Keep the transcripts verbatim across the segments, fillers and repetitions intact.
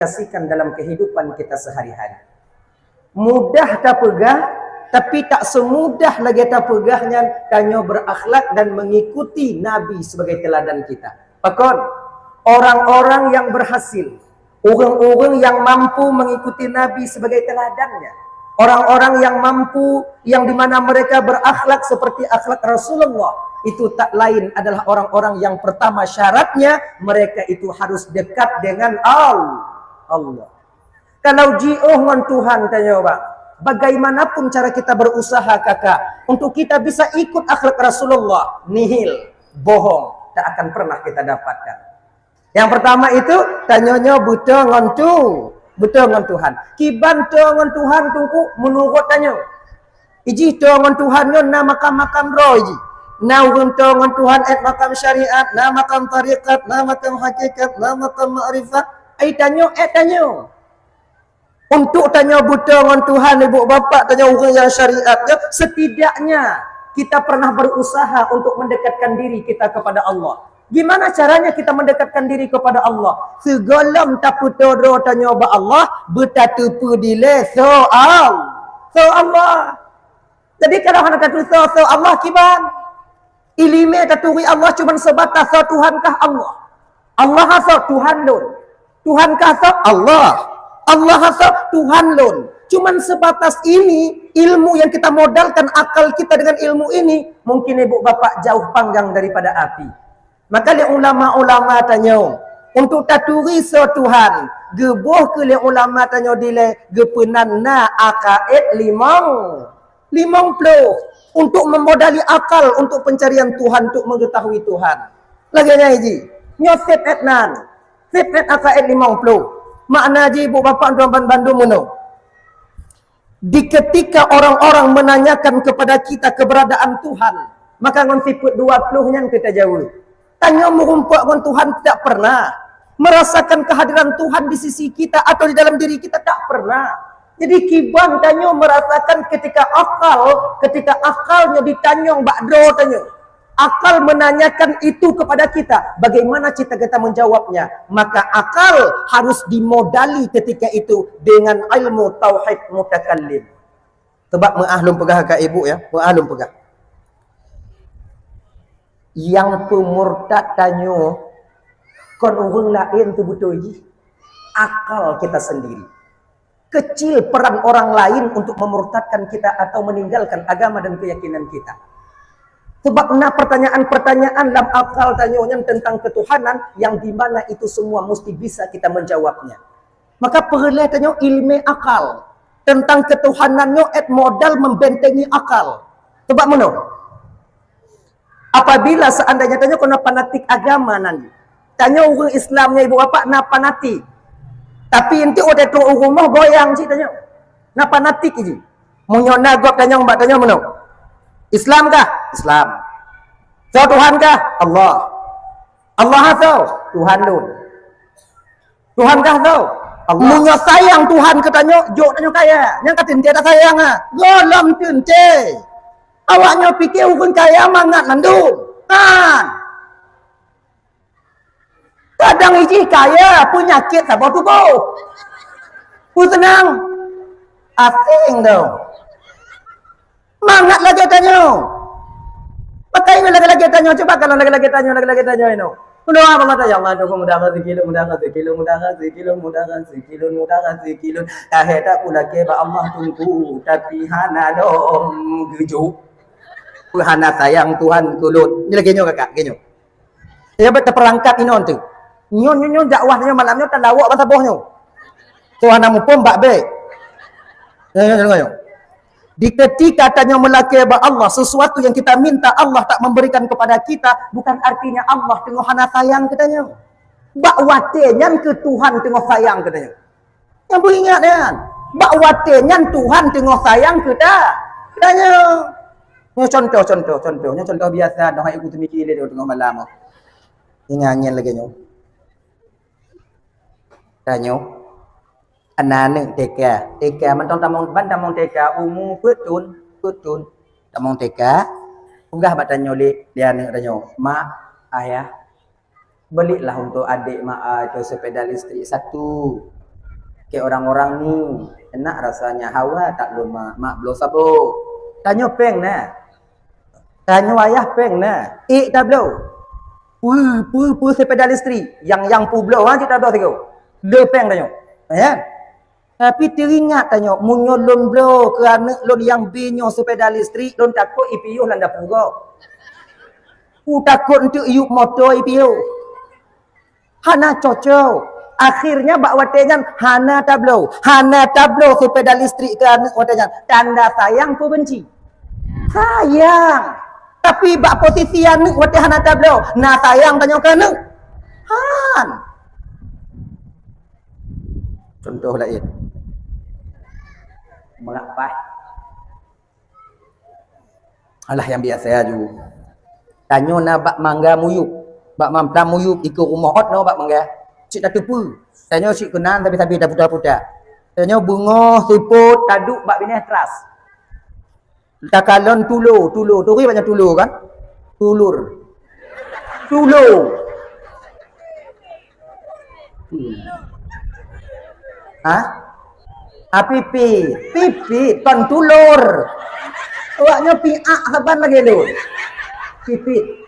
kasihkan dalam kehidupan kita sehari-hari. Mudah tapeugah, tapi tak semudah lagée tapeugah nyan tanyoe berakhlak dan mengikuti Nabi sebagai teladan kita. Pakon? Orang-orang yang berhasil, orang-orang yang mampu mengikuti Nabi sebagai teladannya, orang-orang yang mampu, yang dimana mereka berakhlak seperti akhlak Rasulullah, itu tak lain adalah orang-orang yang pertama syaratnya mereka itu harus dekat dengan Allah. Kalau jiôh ngon Tuhan, tanyoe bang, bagaimanapun cara kita berusaha, kakak, untuk kita bisa ikut akhlak Rasulullah, nihil, bohong, tak akan pernah kita dapatkan. Yang pertama itu, tanyoe nyoe beutôi ngon tu, beutôi ngon Tuhan. Kiban toe ngon Tuhan, Teungku, menurut tanyoe. Ijih toe ngon Tuhan nyoe na makam-makam droe jih. Na ureuëng toe ngon Tuhan ét makam syariat, na makam tarekat, na makam hakikat, na makam makrifat. Ai tanyoe, ét tanyoe. Untuk tanyoe beutôi ngon Tuhan, ibu bapak, tanyoe ureuëng nyang syariat, ya, setidaknya kita pernah berusaha untuk mendekatkan diri kita kepada Allah. Gimana caranya kita mendekatkan diri kepada Allah? Sigohlom tapeutoro tanyoe bak Allah, beutateupeue dilée soe Al-, soe Allah. Jadi kalau hana tatusoe soe Allah kiban, iéleumé taturi Allah cuma sebatas soe Tuhan kah Allah. Allah soe Tuhan lôn. Tuhan kah soe Allah. Allah soe Tuhan lôn. Cuman sebatas ini, ilmu yang kita modalkan akal kita dengan ilmu ini, mungkin ibu bapak jauh panggang daripada api. Maka lé ulama-ulama tanyoe, untuk taturi soe Tuhan, geuboh keu lé ulama tanyoe dilée geupeunan na akaid limong, limong ploh untuk memodali akal untuk pencarian Tuhan, untuk mengetahui Tuhan. Lagée nyan jih, nyoe sifat nan, sifat akaid limong ploh. Makna jih, ibu bapak tuan bandum meunoe. Di ketika orang-orang menanyakan kepada kita keberadaan Tuhan, maka ngon sifat dua ploh nyan kita jaweueb. Tanyoe meurumpok ngon Tuhan tidak pernah. Merasakan kehadiran Tuhan di sisi kita atau di dalam diri kita tak pernah. Jadi kiban tanyoe merasakan ketika akal, ketika akalnya ditanyong bak droe tanyoe. Akal menanyakan itu kepada kita, bagaimana kita, kita menjawabnya? Maka akal harus dimodali ketika itu dengan ilmu tauhid mutakallim. Sebab meuah lôn peugah ka ibu ya, meuah lôn peugah. Yang peumurtad tanyoe kon ureuëng laén teuh beutôi jih, akal kita sendiri. Kecil peran orang lain untuk memurtadkan kita atau meninggalkan agama dan keyakinan kita. Sebab na pertanyaan-pertanyaan lam akal tanyoe nyan tentang ketuhanan yang di mana itu semua mesti bisa kita menjawabnya. Maka peureulée tanyoe ilmu akal tentang ketuhanan nyoe ét modal membentengi akal. Sebab meunoe, apabila seandainya tanyoe keunoe fanatik agama nan, tanyoe ureuëng Islam nyoe ibu bapak na fanatik. Tapi enti udah tu ureuëng moh goyang cit tanyoe. Na fanatik jih. Meunyoe na gob tanyong bak tanyoe meunoe. Islam kah? Islam. Soe Tuhan kah? Allah. Allah soe? Tuhan lôn. Tuhan kah soe? Allah. Meunyoe sayang Tuhan keu tanyoe, jok tanyoe kaya. Nyang ka teuntée ta sayang ah. Gohlom teuntée. Awak nyoe pike ureuëng kaya mangat mandum. Kan? Kadang ijih kaya peunyakit saboh tuboh. Peuseunang. Asing dong. Mangat lagée tanyoe. Pakai ini lagée-lagée tanyoe. Coba kalau lagée-lagée tanyoe, lagée-lagée tanyoe inoe. Berdoa apa mata, "Ya Allah, dukung mudah rezeki, mudah rezeki, mudah rezeki, mudah rezeki, mudah rezeki." Tahé tak pula ke ba Allah tunggu, tapi hana dong gejuk. Hana sayang Tuhan tulun. Ini lagi nyoe kakak, lagi nyoe. Ya, bet terperangkap inoe tu. Nyoe, nyoe, nyoe dakwah nyoe malam nyoe talawak ban saboh nyoe. Tu hana muphom bak bek. Nyoe, nyoe, nyoe, nyoe. Di ketika tanyoe meulakée bak Allah, sesuatu yang kita minta Allah tak memberikan kepada kita, bukan artinya Allah teungoh hana sayang keu tanyoe. Bak watée nyan keu Tuhan teungoh sayang keu tanyoe. Nyang beuingat nyan, bak watée nyan Tuhan teungoh sayang keu ta-, tanyoe. Nyoe contoh, contoh, contoh. Nyoe contoh biasa, noh hai ku teumiki lé teungoh malam. Ingat nyan lagée nyoe. Tanyoe, aneuk T K, T K mantong tamong, ban tamong T K, umu peuet thon, peuet thon. Tamong T K, peugah bak tanyoe lé, lé aneuk tanyoe, "Mak, Ayah, belilah untuk adik Mak, ah, itu sepeda listrik satu." Keu orang-orang ni, enak rasanya hawa tak lôn mak, mak bloe saboh. Tanyoe péng na. Tanyoe ayah péng na. Ék tabloe. Peue, peue, peue sepeda listrik. Yang, yang peue bloe, ha, cit tabloe sigoe. Le péng tanyoe. Ya. Tapi teuingat tanyoe, meunyoe lôn bloe keu aneuk lôn nyang B nyoe sepeda listrik, lôn takot ipiôh lam dapu gob. Ku takot enteuk yup moto ipiôh. Hana cocok. Akhirnya bak watée nyan hana tabloe. Hana tabloe sepeda listrik keu aneuk watée nyan. Tanda sayang peue benci? Sayang. Tapi bak posisi aneuk watée hana tabloe, na sayang tanyoe keu aneuk? Han. Contoh laén. Meurah paih. Alah nyang biasa aju. Tanyoe na bak mangga muyup. Bak mamplam muyup, dikeue rumoh ôt na bak mangga. Cit tateupeue. Tanyoe cit keunan sabe-sabe taputa-puta. Tanyoe beungoh, sipot, taduek bak binéh teras. Takalon tulo, tulo. Turi banyak tulo kan? Tulur. Tulo. Ha? Ah, pipit. Pipit, kon tulur. Awaknyoe piak saban lagée lôn. Pipit.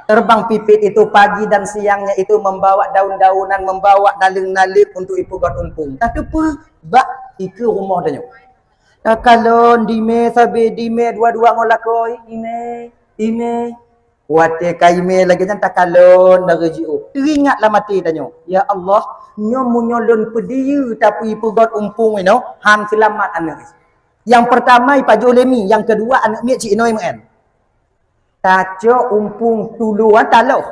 Terbang pipit itu pagi dan siangnya itu membawa daun-daunan, membawa naleueng-naleueng untuk ipeugöt umpung. Tateupeue bak dikeue rumoh tanyoe. Takalon dime sabe, dime dua-dua ngon lakoe, ime, ime. Watée ka ime lagée nyan takalon dari jiôh. Teuingat lam até tanyoe, "Ya Allah, nyoe meunyoe lôn peudiyeu tapi peugöt umpung inoe, han seulamat aneuk." Nyang peurtama ipajoh lé mi, nyang keudua aneuk miet cit inoe meu'en. Tacok umpung tulo, ah, taloh.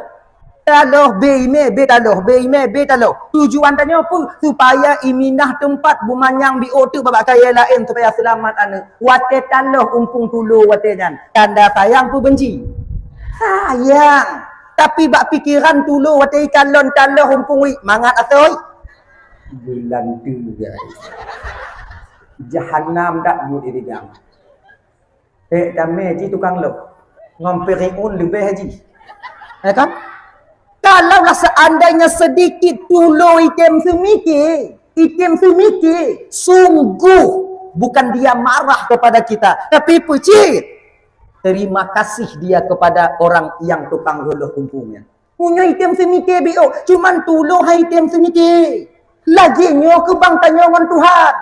Taloh, bé imé, bé taloh, bé imé, bé taloh. Tujuan tanyoe peue? Supaya iminah teumpat beumanyang biôh teuk bak kayée laén supaya seulamat aneuk. Watée taloh umpung tulo watée nyan, tanda sayang peue benci? Sayang. Tapi bak pikeran tulo watée ikalon taloh umpung wit, mangat asoe? Bulan tu, guys. Jahanam dak buet diri gam. Ék damé ji tukang lok. Ngon Firaun leubeh ji. Ya kan? Kalaulah seandainya sedikit tulo item seumike, item seumike, sungguh bukan dia marah kepada kita, tapi peucit. Terima kasih dia kepada orang yang tukang goloh umpungnya. Meunyoe item seumike biôh, cuman tulo hai item seumike. Lagée nyoe keubang tanyoe ngon Tuhan.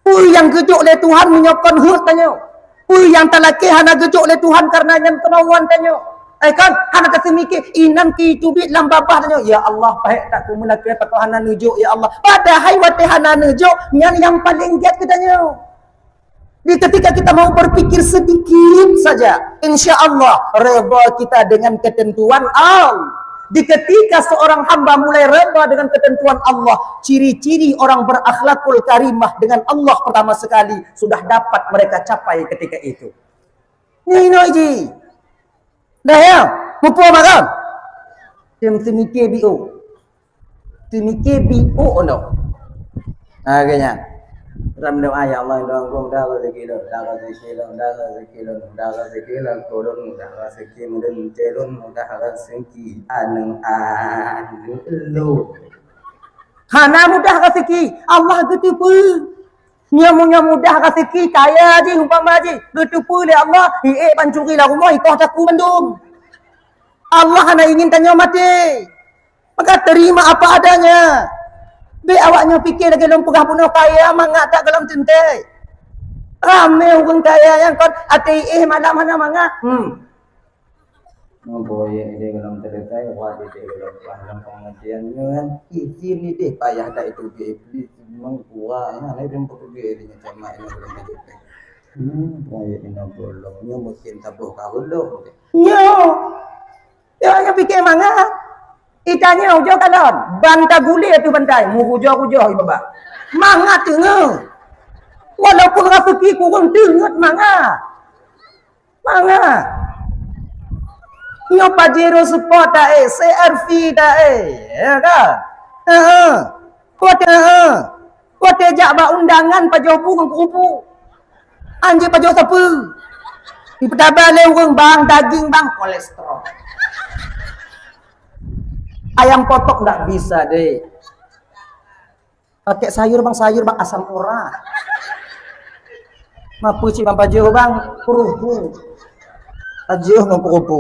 Peue nyang geujok lé Tuhan meunyoe kon heuet tanyoe? Peue nyang talakée hana geujok lé Tuhan kareuna nyan keumauan tanyoe? Eh kan, hana taseumike, inan keu teubiet lam babah tanyoe, "Ya Allah, pahek that kumeulakée pakon hana neujok, ya Allah." Padahai watée hana neujok, nyan nyang paleng gét keu tanyoe. Di ketika kita mau berpikir sedikit saja, insya Allah redha kita dengan ketentuan Allah. Di ketika seorang hamba mulai redha dengan ketentuan Allah, ciri-ciri orang berakhlakul karimah dengan Allah pertama sekali sudah dapat mereka capai ketika itu. Nyoe inoe ji. Dah ya, muphom kan? Tem seumike biôh. Seumike biôh noh. Ha, keu nyan. Ram doa, "Ya Allah, doa gong dah rezeki lôn, dah rezeki lôn, dah rezeki lôn, dah rezeki lôn, dah rezeki lôn, dah rezeki aneuk, aneuk lôn." Hana mudah rezeki, Allah geuteupeue. Nyoe, nyoe mudah rezeki, kaya jih umpama jih, geuteupeue lé Allah, iék pancuri lam rumoh, ikoh takue mandum. Allah hana ingin tanyoe maté. Maka terima apa adanya. Bék awaknyoe pike lagée lôn peugah bunoe kaya mangat that gohlom teuntée. Ramé ureuëng kaya nyang kon até iéh malam hana mangat. Hmm. Nyoe proyek idéh gohlom teuntée, wah idéh gohlom paih lam pengertian nyoe kan. Izin idéh payah that itu ke Iblis, memang kuat, ya, lain pun peugah idéh nyoe sama ini gohlom teuntée. Hmm, proyek ini gohlom, nyoe mungkin saboh ka gohlom. Nyoe. Ya, nyang pike mangat. Itanya ujoe kalon, ban tagulie ateueh bantai, meurujoh-rujoh ibaba. Mangat teungoh. Walaupun raseuki kureueng teungeut mangat. Mangat. Nyoe Pajero Sport taé, C R V taé, ya kan? Heeh. Watée, heeh. Watée jak bak undangan pajoh bu ngon kupu. Anjing pajoh sapeue. Dipeutaba lé ureuëng bang daging bang kolesterol. Ayam potong nggak bisa deh. Pakai sayur bang, sayur bang asam urat. Mapeue cit bang pajoh bang, kerupu. Pajoh ngon kerupu.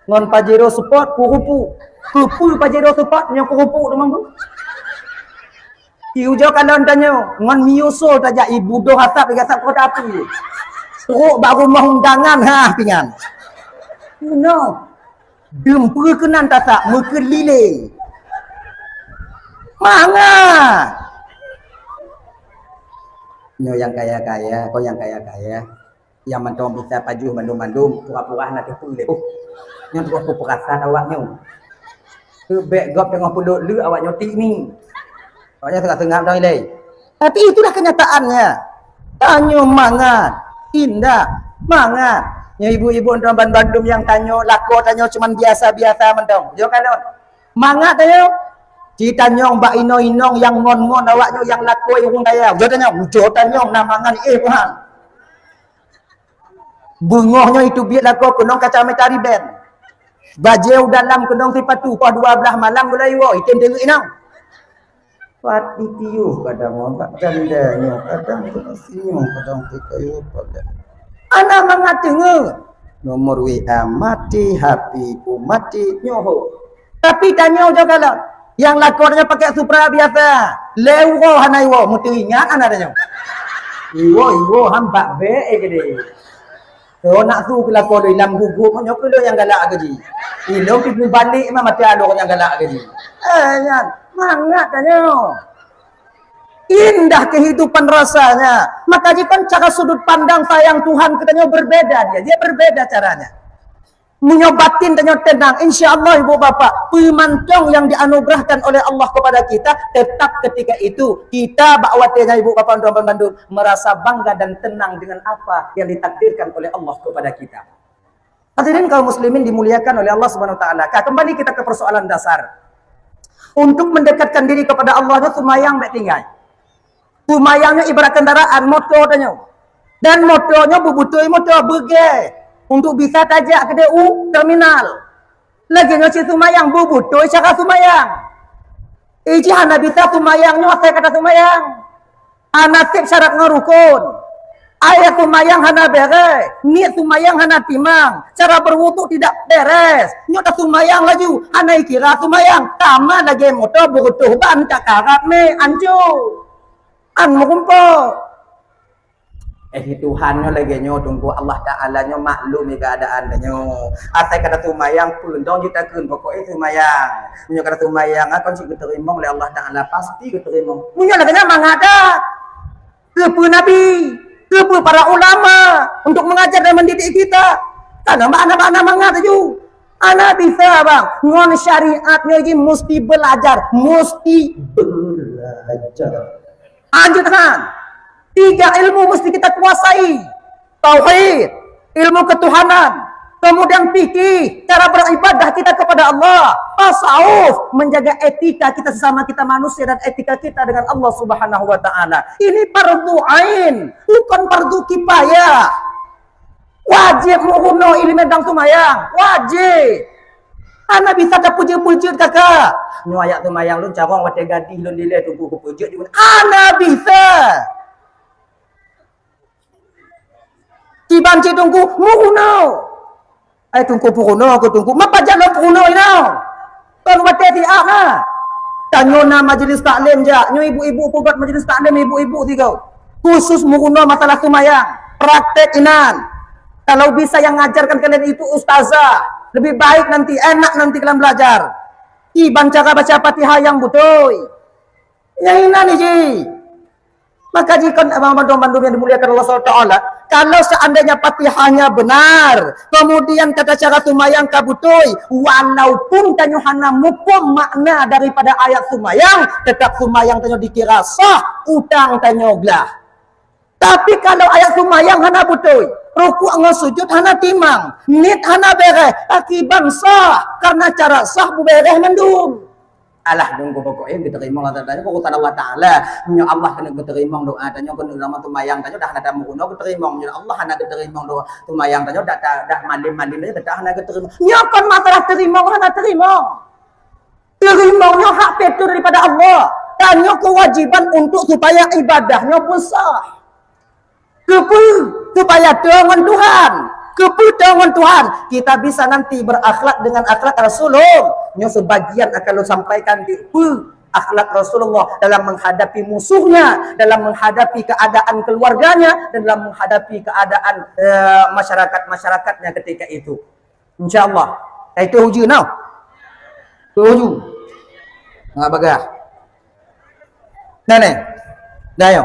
Ngon Pajero Sport, kerupu. Kerupu Pajero Sport nyang kerupu tu mampu. Di ujoe kalon tanyoe, ngon Mio Soul tajak ibu doh asap, lagi asap kota api. Trok bak rumoh undangan, ha, pingan. You know. Dum peue keunan tasak, meukeulileng. Mangat. Nyoe nyang kaya-kaya, kon nyang kaya-kaya. Nyang mantong bisa pajoh mandum-mandum, pura-pura hana teupeu lé. Oh, nyan troh peuperasan awak nyoe. Teubek gob teungoh peulot le awak nyoe tik ni. Awak nyoe seungab-seungab dong ilée. Tapi itulah kenyataannya. Tanyoe mangat, indah, mangat. Nyoe ibu-ibu nyoe ban bandum nyang tanyoe, lakoe tanyoe cuman biasa-biasa mantong. Yo kan? Mangat tanyoe. Ci tanyong bak inong-inong nyang ngon-ngon awak nyoe nyang lakoe ureueng kaya. Ujoe tanyong, ujoe tanyong na mangat, eh, Tuhan. Beungoh nyoe itu biet lakoe keunong kacamata riben. Bajée u dalam keunong sipatu, poh dua blaih malam gulai woe, item teungeut inong. Pat ditiuh kadang, bak janda nyoe, kadang keuneuk sinyoe, kadang teukayu pada. Ana mangat teungeut. Nomor W A mati, H P ku mati, nyoe ho. Tapi tanyoe ujoe kalon, nyang lakoe nyoe pakai Supra biasa. Lé uroe hana iwoe, meuteuingat hana tanyoe. Iwoe, iwoe, han bak bék, eh, keudéh. Soe nak su keu lakoe lôn lam gugup, nyoe keu lôn nyang galak keu jih. Ilôn pih mubalek mah mata lôn nyang galak keu jih. Eh, nyan, mangat tanyoe. Indah kehidupan rasanya. Maka jikon cara sudut pandang sayang Tuhan keu tanyoe berbeda dia. Dia berbeda caranya. Meunyoe batin tanyoe tenang, insya Allah ibu bapak, peumantong yang dianugerahkan oleh Allah kepada kita, tetap ketika itu kita bak watée nyan ibu bapak tuan bandum merasa bangga dan tenang dengan apa yang ditakdirkan oleh Allah kepada kita. Hadirin kaum muslimin dimuliakan oleh Allah Subhanahu wa taala. Ka, kembali kita ke persoalan dasar. Untuk mendekatkan diri kepada Allah tu seumayang baik tinggai. Seumayang nyoe ibarat kendaraan, moto tanyoe. Dan moto nyoe beubutôi moto beugée untuk bisa tajak keudéh u terminal. Lagée nyoe cit seumayang beubutôi cara seumayang. Iji hana bisa seumayang nyoe asai kata seumayang. Hana sép syarat ngon rukon. Ayat seumayang hana beres, niet seumayang hana timang, cara berwudhu tidak beres. Nyoe taseumayang laju, hana ikira seumayang. Sama lagée moto beureutoh ban ka karat mé, anco. An meurumpok. Eh, si Tuhan nyoe lagée nyoe, Teungku, Allah Taala nyoe maklum di keuadaan tanyoe. Asai kata seumayang, peue dong jeuet takheun, pokok eh seumayang. Meunyoe kata seumayang, ah, kon cit geuteurimong lé Allah Taala, pasti geuteurimong. Meunyoe lagée nyan mangat that. Keupeue Nabi? Keupeue para ulama untuk mengajar dan mendidik kita? Karena makna-makna mangat laju. Hana bisa, bang. Ngon syariat nyoe jih musti belajar, musti belajar. Lanjut, Han. Tiga ilmu mesti kita kuasai. Tauhid, ilmu ketuhanan, kemudian fikih, cara beribadah kita kepada Allah, tasawuf, menjaga etika kita sesama kita manusia dan etika kita dengan Allah Subhanahu wa taala. Ini fardu ain, bukan fardu kifayah. Wajib meurunoe ilmu dan seumayang, wajib. Hana bisa tapeujeuet-peujeuet kaka. Nyoe ayat seumayang lôn carông watée gadih lôn dilée Teungku keupeujeuet juga. Hana bisa. Kiban cit Teungku, meurunoe. Ai Teungku peurunoe keu Teungku, ma pajan lôn peurunoe inoe. Kon watée siat na. Tanyoe na majlis taklim jak, nyoe ibu-ibu peugöt majlis taklim ibu-ibu sigoe. Khusus meurunoe masalah seumayang, praktek inan. Kalau bisa yang ngajarkan kalian itu ustazah, lebih baik nanti, enak nanti kalian belajar. Kiban cara baca Fatihah nyang beutôi. Nyang inan iji. Maka jikon abang bandum-bandum yang dimuliakan Allah Subhanahu wa taala, kalau seandainya Fatihahnya benar, kemudian tata cara seumayang ka beutôi, walaupun tanyoe hana muphom makna daripada ayat seumayang, tetap seumayang tanyoe dikira sah, utang tanyoe glah. Tapi kalau ayat seumayang hana beutôi, rukuk ngon sujud hana timang, niet hana beres, akiban sah, karena cara sah beuberes mandum. Alah, dong geupeugah, eh, geuteurimong Allah Taala, urusan Allah Taala. Meunyoe Allah keuneuk geuteurimong doa tanyoe, keuneuk lama seumayang tanyoe, dah hana tameurunoe geuteurimong. Meunyoe Allah hana geuteurimong doa seumayang tanyoe, dah, dah, dah malem-malem tanyoe, dah hana geuteurimong. Nyoe kon masalah teurimong hana teurimong. Teurimong nyoe hak fitrah daripada Allah. Tanyoe kewajiban untuk supaya ibadah nyoe pun sah. Keupeue? Supaya teu ngon Tuhan. Keupeue teu ngon Tuhan? Kita bisa nanti berakhlak dengan akhlak Rasulullah. Nyoe sebagian akan lôn sampaikan keupeue akhlak Rasulullah dalam menghadapi musuhnya, dalam menghadapi keadaan keluarganya, dan dalam menghadapi keadaan, eh, masyarakat-masyarakatnya ketika itu. Insya Allah. Eh, itu uji nah. Itu uji. Nggak bagah. Nah, nih. Dah, yo.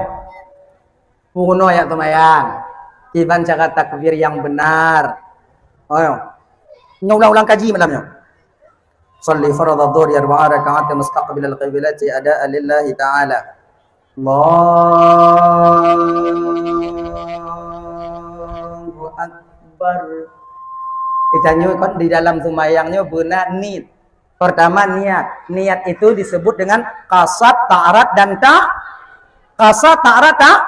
Peurunoe ayat seumayang. Kiban cara takbir yang benar. Oh, yo. Nyoe ulang-ulang kaji malam nyoe. Shalli fardhadh dhuhri arba'a raka'atin mustaqbilal qiblati adaan lillahi ta'ala. Allahu Akbar. Kita nyoe kan di dalam seumayang nyoe beuna niet. Pertama niat. Niat itu disebut dengan kasad, ta'arad dan ta kasad, ta'arad, ta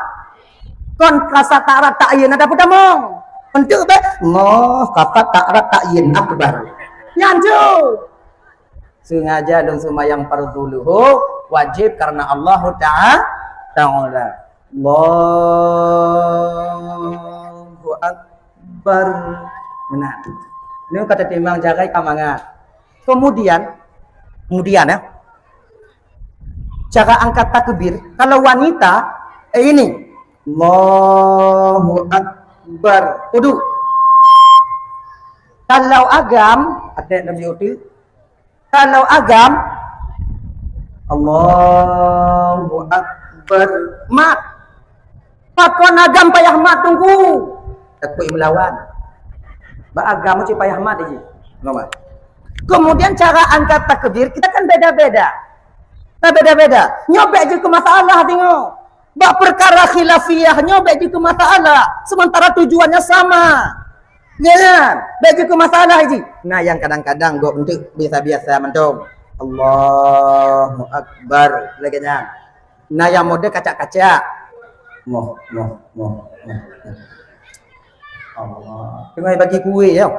kon kasad, ta'arad, ta'yin ada pertama. Untuk be Allah kasad, ta'arad, ta'yin akbar. Nyan tu. Sengaja lôn seumayang fardu luhur wajib karena Allahu Ta'a-, Ta'ala. Allahu Akbar. Nah, ini kata timbang jagai ka mangat. Kemudian, kemudian ya, cara angkat takbir. Kalau wanita, eh ini, Allahu Akbar. Kudu. Kalau agam, ada yang lebih utuh. Kalau agam, Allahu Akbar. Mat. Pakon agam payah mat tunggu. Takut melawan. Ba agam cik payah mat aja. Ngomong. Kemudian cara angkat takbir kita kan beda-beda. Nah, beda-beda. Nyobek je ke masalah tengok. Bak perkara khilafiyah nyobek je ke masalah. Sementara tujuannya sama. Ya kan? Bak je ke masalah ji. Nah, yang kadang-kadang gok untuk biasa-biasa mantong. Allahu Akbar. Lagi nyan. Nah, yang mode kacak-kacak. Moh, moh, moh, moh. Allah. Tengah bagi kue ya.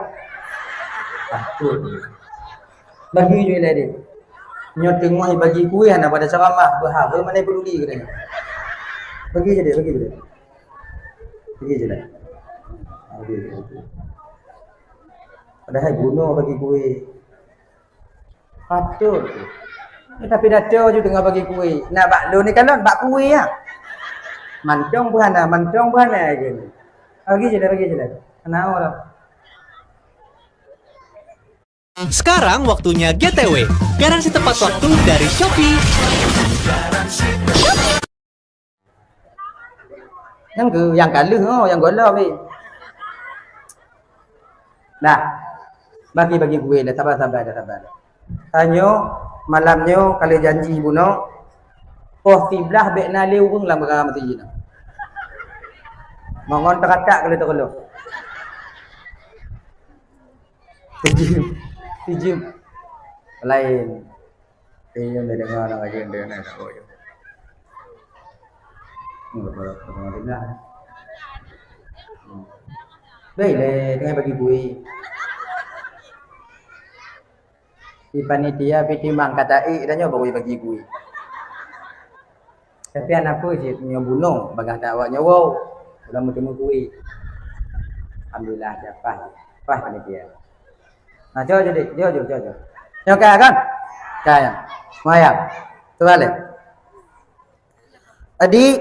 Takut. Bagi je lah dia. Nyoe tengok bagi kue hana pada ceramah, berhara mana peduli katanya. Bagi je dia, bagi je dia. Bagi je lah. Bagi je. Padahal bunuh bagi kue. Patut. Tapi dato je tengah bagi kue. Nak bak lu ni kan bak kue ya. Mantong buhana, mantong buhana aja ni. Bagi je lah, bagi je lah. Kenapa lah? Sekarang waktunya G T W, garansi tepat waktu dari Shopee. Nyang ke, nyang kaluh oh, nyang gola weh. Nah, bagi-bagi kue dah sabar-sabar dah sabar. Tanyo malam nyo kalau janji buno, oh siblah bek na le urung lam gara masjid. Mongon teratak kalau terlalu. Sijim. Sijim. Lain. Iya, dia dengar nak aja dia nak tahu je. Baik le, dengan bagi bui. Di panitia piti mang kata eh dan nyoba bagi bui. Tapi anak aku je punya bunung bagah tak awak nyawa. Udah mutemu kui. Alhamdulillah siapa. Pas panitia. Nah, jauh jadi, jauh jauh jauh jauh. Nyoka kan? Kaya. Maya. Terbalik. Jadi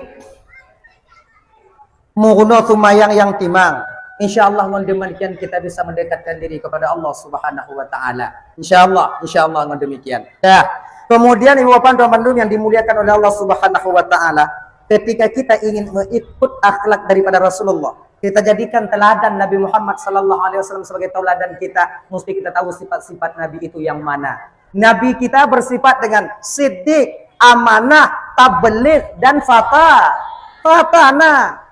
meurunoe seumayang nyang timang. Insya Allah ngon demikian kita bisa mendekatkan diri kepada Allah Subhanahu wa taala. Insya Allah, insya Allah ngon demikian. Dah. Kemudian ibu bapak tuan bandum yang dimuliakan oleh Allah Subhanahu wa taala, ketika kita ingin mengikut akhlak daripada Rasulullah, kita jadikan teladan Nabi Muhammad sallallahu alaihi wasallam sebagai tauladan kita, mesti kita tahu sifat-sifat Nabi itu yang mana. Nabi kita bersifat dengan siddiq, amanah, tabligh dan fata. Fatana.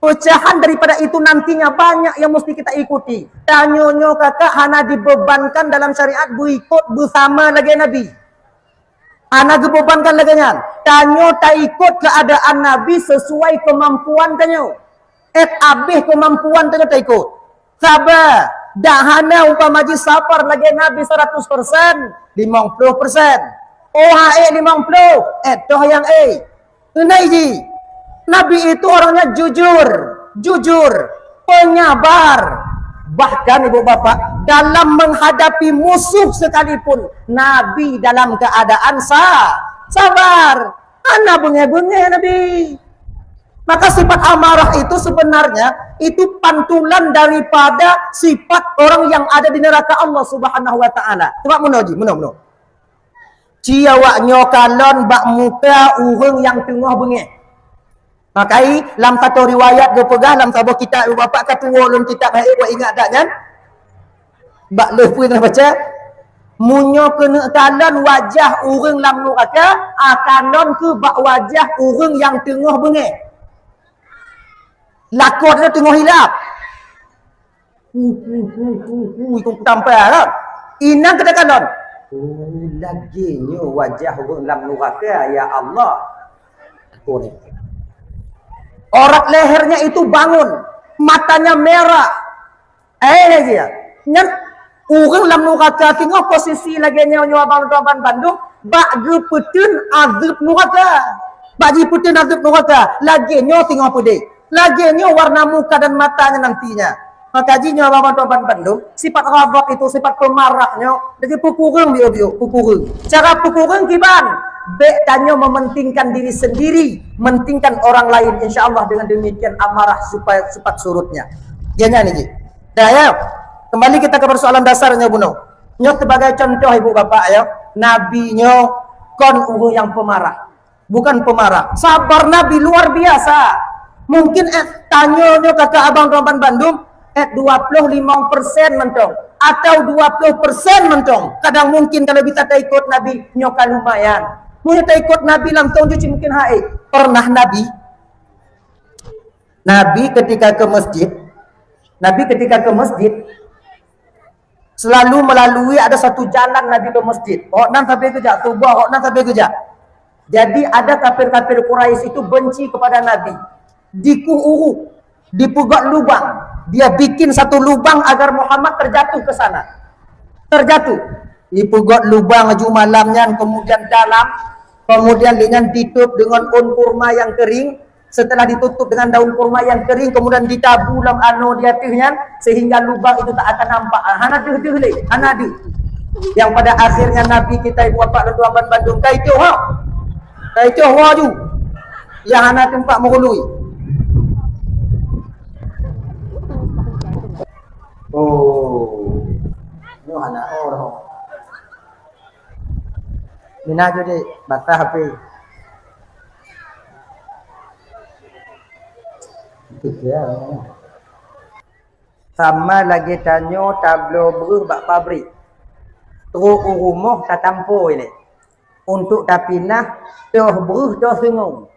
Pecahan daripada itu nantinya banyak yang mesti kita ikuti. Tanyoe nyoe kakak hana dibebankan dalam syariat berikut bersama lagi Nabi. Hana dibebankan lagi nyan. Tanyoe taikut keadaan Nabi sesuai kemampuan tanyoe. Et abih kemampuan tanyoe taikut. Sabar. Dak hana umpama ji sabar lagi Nabi seratus persen, lima puluh persen. Oh, ha ék limong ploh, eh, toh nyang ék. Ngenai jih, Nabi itu orangnya jujur, jujur, penyabar. Bahkan ibu bapak, dalam menghadapi musuh sekalipun, Nabi dalam keadaan sa-, sabar. Hana beungéh-beungéh Nabi. Maka sifat amarah itu sebenarnya itu pantulan daripada sifat orang yang ada di neraka Allah Subhanahu wa Ta'ala. Cuba meunoe jih, meunoe, meunoe. Ci awak nyoe kalon bak muka ureuëng nyang teungoh beungéh. Makai lam satu riwayat geupeugah lam saboh kitab, ibu bapak ka tuwoe lôn kitab hai, buet ingat dak nyan? Bak lheueh peue na baca? Meunyoe keuneuk kalon wajah ureuëng lam nuraka, a kalon keu bak wajah ureuëng nyang teungoh beungéh. Lakoe teungoh hilap. Hu, hu, hu, hu, hu, itu tampar kan? Inang keuneuk kalon. Oh, lagée nyoe wajah ureuëng lam nuraka, ya Allah. Aurat lehernya itu bangun, matanya merah. Eh, lagée nyan ureuëng lam nuraka singoh posisi lagée nyoe, nyoe abang tuan bandum, bak geupeuteun azeueb nuraka. Bak jipeuteun azeueb nuraka, lagée nyoe singoh peudeh. Lagée nyoe warna muka dan matanya nantinya. Maka jih nyoe abang tuan bandum, sifat ghadab itu, sifat pemarah nyoe, lagée peukureueng biôk-biôk, peukureueng. Cara peukureueng kiban, bék tanyoe mementingkan diri sendiri, mentingkan orang lain. Insya Allah dengan demikian amarah supaya sifat surutnya. Janya ni jih. Dah ya. Kembali kita ke persoalan dasarnya bunoe. Nyoe sebagai contoh ibu bapak ya, Nabi nyoe kon ureuëng nyang pemarah. Bukan pemarah. Sabar Nabi luar biasa. Mungkin eh, tanyoe nyoe kaka abang tuan bandum, eh, dua puluh lima persen mantong atau dua puluh persen mantong. Kadang mungkin kalau bisa taikot Nabi nyoe ka lumayan. Meunyoe taikot Nabi langsung cuci mungkin hai. Pernah Nabi, Nabi ketika ke masjid, Nabi ketika ke masjid, selalu melalui ada satu jalan Nabi ke masjid. Hok nan sabe geujak, tuboh hok nan sabe geujak. Jadi ada kafir-kafir Quraisy itu benci kepada Nabi. Dikuh uruk, dipeugok lubang. Dia bikin satu lubang agar Muhammad terjatuh ke sana. Terjatuh. Dipeugok lubang aju malam nyan, kemudian dalam, kemudian dengan ditutup dengan un kurma yang kering, setelah ditutup dengan daun kurma yang kering, kemudian ditabu lam ano di ateueh nyan, sehingga lubang itu tak akan nampak. Ah, hana deuh-deuh lé, hana deuh. Yang pada akhirnya Nabi kita ibu bapak dan tuan bandum, "Kai coh, ha? Kai coh, wa ju." Yang hana tempat meurului. Oh. Nyoe hana oh. Mina jadi basah api. Sama lagée tanyoe tabloe breuh bak pabrik. Trok u rumoh tatampo ilée. Untuk tapinah toh breuh toh seungoe.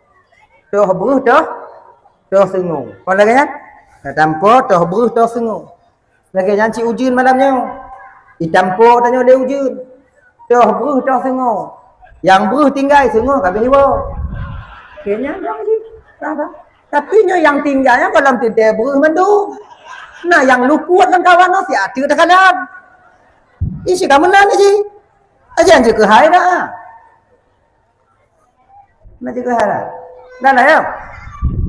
Toh breuh toh, toh seungoe. Kon lagée nyan? Tatampo toh breuh toh seungoe. Lagée nyan cit ujeuen malam nyoe. Itampo tanyoe lé ujeuen. Toh breuh toh seungoe. Nyang breuh tinggai seungoe ka abéh iwoe. Lagée nyan dong jih. Tapi nyoe nyang tinggai nyan goh lom teuntée breuh mandum. Nah, nyang luput lam kawan nyoe siat teuk teukalon. Ih, si ka meunan jih. Ajan jih keuhai dah. Nah, jih keuhai dah. Dah lah ya.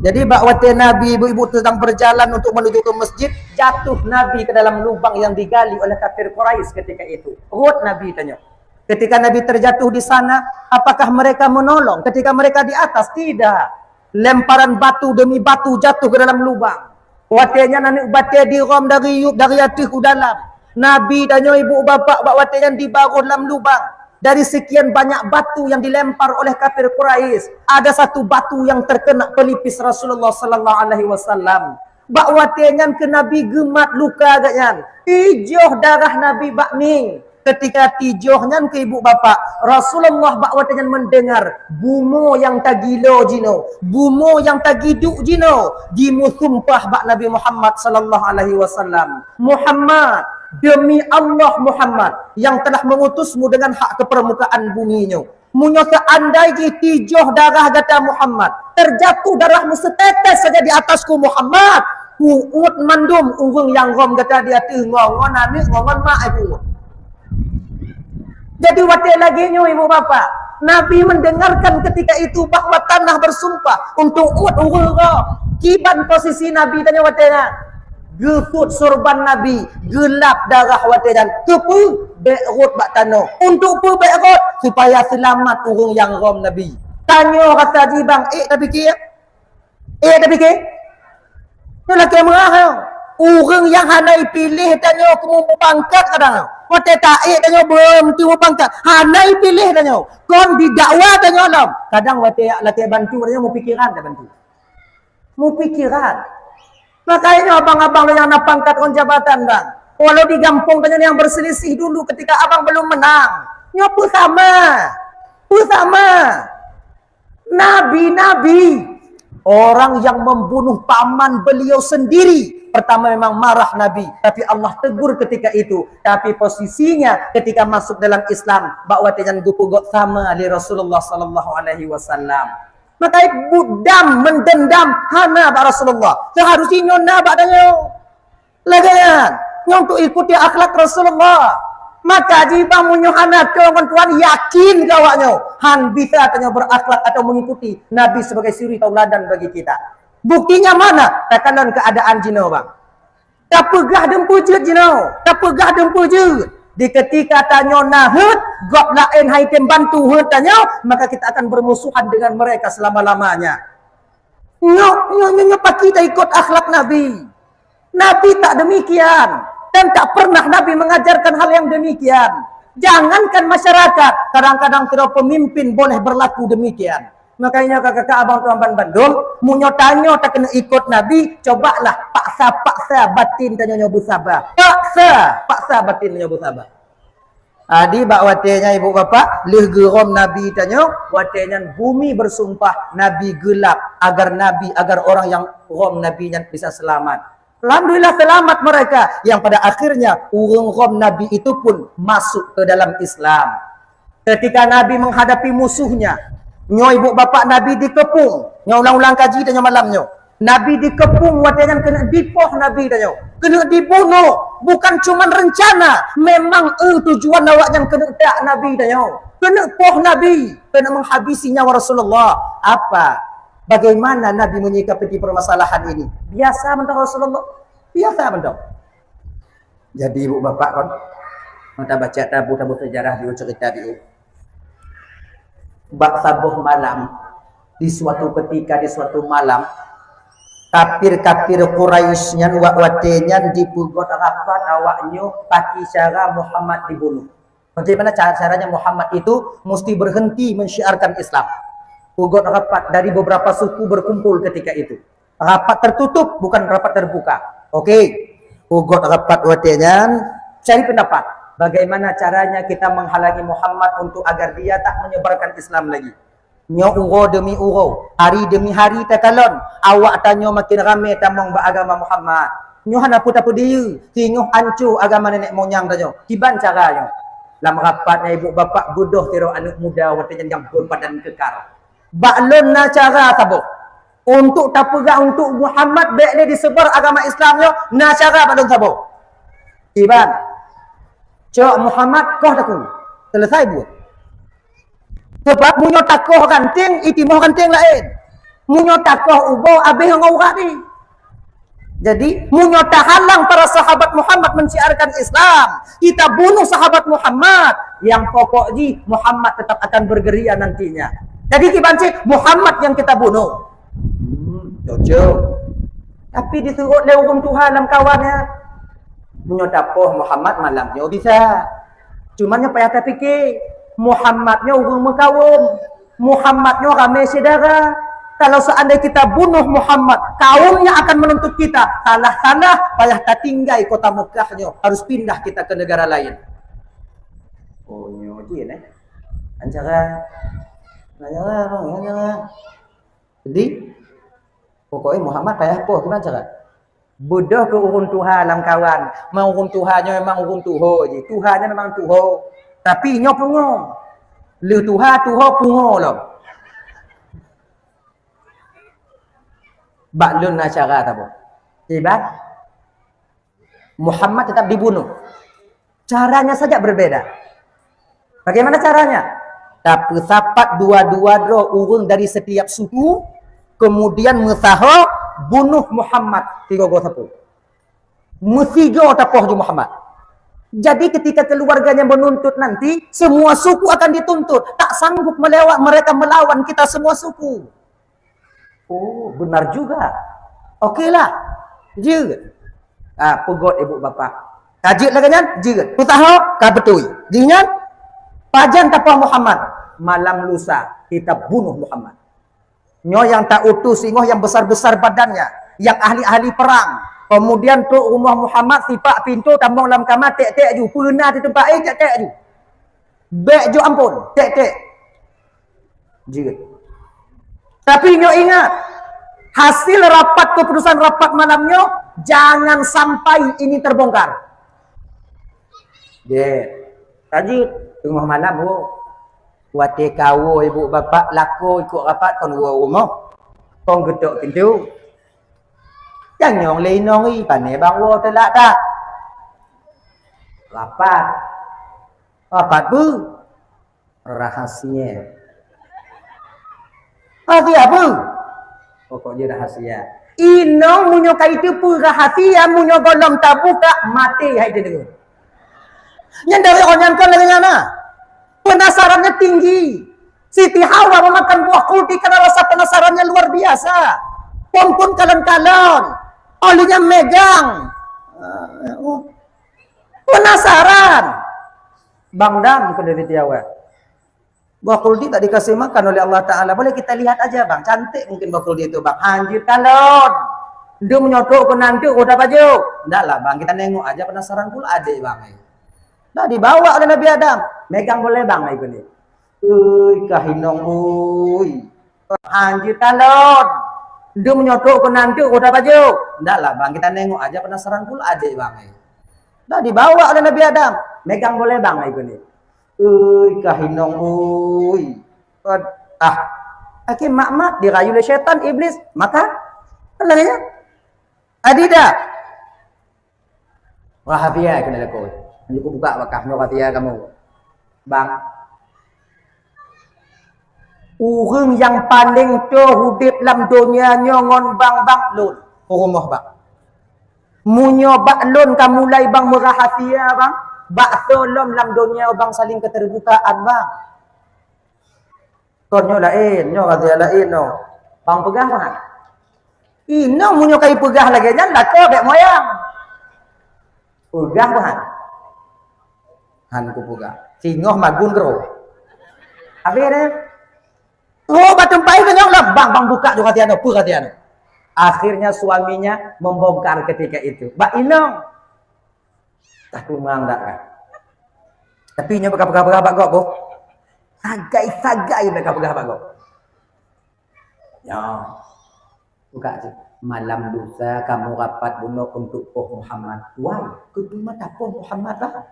Jadi bak watée Nabi ibu-ibu sedang berjalan untuk menuju ke masjid, jatuh Nabi ke dalam lubang yang digali oleh kafir Quraisy ketika itu. Rhot Nabi tanyoe. Ketika Nabi terjatuh di sana, apakah mereka menolong ketika mereka di atas? Tidak. Lemparan batu demi batu jatuh ke dalam lubang. Watée nyan aneuëk batée dirhom dari yup dari ateueh u dalam. Nabi tanyoe ibu bapak bak watée nyan dibaroh lam lubang. Dari sekian banyak batu yang dilempar oleh kafir Quraisy, ada satu batu yang terkena pelipis Rasulullah sallallahu alaihi wasallam. Bak watée nyan keu Nabi geumat luka geuh nyan. Tijoh darah Nabi bak mieng. Ketika tijoh nyan keu ibu bapak, Rasulullah bak watée nyan mendengar bumoe nyang tagilo jinoe, bumoe nyang tagiduk jinoe, jimeusumpah bak Nabi Muhammad sallallahu alaihi wasallam, "Muhammad, demi Allah Muhammad yang telah mengutusmu dengan hak ke permukaan bumi nyoe, meunyoe seandai jih tijoh darah gata Muhammad, terjatuh darah meusetetes saja di atasku Muhammad, kuuet mandum ureuëng nyang rhom gata di ateueh ngon, ngon aneuëk, ngon, ngon mak ibu." Jadi watée lagée nyoe ibu bapak, Nabi mendengarkan ketika itu bahwa tanah bersumpah untuk uet ureuëng Rom. Kiban posisi Nabi tanyoe watée nyan. Geusut sorban Nabi, geulap darah watée nyan. Keupeue? Bék rot bak tanoh. Untuk peue bék rot? Supaya seulamat ureuëng nyang Rom Nabi. Tanyoe rasa jih bang, ék tapiké? Ék tapiké? Nyoe lakée meurah nyoe. Ureuëng nyang hana ipiléh tanyoe keu meupangkat kadang nyoe. Watée taék tanyoe beureuti meupangkat. Hana ipiléh tanyoe. Kon didakwa tanyoe lom. Kadang watée lakée bantu tanyoe meupikiran tabantu. Meupikiran. Makanya abang-abang nyang na pangkat ngon jabatan bang. Walau di gampông tanyoe nyang berselisih dulu ketika abang belum menang. Nyoe peue sama. Peue sama. Nabi-nabi, orang yang membunuh paman beliau sendiri, pertama memang marah Nabi, tapi Allah tegur ketika itu. Tapi posisinya ketika masuk dalam Islam, bak watée nyan geupeugot sama lé Rasulullah sallallahu alaihi wasallam. Maka budam mendendam hana bak Rasulullah. Seharusnya nyoe na bak tanyoe. Lagée nyan, nyoe untuk ikuti akhlak Rasulullah. Maka jibang meunyoe hana keu ngon Tuhan, yakin keu awak nyoe, han bisa tanyoe berakhlak atau mengikuti Nabi sebagai suri tauladan bagi kita. Buktinya mana? Takalon keadaan jinoe bang. Tapeugah deumpeu jeuet jinoe, tapeugah deumpeu jeuet. Di ketika tanyoe na heuet, gob laén hai tem bantu heuet tanyoe, maka kita akan bermusuhan dengan mereka selama-lamanya. Nyoe, nyoe, nyoe, nyoe pakri taikot akhlak Nabi. Nabi tak demikian. Dan tak pernah Nabi mengajarkan hal yang demikian. Jangankan masyarakat, kadang-kadang sidroe pemimpin boleh berlaku demikian. Makanya kakak-kakak abang tuan ban bandum, meunyoe tanyoe takeuneuk ikot Nabi, cobalah paksa-paksa batin tanyoe nyoe beusaba. Paksa, paksa batin tanyoe beusaba. Jadi bak watée nyan ibu bapak, lheueh geurom Nabi tanyoe, watée nyan bumi bersumpah Nabi geulap agar Nabi, agar orang yang rom Nabi nyan bisa selamat. Alhamdulillah selamat mereka yang pada akhirnya ureuëng rom Nabi itu pun masuk ke dalam Islam. Ketika Nabi menghadapi musuhnya, nyoe ibu bapak Nabi dikepung, nyoe ulang-ulang kaji tanyoe malam nyoe. Nabi dikepung watée nyan keuneuk dipoh Nabi tanyoe. Keuneuk dibunoe. Bukan cuman rencana, memang eh tujuan awak nyan keuneuk tak Nabi tanyoe. Keuneuk poh Nabi, keuneuk menghabisi nyawa Rasulullah. Apa? Bagaimana Nabi menyikapi permasalahan ini? Biasa mantong Rasulullah. Biasa mantong. Jadi ibu bapak kon, mata baca tabu-tabu sejarah di cerita di bak saboh malam, di suatu ketika, di suatu malam, kafir-kafir Quraisy nyan wak watée nyan dipeugot rapat awak nyoe paki cara Muhammad dibunuh. Bagaimana cara-caranya Muhammad itu mesti berhenti mensyiarkan Islam. Peugot rapat dari beberapa suku berkumpul ketika itu. Rapat tertutup, bukan rapat terbuka. Oke. Peugot rapat watée nyan, cari pendapat. Bagaimana caranya kita menghalangi Muhammad untuk agar dia tak menyebarkan Islam lagi? Nyoe uroe demi uroe, hari demi hari takalon, awak tanyoe makin ramé tamong bak agama Muhammad. Nyoe hana peue tapeudiyeu, singoh anco agama nenek moyang tanyoe. Kiban cara nyoe? Lam rapat nyan ibu bapak beudôh sidroe aneuk muda watée nyan nyang berbadan kekar. Bak lôn na cara saboh. Untuk tapeugah untuk Muhammad bék lé disebar agama Islam nyoe, na cara bak lôn saboh. Iban, cok Muhammad koh takue. Selesai buet. Sebab meunyoe takoh ranting, itimoh ranting laén. Meunyoe takoh ubô, abéh ngon urat jih. Jadi, meunyoe tahalang para sahabat Muhammad menciarkan Islam, kita bunuh sahabat Muhammad, yang pokok jih Muhammad tetap akan bergerilya nantinya. Jadi, kiban cit Muhammad yang kita bunuh. Hmm, cocok. Tapi disuruh lé ureuëng tuha lam kawan nyan. Meunyoe tapoh Muhammad malam nyoe bisa. Cuma nyoe payah tapiké, Muhammad nyoe ureuëng meukawöm. Muhammad nyoe ramé syedara. Kalau seandai kita bunuh Muhammad, kaumnya akan menuntut kita. Salah-salah, payah tatinggai kota Mekah nyoe. Harus pindah kita ke negara lain. Oh, nyoe jih, eh. Ancara, ancara, ancara. Jadi, pokoknya Muhammad payah poh, gimana cara? Beudôh keu ureuëng tuha lam kawan. Memang ureuëng tuha nyoe memang ureuëng tuho jih. Tuha nyoe memang tuho. Tapi nyoe pungo. Lé tuha, tuho, pungo lom. Bak lôn na cara saboh. Iban, Muhammad tetap dibunuh. Caranya saja berbeda. Bagaimana caranya? Tapeusapat dua-dua droe ureuëng dari setiap suku, kemudian meusaho bunuh Muhammad sigoe-goe sapeue. Meusigoe tapoh ju Muhammad. Jadi ketika keluarganya menuntut nanti, semua suku akan dituntut. Tak sanggup melewat mereka melawan kita semua suku. Oh, benar juga. Oke lah. Jeuet. Ah, peugöt ibu bapa. Ka jeuet lagée nyan, jeuet. Peusaho, ka beutôi. Jih nyan, pajan tapoh Muhammad. Malam lusa, kita bunuh Muhammad. Nyoe nyang ta utus singoh nyang besar-besar badannya, nyang ahli-ahli perang. Kemudian trok rumoh Muhammad, sipak pintoe, tamong lam kama, tek-tek ju. Peuna di teumpat, eh, tek-tek ju. Bék ju ampon, tek-tek. Jeuet. Tapi nyoe ingat, hasil rapat, keputusan rapat malam nyoe, jangan sampai ini terbongkar. Jeuet. Ka jeuet, teungoh malam, wo. Watée ka woe ibu bapak lakoe ikot rapat kon woe rumoh. Kon geutok pintoe. Nyang nyong lé inong i, pane bang woe teulak that. Rapat. Rapat peue? Rahasia. Rahasia peue? Pokok jih rahasia. Inong meunyoe ka iteupeue rahasia, meunyoe gohlom tabuka, maté hai teudeungoe. Nyan dari awak nyan kan lagée nyan na. Penasarannya tinggi. Siti Hawa memakan buah khuldi karena rasa penasarannya luar biasa. Phon-phon kalon-kalon. Olehnya megang. Ah, oh. Penasaran. Bang Dam keu dari Tiawa. Buah khuldi tak dikasih makan oleh Allah Ta'ala. Boleh kita lihat aja, Bang. Cantik mungkin buah khuldi itu, Bang. Hanjeuet kalon. Dia menyodok ke nanti, udah baju. Ndak lah, Bang. Kita nengok aja, penasaran pula adik, Bang. Dah dibawa oleh Nabi Adam. Megang boleh, Bang, ikut ni. Ui, kah inong, ui. Hanjeuet kalon. Dia menyodok ke nanti, udah baju. Ndak lah, Bang. Kita nengok aja, penasaran pula adik, Bang. Dah dibawa oleh Nabi Adam. Megang boleh, Bang, ikut ni. Ui, kah inong, ui. Ad-, ah. Akhé mak-mak dirayu lé syaitan, iblis. Maka, kan lagée nyan? Adida. Rahasia keuneuk lakoe. Nyoe kubuka bak kah, nyoe rahasia kamoe. Bang. Ureuëng nyang paleng toh udeb lam donya nyoe ngon bang, bang, lôn. Peurumoh bang. Meunyoe bak lôn ka mulai bang meurahasia bang, bak soe lom lam donya bang saling keterbukaan bang. Kon nyoe laén, nyoe rahasia laén nyoe. Bang peugah bang. Inong meunyoe ka ipeugah lagée nyan, lakoe bék moyang. Peugah bang. Han kupeugah. Singoh magun keudroe. Habéh deh. Oh, bak teumpat itu nyang lam. Bang, bang buka juga tiano, pura tiano. Akhirnya suaminya membongkar ketika itu. Bak inong. Tah tumang dak kan. Tapi nyoe peugah-peugah bak gob boh. Sagai-sagai peugah-peugah bak gob. Ya. Buka cit. Malam lusa kamu rapat bunoe untuk poh Muhammad. Wah, kutu mata poh Muhammad lah.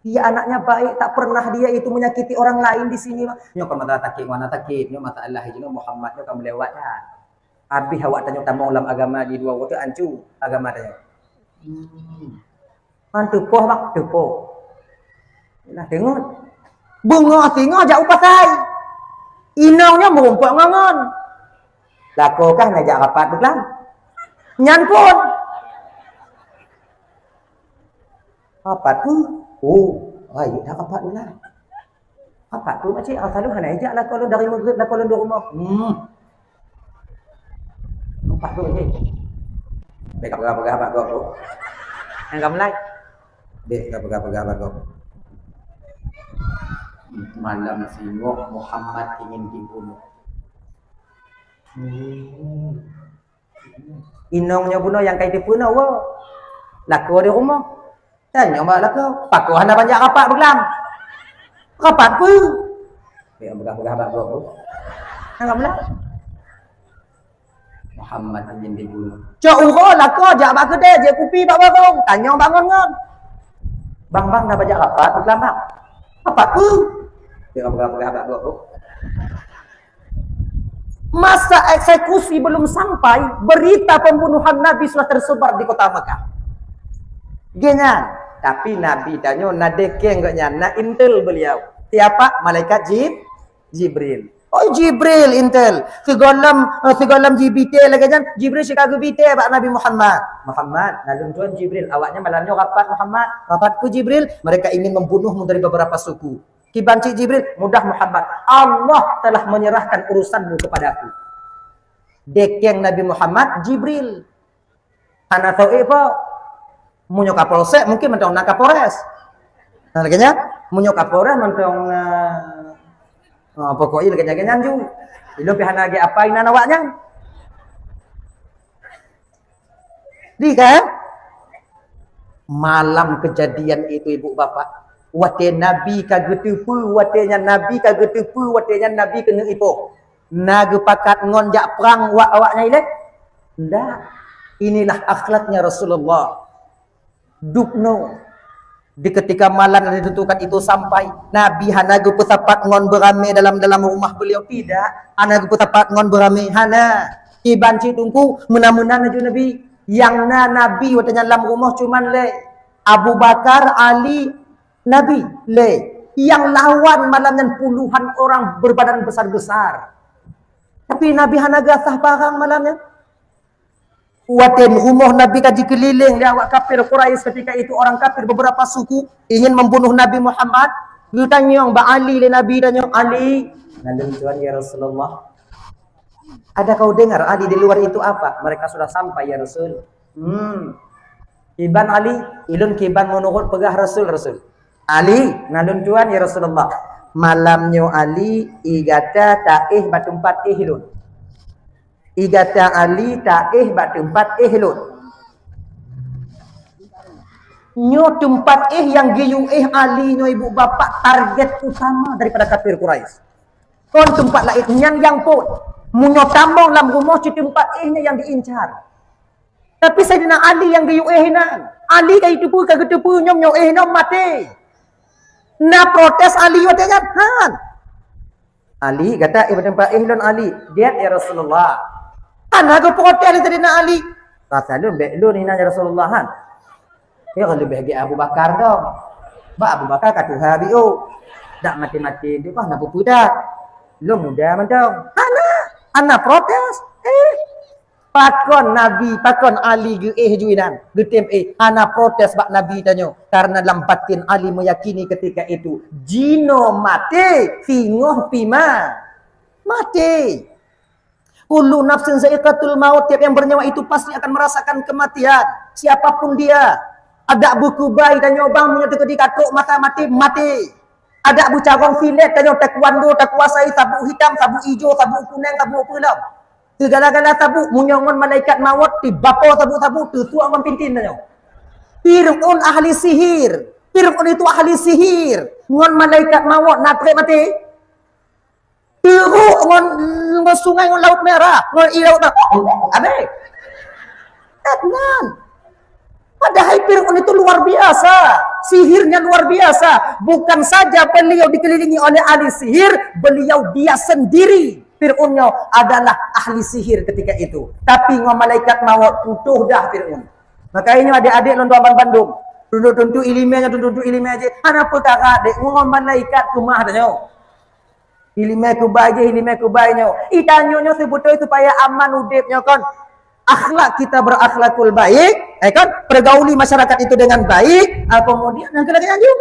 Dia anaknya baik, tak pernah dia itu menyakiti orang lain di sini. Nyoe kan masalah sakit, mana sakit. Nyoe masalah itu Muhammad nyoe kan melewat dah. Habis awak tanyoe tamong lam agama di dua waktu ancu agama tanyoe. Hmm. Han teupoh bak teupoh. Nah, tengok. Beungoh singoh jak u pasai. Inong nyoe meurumpok ngon ngon. Lakoe kah na jak rapat beuklam. Nyan pun. Rapat tu. Oh, rayeuk dah rapat ulang. Rapat tu makcik, ah, selalu hana ijak lakoe lôn dari Maghrib, lakoe lôn di rumoh. Hmm. Rapat tu makcik. Bèk ka peugah-peugah bak gob tu. Nyang ka mulai. Bèk ka peugah-peugah bak gob. Malam singoh Muhammad ingin dibunuh. Hmm. Inong nyoe bunoe nyang kai teupeue na woe. Lakoe di rumoh. Tanyong bak lakoe, "Pakon hana banyak rapat beuklam?" "Rapat peue?" Bèk peugah-peugah bak gob. Hana meulah. Muhammad ingin dibunuh. Cok uroe lakoe jak bak keudè, jép kupi bak warong. Tanyong bak ngon-ngon. "Bang, bang, na banyak rapat beuklam, bang?" "Rapat peue?" Bèk peugah-peugah bak gob. Masa eksekusi belum sampai, berita pembunuhan Nabi sudah tersebar di kota Mekah. Geuh nyan, tapi Nabi tanyoe na dekeng geuh nyan, na intel beliau. Siapa? Malaikat Jib-, Jibril. Oh, Jibril intel. Sigohlom, eh, sigohlom jibité lagèe nyan, Jibril sika geubité bak Nabi Muhammad. "Muhammad, na lôn tuan Jibril, awaknyan malam nyoe rapat Muhammad." "Rapat peue Jibril?" "Mereka ingin membunuhmu dari beberapa suku." "Kiban cit Jibril?" "Mudah Muhammad, Allah telah menyerahkan urusanmu kepadaku." Dekeng Nabi Muhammad, Jibril. Hana tao ék po. Meunyoe Kapolsek mungkin mantong na Kapolres. Nah, lagèe nyan, meunyoe Kapolres mantong, eh, oh, pokoknya lagèe nyan, lagèe nyan ju. Ilôn pih hana gét apa inan awaknyan. Di kan? Malam kejadian itu, ibu bapak, watèe Nabi ka geuteupeue, watèe nyan Nabi ka geuteupeue, watèe nyan Nabi keuneuk ipoh. Na geupakat ngon jak prang wak awaknyan ilèe? Ndak. Inilah akhlaknya Rasulullah. Dubnoe. Di ketika malam yang ditentukan itu sampai, Nabi hana geupeusapat ngon beuramé dalam, dalam rumah beliau, tidak. Hana geupeusapat ngon beuramé, hana. Kiban cit Teungku, meunan-meunan laju Nabi. Nyang na Nabi watèe nyan lam rumoh cuman lé Abu Bakar, Ali, Nabi lé. Nyang lawan malam nyan puluhan orang berbadan besar-besar. Tapi Nabi hana geusah parang malam nyan. Watèe rumoh Nabi ka jikeulileng lé awak kafir Quraisy ketika itu, orang kafir beberapa suku ingin membunuh Nabi Muhammad, geutanyong bak Ali lé Nabi, tanyong, "Ali, na lôn tuan ya Rasulullah." "Ada kau dengar, Ali, di luar itu apa?" "Mereka sudah sampai, ya Rasul." "Hmm. Kiban, Ali?" "Ilôn kiban meunurot peugah Rasul, Rasul." "Ali, na lôn tuan, ya Rasulullah." "Malam nyoe, Ali, i gata taéh bak teumpat éh lôn. I gata, Ali, taéh bak teumpat éh lôn." Nyoe teumpat éh nyang geuyue éh Ali nyoe, ibu bapak, target utama daripada kafir Quraisy. Kon teumpat laén, nyan nyang phôn. Meunyoe tamong lam rumoh, cit teumpat éh nyan nyang diincar. Tapi Saidina Ali nyang geuyue éh inan. Ali ka jiteupeue, ka geuteupeue nyoe, nyoe éh nyoe maté. Na protes Ali watèe nyan? Han. "Ali, gata éh bak teumpat éh lôn, Ali." "Gét, ya Rasulullah." Hana geuprotes lé Saidina Ali. "Rasa lôn bèk lôn inan, ya Rasulullah, han." "Ya, leubeh gét Abu Bakar dong. Bak Abu Bakar ka tuha biôh. Dak maté-maté, di bah na peue-peue dak. Lôn muda mantong." Hana, hana protes. Eh, pakon Nabi, pakon Ali geuéh ju inan, geutem éh, hana protes bak Nabi tanyoe. Karena lam batin Ali meyakini ketika itu, jinoe maté, singoh pih ma-, maté. "Kullu nafsin za'iqatul maut," tiap yang bernyawa itu pasti akan merasakan kematian. Siapapun dia, adak beukubai tanyoe bang, meunyoe teukeudi ka trok masa maté, maté. Adak beucarông silet tanyoe, taekwondo takuasai, sabuk hitam, sabuk ijo, sabuk kuneng, sabuk peue lom. Segala-gala sabuk, meunyoe ngon malaikat mawöt, tibapo sabuk-sabuk, teusuak ngon pintin tanyoe. Fir'aun ahli sihir. Fir'aun itu ahli sihir. Ngon malaikat mawöt na trép maté. Teurok ngon, ngon sungai, ngon Laut Merah, ngon i Laut Merah. Habis. Kan? Padahal Fir'aun itu luar biasa, sihirnya luar biasa. Bukan saja beliau dikelilingi oleh ahli sihir, beliau dia sendiri, Fir'aun nyoe, adalah ahli sihir ketika itu. Tapi ngon malaikat mawöt putôh dah Fir'aun. Makanya adik-adik lôn tuan bandum, tuntut-tuntut iéleumé nyoe, tuntut-tuntut iéleumé jih. Hana peukara dek ngon malaikat keumah tanyoe. Iéleumé kubai jih, iéleumé kubai nyoe. Itanyoe nyoe seubeutôi supaya aman udép nyoe kon. Akhlak kita berakhlakul baik, eh kon, pergauli masyarakat itu dengan baik, ah, kemudian nyang keuneuk lanjut.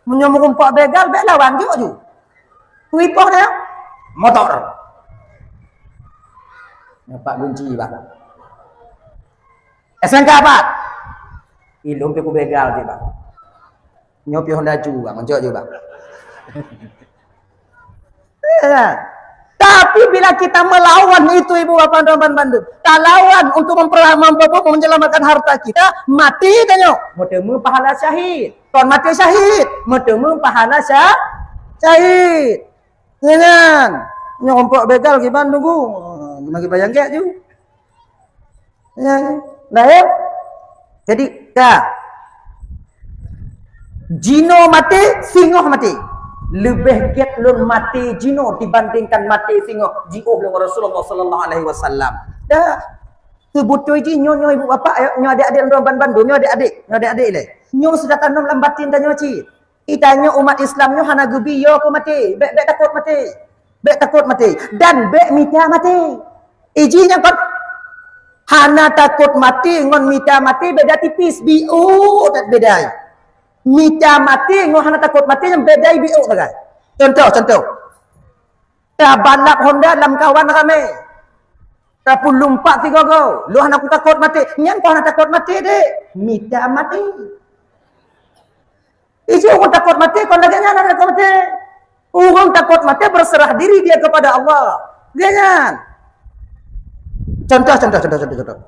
Meunyoe meurumpok begal, bèk lawan jok ju. Kuipoh dah. Motor. Nampak kunci, Bang. S N K pat. Ilôn pih kubegal jih, Bang. Nyoe pih Honda ju, Bang. Jok ju, Bang. Ya. Tapi bila kita melawan itu, ibu bapak teman bandum, talawan untuk memperla-, memper-, menyelamatkan harta kita, mati tanyoe. Meuteumé pahala syahid. Kon maté syahid, meuteumé pahala sya-, syahid. Nyan, nyan. Nyoe rumpok begal kiban tunggu. Mari bayang gèt ju. Ya, dah ya. Jadi, dah. Jinoe maté, singoh maté. Leubeh gèt lôn maté jinoe dibandingkan maté singoh, jiôh lé Rasulullah sallallahu alaihi wasallam. Dah. Seubeutôi jih nyoe, nyoe ibu bapak, ya, nyoe adik-adik lôn ban bandum, nyoe adik-adik, nyoe adik-adik lé. Nyoe sudah tanom lam batin tanyoe cit. Itanyoe umat Islam nyoe hana geubi yo keu maté. Bèk, bèk takot maté. Bèk takot maté. Dan bèk mita maté. Iji nyang kon hana takot maté ngon mita maté beda tipis. Biôk that beda. Mita maté ngon hana takot maté nyan beda biôk sagai. Contoh, contoh. Tabalap honda lam kawan ramé. Tapulumpak sigoe-goe. Lôn hana kutakot maté. Nyan kon hana takot maté deh. Mita maté. Iji ureuëng takot maté, kon lagèe nyan hana takot maté. Ureuëng takot maté berserah diri dia kepada Allah. Lagèe nyan. Contoh, contoh, contoh, contoh, contoh.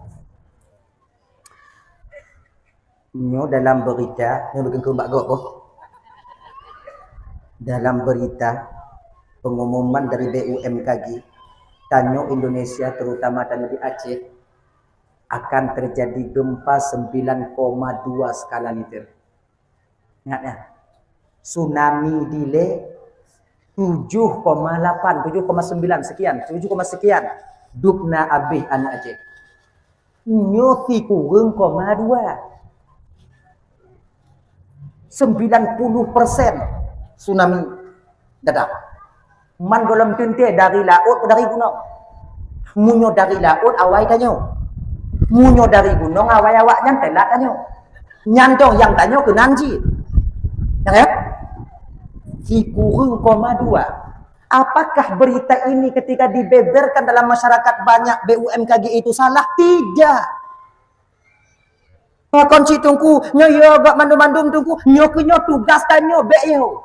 Nyoe dalam berita, nyoe beukeung bak gob boh. Dalam berita pengumuman dari B U M K G, tanyoe Indonesia, terutama tanyoe di Aceh, akan terjadi gempa sembilan koma dua skala Richter. Ingat ya, tsunami dilée tujuh koma lapan, tujuh koma sembilan sekian, tujuh koma sekian. Dubna abéh aneuk Aceh. Nyoe sikureueng koma dua. Sembilan puluh persen tsunami datang. Man gohlom teuntèe dari laôt atau dari gunong. Meunyoe dari laôt awai tanyoe. Meunyoe dari gunong awai awaknyan teulat tanyoe. Nyan dong nyang tanyoe keunan cit. Ya kan? Sikureueng koma dua. Apakah berita ini ketika dibeberkan dalam masyarakat banyak B U M K G itu salah? Tidak. Pakon cit Teungku, nyoe yo gak mandum-mandum Teungku, nyoe keuh nyoe tugas tanyoe bèk yo.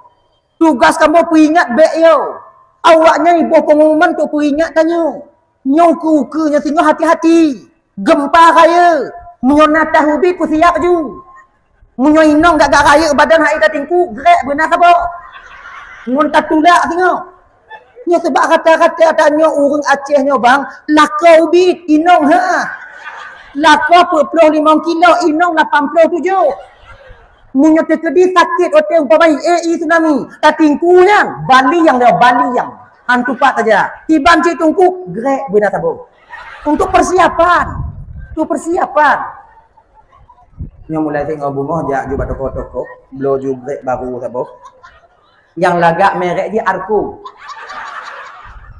Tugas kamoe peuingat bèk yo. Awaknyan iboh pengumuman untuk peuingat tanyoe. Nyoe ukeue-ukeue nyoe singoh hati-hati. Gempa rayeuk. Meunyoe na tahu bi peusiap ju. Meunyoe inong gak-gak rayeuk badan hai tatingku, grek beuna saboh. Ngon tatulak singoh. Nyoe sebab rata-rata tanyoe ureuëng Aceh nyoe bang, lakoe ubit inong ha. Lakoe peuet ploh limong kilo, inong lapan ploh tujoh. Meunyoe teukeudi sakét watèe umpama i tsunami, tatingku nyan, bali nyang lewat bali nyang. Hantu pat saja. Tiban cit Teungku, grek beuna saboh. Untuk persiapan. Untuk persiapan. Nyoe mulai tengok bungoh jak ju bak toko-toko, bloe ju grek baru saboh. Nyang lagak merek jih Arku.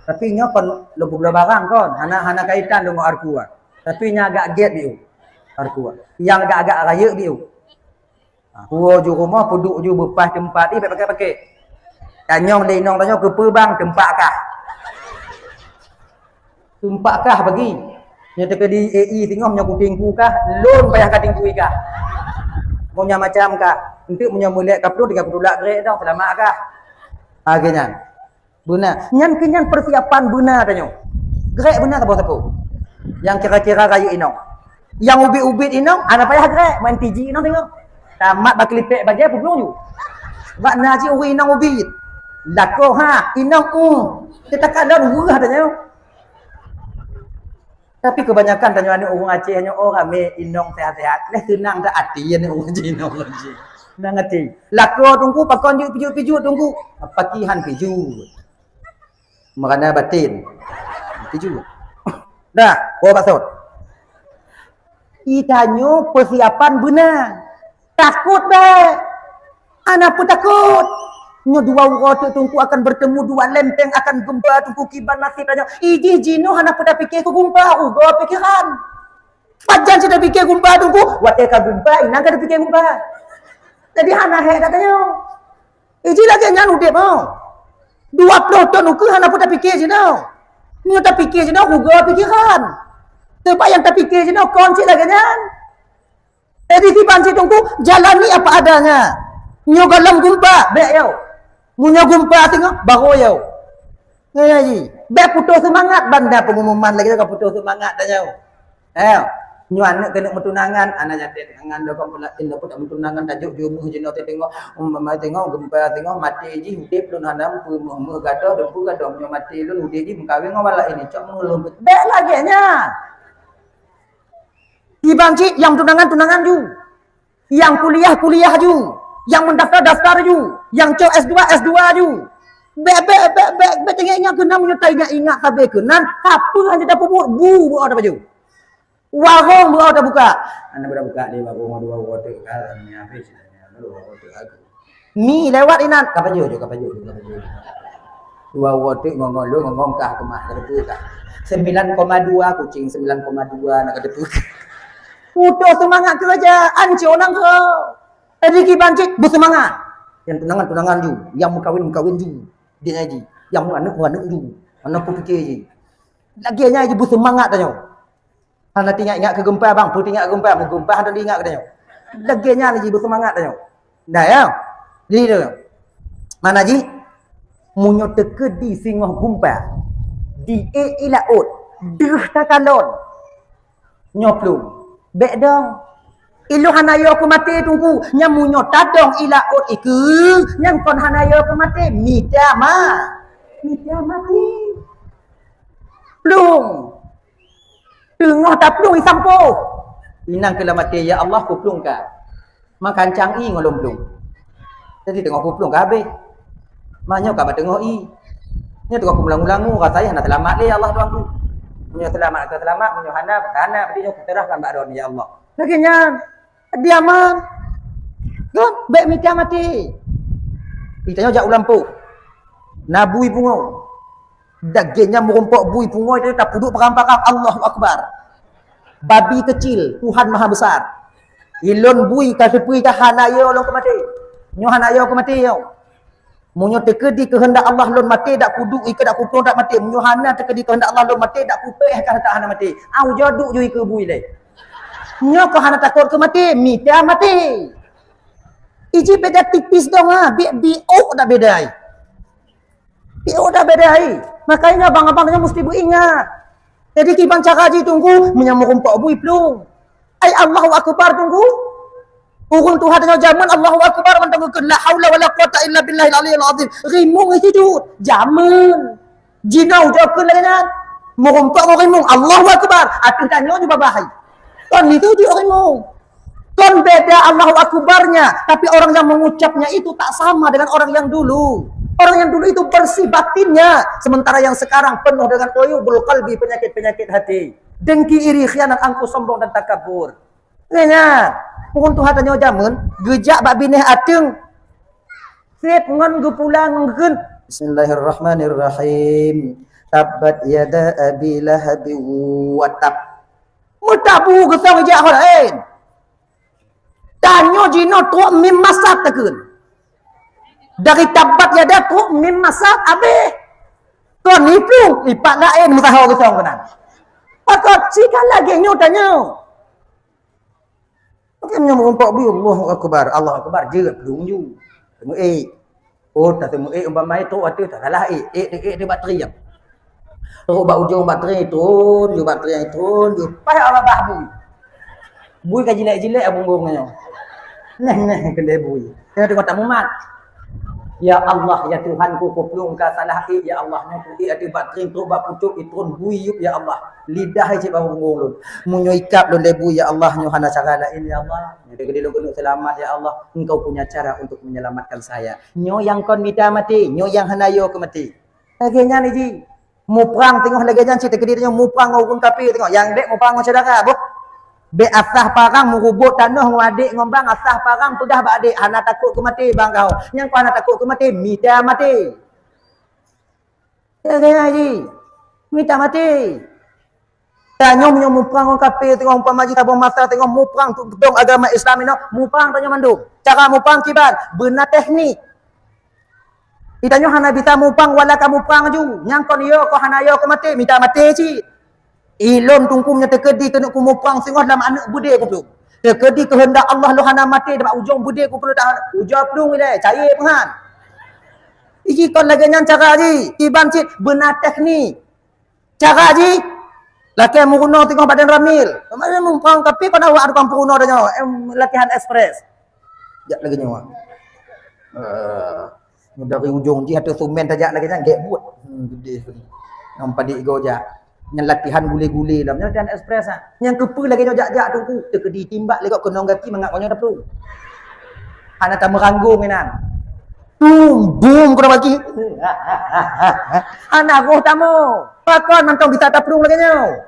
Tapi nyoe kon lôn peubloe barang kon, hana, hana kaitan deungon Arku ah. Tapi nyang agak gét biu. Arku ah. Nyang agak-agak rayeuk biu. Ha, puwoe ju rumoh peuduek ju beupaih teumpat ih bèk paké-paké. Tanyong lé inong tanyoe keupeue bang teumpat kah? Teumpat kah bagi? Nyoe teukeudi A I singoh nyoe kutingku kah? Lôn payah ka tingku kah? Ngon nyang macam kah? Enteuk meunyoe meulek ka peuduek tinggai kutulak grek dong, seulamat kah? Ha, geuh nyan. Beuna. Nyan keuh nyan persiapan beuna tanyoe. Grek beuna saboh-saboh. Nyang kira-kira rayeuk inong. Nyang ubit-ubit inong, hana payah grek, main P G inong tengok. Tamat bak kelipek bajèe peubloe ju. Bak na cit ureueng inong ubit. Lakoe ha, inong uh. Kita kalon weueh tanyoe. Tapi kebanyakan tanyoe aneuk ureueng Aceh nyoe, oh, ramé inong sehat-sehat. Leh seunang that até aneuk ureueng Aceh, inong ureueng Aceh. Seunang até. Lakoe Teungku pakon jeuet pijuet-pijuet Teungku. Paki han pijuet. Meurana baten. Pijuet. Dah, oh, maksud. Itanyoe persiapan beuna. Takot bèk. Hana peutakot. Nyoe dua uroe teuk Teungku akan bertemu, dua lempeng akan gempa Teungku kiban nasib tanyoe. Ijih jinoe hana peutapike keu gempa, uroe pikiran. Pajan cit tapike gempa Teungku, watèe ka gempa, inan ka tapike gempa. Jadi hana hék that tanyoe. Ijih lagèe nyan udép nyoe. Dua ploh thon ukeue hana peutapike jinoe. Nyoe tapike jinoe, uroe pikiran. Teuma nyang tapike jinoe kon cit lagèe nyan. Jadi, kiban cit Teungku, jalani apa adanya. Nyoe gohlom gempa, bèk yo. Meunyoe gempa singoh, barô yo. Nyan ji. Bèk putôh seumangat banda pengumuman lagèe ka putôh seumangat tanyoe. Eh, nyoe aneuk keuneuk meutunangan, aneuk nyan teuh tangan lom kon pula, eh, lom pula meutunangan tajok jumeuh jinoe teuh tengok, umpama tengok gempa tengok maté jih udép lôn hana meupeue meuh gadoh, deumpeue gadoh nyoe maté lôn udép jih meukawen ngon walak ini, cok meulôn. Bèk lagèe nyan. Kiban cit nyang tunangan, tunangan ju. Nyang kuliah, kuliah ju. Nyang meudaftar, daftar ju. Nyang cok S dua, S dua ju. Bèk, bèk, bèk, bèk, bèk teuingat-ingat keunan meunyoe taingat-ingat sabe keunan, sapeue hana tapeubuet, bu beuo tapajoh. Warong beuo tabuka. Hana beuo tabuka di warong dua uroe teuk ka, hana habéh ceurita dua uroe teuk ka. Mi lewat inan, ka pajoh ju, ka pajoh ju, ka pajoh ju. Dua wote ngongol lu, ngongol kah keumah, ka teupeu kah. Sembilan koma dua kucing, sembilan koma dua nak ka teupeu. Utoh seumangat keurajaan, cit onang keu. Jadi kiban cit beuseumangat. Nyang tunangan, tunangan ju, nyang meukawin, meukawin ju. Dia ngaji. Nyang meuaneuk, meuaneuk ju. Hana peupike ji. Lagèe nyan ji beuseumangat tanyoe. Hana teuingat-ingat keu geumpa bang, peue teuingat keu geumpa, meugeumpa hana teuingat keu tanyoe. Lagèe nyan ji beuseumangat tanyoe. Nah ya. Jadi tu. Mana ji? Meunyoe teukeudi singoh geumpa, di ék i laôt, deuh takalon. Nyoe plueng. Bèk dong. Ilôn hana yo keu maté Teungku. Nyan meunyoe tadong i laôt ikeue, nyan kon hana yo keu maté. Mita ma. Mita maté. Plueng. Teungoh taplueng isampoe. Inan keu lam até, "Ya Allah, kuplueng ka." Makancang ié ngon lôn plueng. Jadi teungoh kuplueng ka habéh. Manyoe ka bak teungoh ié. Nyoe teungoh kumeulangu-langu, rasa hana seulamat lé, ya Allah Tuhanku. Meunyoe seulamat, ka seulamat, meunyoe hana, ka hana, berarti nyoe kuserahkan bak droeneuh, ya Allah. Lagèe nyan, diaman. Kan? Bèk mita maté. Itanyoe jak u lampôh. Na bui pungo. Lagèe nyan meurumpok bui pungo itu tapeuduek parang-parang, Allahu Akbar. Babi kecil, Tuhan Maha Besar. Ilôn bui ka seupui ka hana yo lôn keu maté. Nyoe hana yo keu maté nyoe. Meunyoe teukeudi keuheundak Allah lôn maté, dak kuduek ikeue dak kuplueng dak maté. Meunyoe hana teukeudi keuheundak Allah lôn maté, dak kupéh ka hana maté. Au jaduk ju ikeue bui lé. Nyoe keu hana takot keu maté, mita maté. Iji beda tipis dong ha, bi bi ok dak beda ai. Pi udah beda hai. Makanya abang-abang nyoe mesti beuingat. Jadi kiban cara ji Teungku, meunyoe meurumpok bui plueng. Ai Allahu Akbar Teungku. Ureueng tuha tanyoe jameun Allahu Akbar mantong geukheun la haula wala quwata illa billahil aliyil azim. Rimueng sujud. Jameun. Jinoe ujoe kheun lagèe nyan. Meurumpok ngon rimueng Allahu Akbar. Ateueh tanyoe ju babah hai. Kon itu ju rimueng. Kon beda Allahu Akbarnya, tapi orang yang mengucapnya itu tak sama dengan orang yang dulu. Orang yang dulu itu bersih batinnya, sementara yang sekarang penuh dengan uyubul qalbi, penyakit-penyakit hati. Dengki, iri, khianat, angkuh, sombong dan takabur. Nyan, ureueng tuha tanyoe jameun geujak bak binéh ateueng. Sép ngon geupulang ngon geukheun, "Bismillahirrahmanirrahim. Tabbat yada Abi Lahab wa tab." Meutabu geusong ijak ho laén. Tanyoe jinoe trok mim masat takheun. Dari tabbat yada trok mim masat abéh. Kon iplueng, ipat laén meusaho geusong keunan. Pakon sika lagèe nyoe tanyoe. Mungkin nyoe meurumpok bui, Allahu Akbar, Allahu Akbar, jeuet plueng ju. Teumeuk ék. Oh, ta teumeuk ék umpama trok ateueh, ta salah ék. Ék, ék, ék, ék bak triang. Trok bak ujong bak triang, trôn, ju bak triang, trôn, ju paih babah bui. Bui ka jilek-jilek abong-bong nyoe. Neh, neh, keudéh bui. Nyoe teungoh tamumat. Ya Allah, ya Tuhanku, kuplueng ka salah ék, ya Allah, nyoe ku ék ateueh bak triang, trok bak pucôk, itrôn bui yup, ya Allah. Lidah cit bak punggung lôn. Meunyoe ikab lôn lé bui, ya Allah, nyoe hana cara laén, ya Allah. Nyoe keudéh lôn keuneuk seulamat, ya Allah. Engkau punya cara untuk menyelamatkan saya. Nyoe nyang kon mita maté, nyoe nyang hana yo keu maté. Lagèe nyan ji. Muprang teungoh lagèe nyan cit teukeudi nyoe muprang ngon ureueng kafé teungoh. Nyang bèk muprang ngon syedara, boh. Bèk asah parang meurubot tanoh ngon adék ngon bang, asah parang peugah bak adék, "Hana takot keu maté bang kah." Nyang kon hana takot keu maté, mita maté. Ya, ya, ji. Mita maté. Tanyoe meunyoe muprang ngon kafé teungoh umpama ji saboh masa teungoh muprang untuk peudong agama Islam inoe, muprang tanyoe mandum. Cara muprang kiban, beuna teknik. Itanyoe hana bisa muprang wala ka muprang ju. Nyang kon yo, kon hana yo keu maté, mita maté cit. Ilôn Teungku meunyoe teukeudi keuneuk kumuprang singoh lam aneuk beudé kuplueng. Teukeudi keuheundak Allah lôn hana maté, bak ujong beudé kuplueng, ujoe plueng ilèe, cayée peungan. Iji kon lagèe nyan cara ji, kiban cit beuna teknik. Cara ji, lakèe meurunoe teungoh badan ramil. Kemarin muprang tapi kon awak tukang peurunoe tanyoe, em, latihan ekspres. Jak lagèe nyoe. Eh, dari ujong jih ateueh sumen tajak lagèe nyan, gèt buet. Hmm, geudeh tu. Nyang padit go jak. Nyang latihan gule-gule lam, nyang latihan ekspres ah. Nyang keupeue lagèe nyoe jak-jak Teungku, teukeudi timbak lé gob keunong gaki mangat gobnyan taplueng. Hana tameuranggong inan. Bum, bum, kena bagi. Hana roh tamu. Pakon mantong bisa taplueng lagèe nyoe.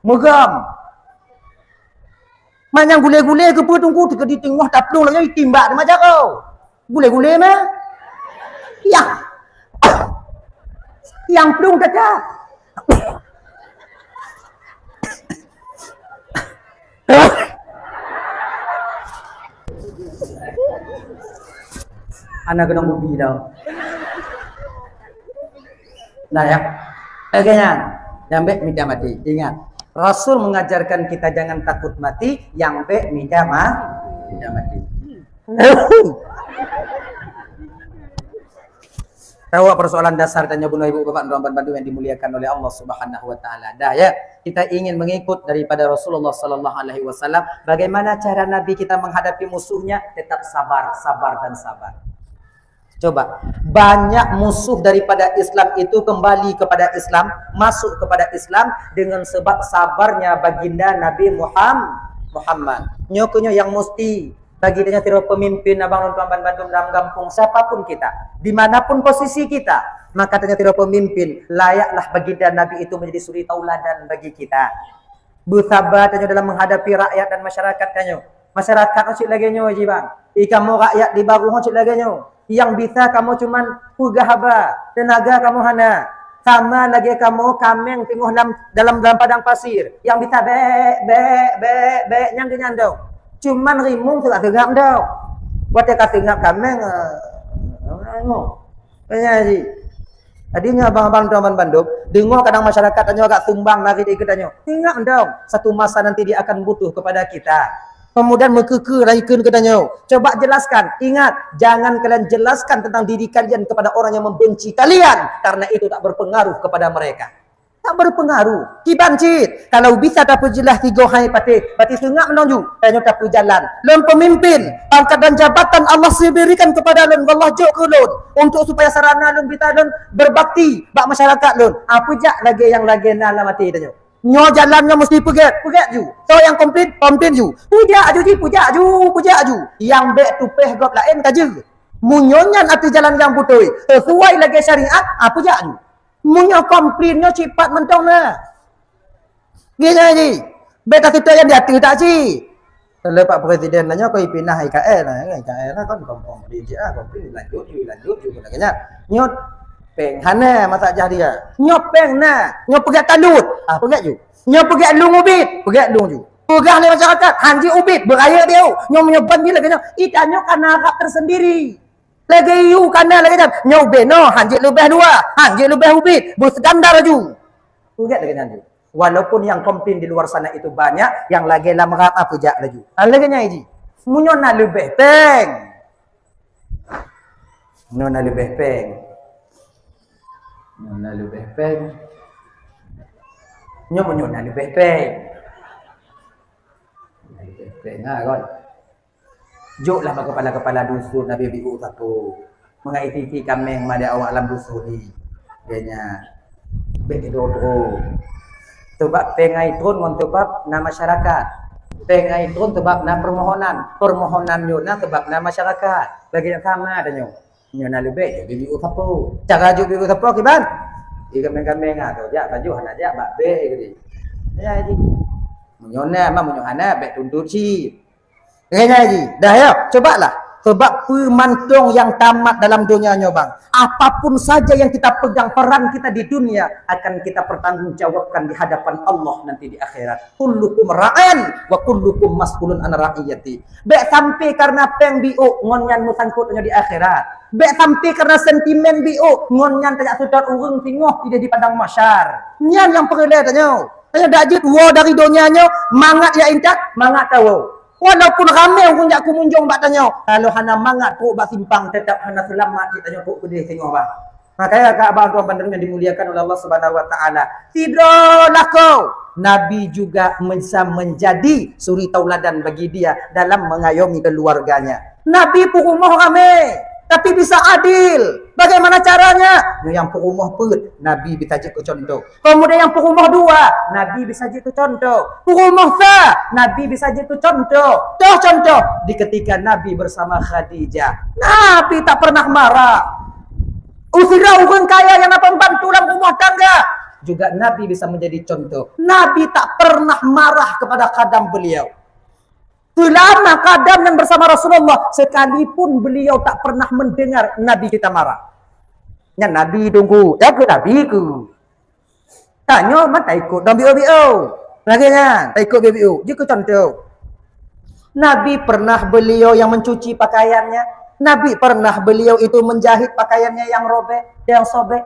Meugam. Manyang gule-gule keupeue Teungku, teukeudi teungoh taplueng lagèe timbak teuma jaroe. Gule-gule mah. Yah. Nyang plueng teuka. Hana keunong gubi tau. Nah ya. Oke, nyan. Nyang bèk mita maté. Ingat, Rasul mengajarkan kita jangan takut mati, nyang bèk mita ma-, mita maté. Tahu persoalan dasar tanyoe bunoe ibu bapak dan bandum yang dimuliakan oleh Allah Subhanahu wa taala. Dah ya, kita ingin mengikut daripada Rasulullah sallallahu alaihi wasallam. Bagaimana cara Nabi kita menghadapi musuhnya? Tetap sabar, sabar dan sabar. Coba, banyak musuh daripada Islam itu kembali kepada Islam, masuk kepada Islam dengan sebab sabarnya baginda Nabi Muham-, Muhammad. Nyoe keuh nyoe yang mesti bagi tanyoe sidroe pemimpin abang lôn tuan bandum dalam gampông, siapapun kita, di mana pun posisi kita, maka tanyoe sidroe pemimpin, layaklah baginda Nabi itu menjadi suri tauladan bagi kita. Beusaba tanyoe dalam menghadapi rakyat dan masyarakat tanyoe. Masyarakat nyoe cit lagèe nyoe jih bang. I kamoe rakyat di Barô nyoe cit lagèe nyoe. Nyang bisa kamoe cuman peugah haba, teunaga kamoe hana. Sama lagèe kamoe kaméng teungoh lam, dalam, dalam padang pasir. Nyang bisa bèk, bèk, bèk, bèk, nyang geuh nyan dong. Cuman rimueng seungab-seungab dong. Watèe ka seungab kaméng, eh, nyoe. Tanya ji. Jadi nyoe abang-abang tuan bandum, deungoe kadang masyarakat tanyoe agak sumbang lari di geutanyoe. Ingat dong, satu masa nanti dia akan butuh kepada kita. Kemudian meukeukeu rayeukheun geutanyoe. Coba jelaskan. Ingat, jangan kalian jelaskan tentang diri kalian kepada orang yang membenci kalian, karena itu tak berpengaruh kepada mereka. Tak berpengaruh. Kiban cit. Kalau bisa tapeujeulaih sigoe hai patéh, bati seungab meunan ju. Tanyoe tapeujalan. Lôn pemimpin, pangkat dan jabatan Allah berikan kepada lôn, Allah jok keu lôn untuk supaya sarana lôn bisa lôn berbakti bak masyarakat lôn. Ah, peujak lagèe nyang lagèe na lam até tanyoe. Nyoe jalan nyoe mesti peugèt, peugèt ju. Soe nyang komplain, komplain ju. Peujak ju ji, peujak ju, peujak ju. Nyang bèk tupèh gob laén ka jeuet. Meunyoe nyan ateueh jalan nyang beutôi, sesuai lagèe syariat, ah, peujak ju. Meunyoe komplain nyoe cit pat mantong na. Geuh nyan ji. Bèk taseutôt nyang di ateueh that cit. Kalau Pak Presiden nyoe keu ipinah I K L, nah, I K L lah kan komplain cit, ah, komplain lanjut ju, lanjut ju, keunan nyan. Nyoe péng hana masak jah dia. Nyoe péng na, nyoe peugèt talut. Ah, peugèt ju. Nyoe peugèt lôn ubit, peugèt lôn ju. Peugah lé masyarakat, hanjeuet ubit, beurayeuk dia. Nyoe meunyoe ban bila keunoe, ita nyoe kana rab tersendiri. Lagèe yue kana lagèe nyan, nyoe ubit noh, hanjeuet leubeh dua, hanjeuet leubeh ubit, beustandar laju. Peugèt lagèe nyan ju. Walaupun nyang komplain di luar sana itu banyak, nyang lagèe lam rab ah peujak laju. Ah, lagèe nyan ji. Meunyoe na leubeh péng. Meunyoe na leubeh péng. Meunyoe na leubeh péng. Nyoe meunyoe na leubeh péng. Na leubeh péng ha kon. Joklah bak kepala-kepala dusun, Nabi biôh sapeue. Mangat isi-isi kaméng ma di awak lam dusun ni. Geuh nyan. Bèk droe-droe. Sabab péng nyan trôn ngon sabab na masyarakat. Péng nyan trôn sabab na permohonan. Permohonan nyoe na sabab na masyarakat. Lagèe nyang sama tanyoe. Nyoe na leubeh, jok biôh sapeue. Cara jok biôh sapeue kiban? Di kaméng-kaméng ah, tu jak baju hana jak bak bèk geude. Ya ji. Meunyoe na, ma meunyoe hana, bèk tuntut cit. Nyan ji, dah ya, cobalah. Sebab peue mantong nyang tamat dalam donya nyoe bang, apapun saja yang kita pegang, peran kita di dunia akan kita pertanggungjawabkan di hadapan Allah nanti di akhirat. Kullukum ra'in wa kullukum mas'ulun an ra'iyati. Bèk sampai karena péng biôh ngon nyan meusangkot tanyoe di akhirat. Bèk sampai karena sentimen biôh ngon nyan tajak seutôt ureueng singoh idéh di padang mahsyar. Nyan nyang peureulèe tanyoe. Tanyoe dak jeuet woe dari donya nyoe mangat ya intat, mangat tawoe. Walaupun ramé ureueng jak kumunjong bak tanyoe, kalau hana mangat trok bak simpang, tetap hana seulamat jih tanyoe trok keudéh singoh bang. Makanya kak abang tuan bandum yang dimuliakan oleh Allah Subhanahu wa taala, sidroe lakoe Nabi juga bisa menjadi suri tauladan bagi dia dalam mengayomi keluarganya. Nabi peurumoh ramé, tapi bisa adil. Bagaimana caranya? Nyang peurumoh peuet, Nabi bisa jeuet keu contoh. Kemudian nyang peurumoh dua, Nabi bisa jeuet keu contoh. Peurumoh sa, Nabi bisa jeuet keu contoh. Toh contoh, di ketika Nabi bersama Khadijah, Nabi tak pernah marah. Usira ureueng kaya nyang na pembantu lam rumah tangga, juga Nabi bisa menjadi contoh. Nabi tak pernah marah kepada khadam beliau. Selama kadam nyan bersama Rasulullah, sekalipun beliau tak pernah mendengar Nabi kita marah. Nyan Nabi tunggu, ya ke Nabi ke? Tanyoe man taikot dong biu-biu. Lagèe nyan, taikot biu-biu. Jeuet keu contoh. Nabi pernah beliau yang mencuci pakaiannya? Nabi pernah beliau itu menjahit pakaiannya yang robek, yang sobek?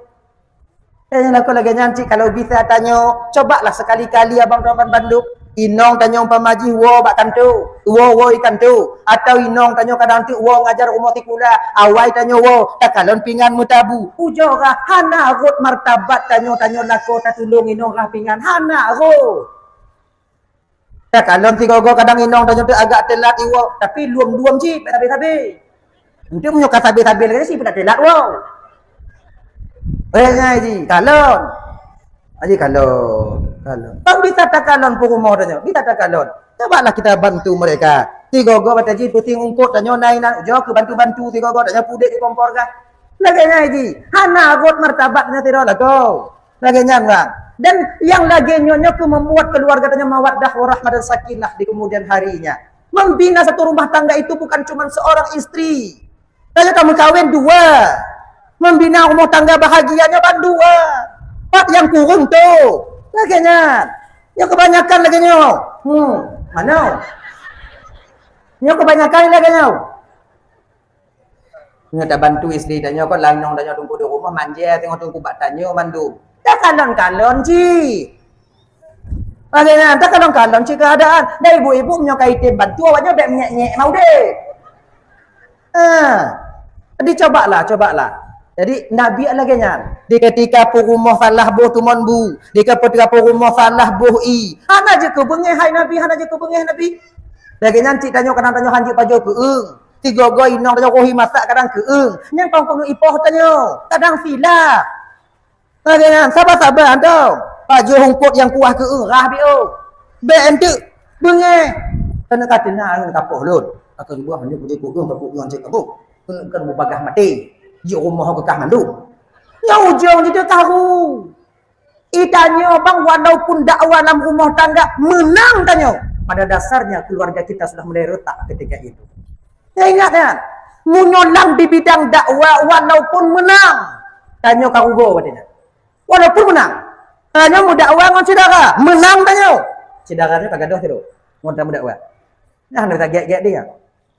Eh, nyang lakoe lagèe nyan cit, kalau bisa tanyoe, cobalah sekali-kali abang teman bandum. Inong tanyoe umpama jih woe bak kantô, woe-woe i kantô, atau inong tanyoe kadang teuk woe ngajar rumoh sikula, awai tanyoe woe, takalon pingan meutabu. Ujoe ka hana rhot martabat tanyoe, tanyoe lakoe tatulông inong rhah pingan, hana rhot. Takalon sigoe-goe kadang inong tanyoe teuk agak teulat iwoe, tapi lom-lom cit, bèk sabe-sabe. Enteuk meunyoe ka sabe-sabe lagèe nyan, si peudak teulat woe. Eh, nyan ji, kalon. Aji kalon, kalon. Kan bisa takalon peurumoh tanyoe, bisa takalon. Cobalah kita bantu mereka. Sigoe-goe bak taji pusing ungkot tanyoe nai nan ujoe keu bantu-bantu sigoe-goe tanyoe pudek di kompor kah. Lagèe nyan ji, hana rhot martabat nyoe sidroe lakoe. Lagèe nyan, bang. Dan yang lagèe nyoe, nyoe keu membuat keluarga tanyoe mawaddah, warahmah dan sakinah di kemudian harinya. Membina satu rumah tangga itu bukan cuma seorang istri. Tanyoe ka meukawen dua. Membina rumah tangga bahagia nyoe ban dua. Pat nyang kureueng tu. Lagèe nyan. Nyoe kebanyakan lagèe nyoe. Hmm, mana? Nyoe kebanyakan lagèe nyoe. Nyoe tabantu istri tanyoe kon, lanyong tanyoe teungku di rumoh, manja teungoh teungku bak tanyoe mandum. Takalon-kalon cit. Lagèe nyan, takalon-kalon cit keuadaan. Dan ibu-ibu meunyoe ka item bantu, awaknyoe bèk menyek-nyek mau deh. Ah. Jadi cobalah, cobalah. Jadi Nabi lagèe nyan. Di ketika peurumoh salah boh tumon bu, di ketika peurumoh salah boh ie. Hana jeuet keu beungèh hai Nabi, hana jeuet keu beungèh Nabi. Lagèe nyan cit tanyoe kadang tanyoe hanjeuet pajoh keueung. Sigoe-goe inong tanyoe roh i masak kadang keueung. Nyan kon keuneuk ipoh tanyoe. Kadang silap. Lagèe nyan, saba-saba hantom. Pajoh ungkot nyang kuah keueung rhah biôh. Bèk enteuk beungèh. Keuneuk ka teuna ngon kapoh lôn. Akan buah ni budi keueung ka keueung cit kapoh. Keuneuk kan mubagah maté. Jeuet rumoh keu kah mandum. Nyang ujong jiteuka hu. I tanyoe bang, walaupun dakwah lam rumoh tangga meunang tanyoe, pada dasarnya keluarga kita sudah mulai retak ketika itu. Ya, ingat kan? Meunyoe lam di bidang dakwah walaupun meunang, tanyoe ka rugoe watèe nyan. Walaupun meunang, tanyoe meudakwah ngon syedara, meunang tanyoe. Syedara nyoe ka gadôh sidroe ngon tameudakwah. Nah, hana gèt-gèt dia.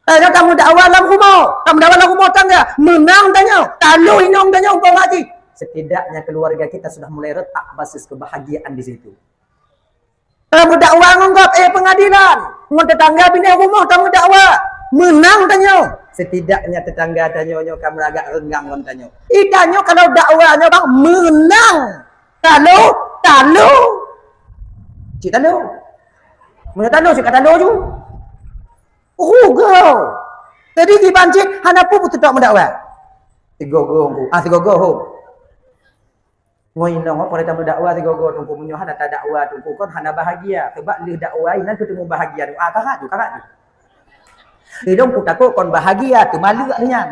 Tanyoe ka meudakwah lam rumoh, ka meudakwah lam rumoh tangga, meunang tanyoe, talo inong tanyoe umpama jih. Setidaknya keluarga kita sudah mulai retak basis kebahagiaan di situ. Ka meudakwah ngon gob, eh, pengadilan, ngon tetangga binéh rumoh ka meudakwah, meunang tanyoe. Setidaknya tetangga tanyoe nyoe ka meuragak reunggam ngon tanyoe. I tanyoe kalau dakwah nyoe bang meunang, talo, talo. Cit talo. Meunyoe talo, cit ka talo ju. Rugoe. Jadi kiban cit hana peue beuteutok meudakwah. Sigoe-goe, ah, sigoe-goe ho. Ngon inong, oh, pada tameudakwah sigoe-goe teungku, meunyoe hana tadakwah teungku, kon hana bahagia. Sebab lheueh dakwah inan teuteumu bahagia. Ah, karat tu, karat tu. Ilong ku takot kon bahagia, teuma leuek lheueh nyan.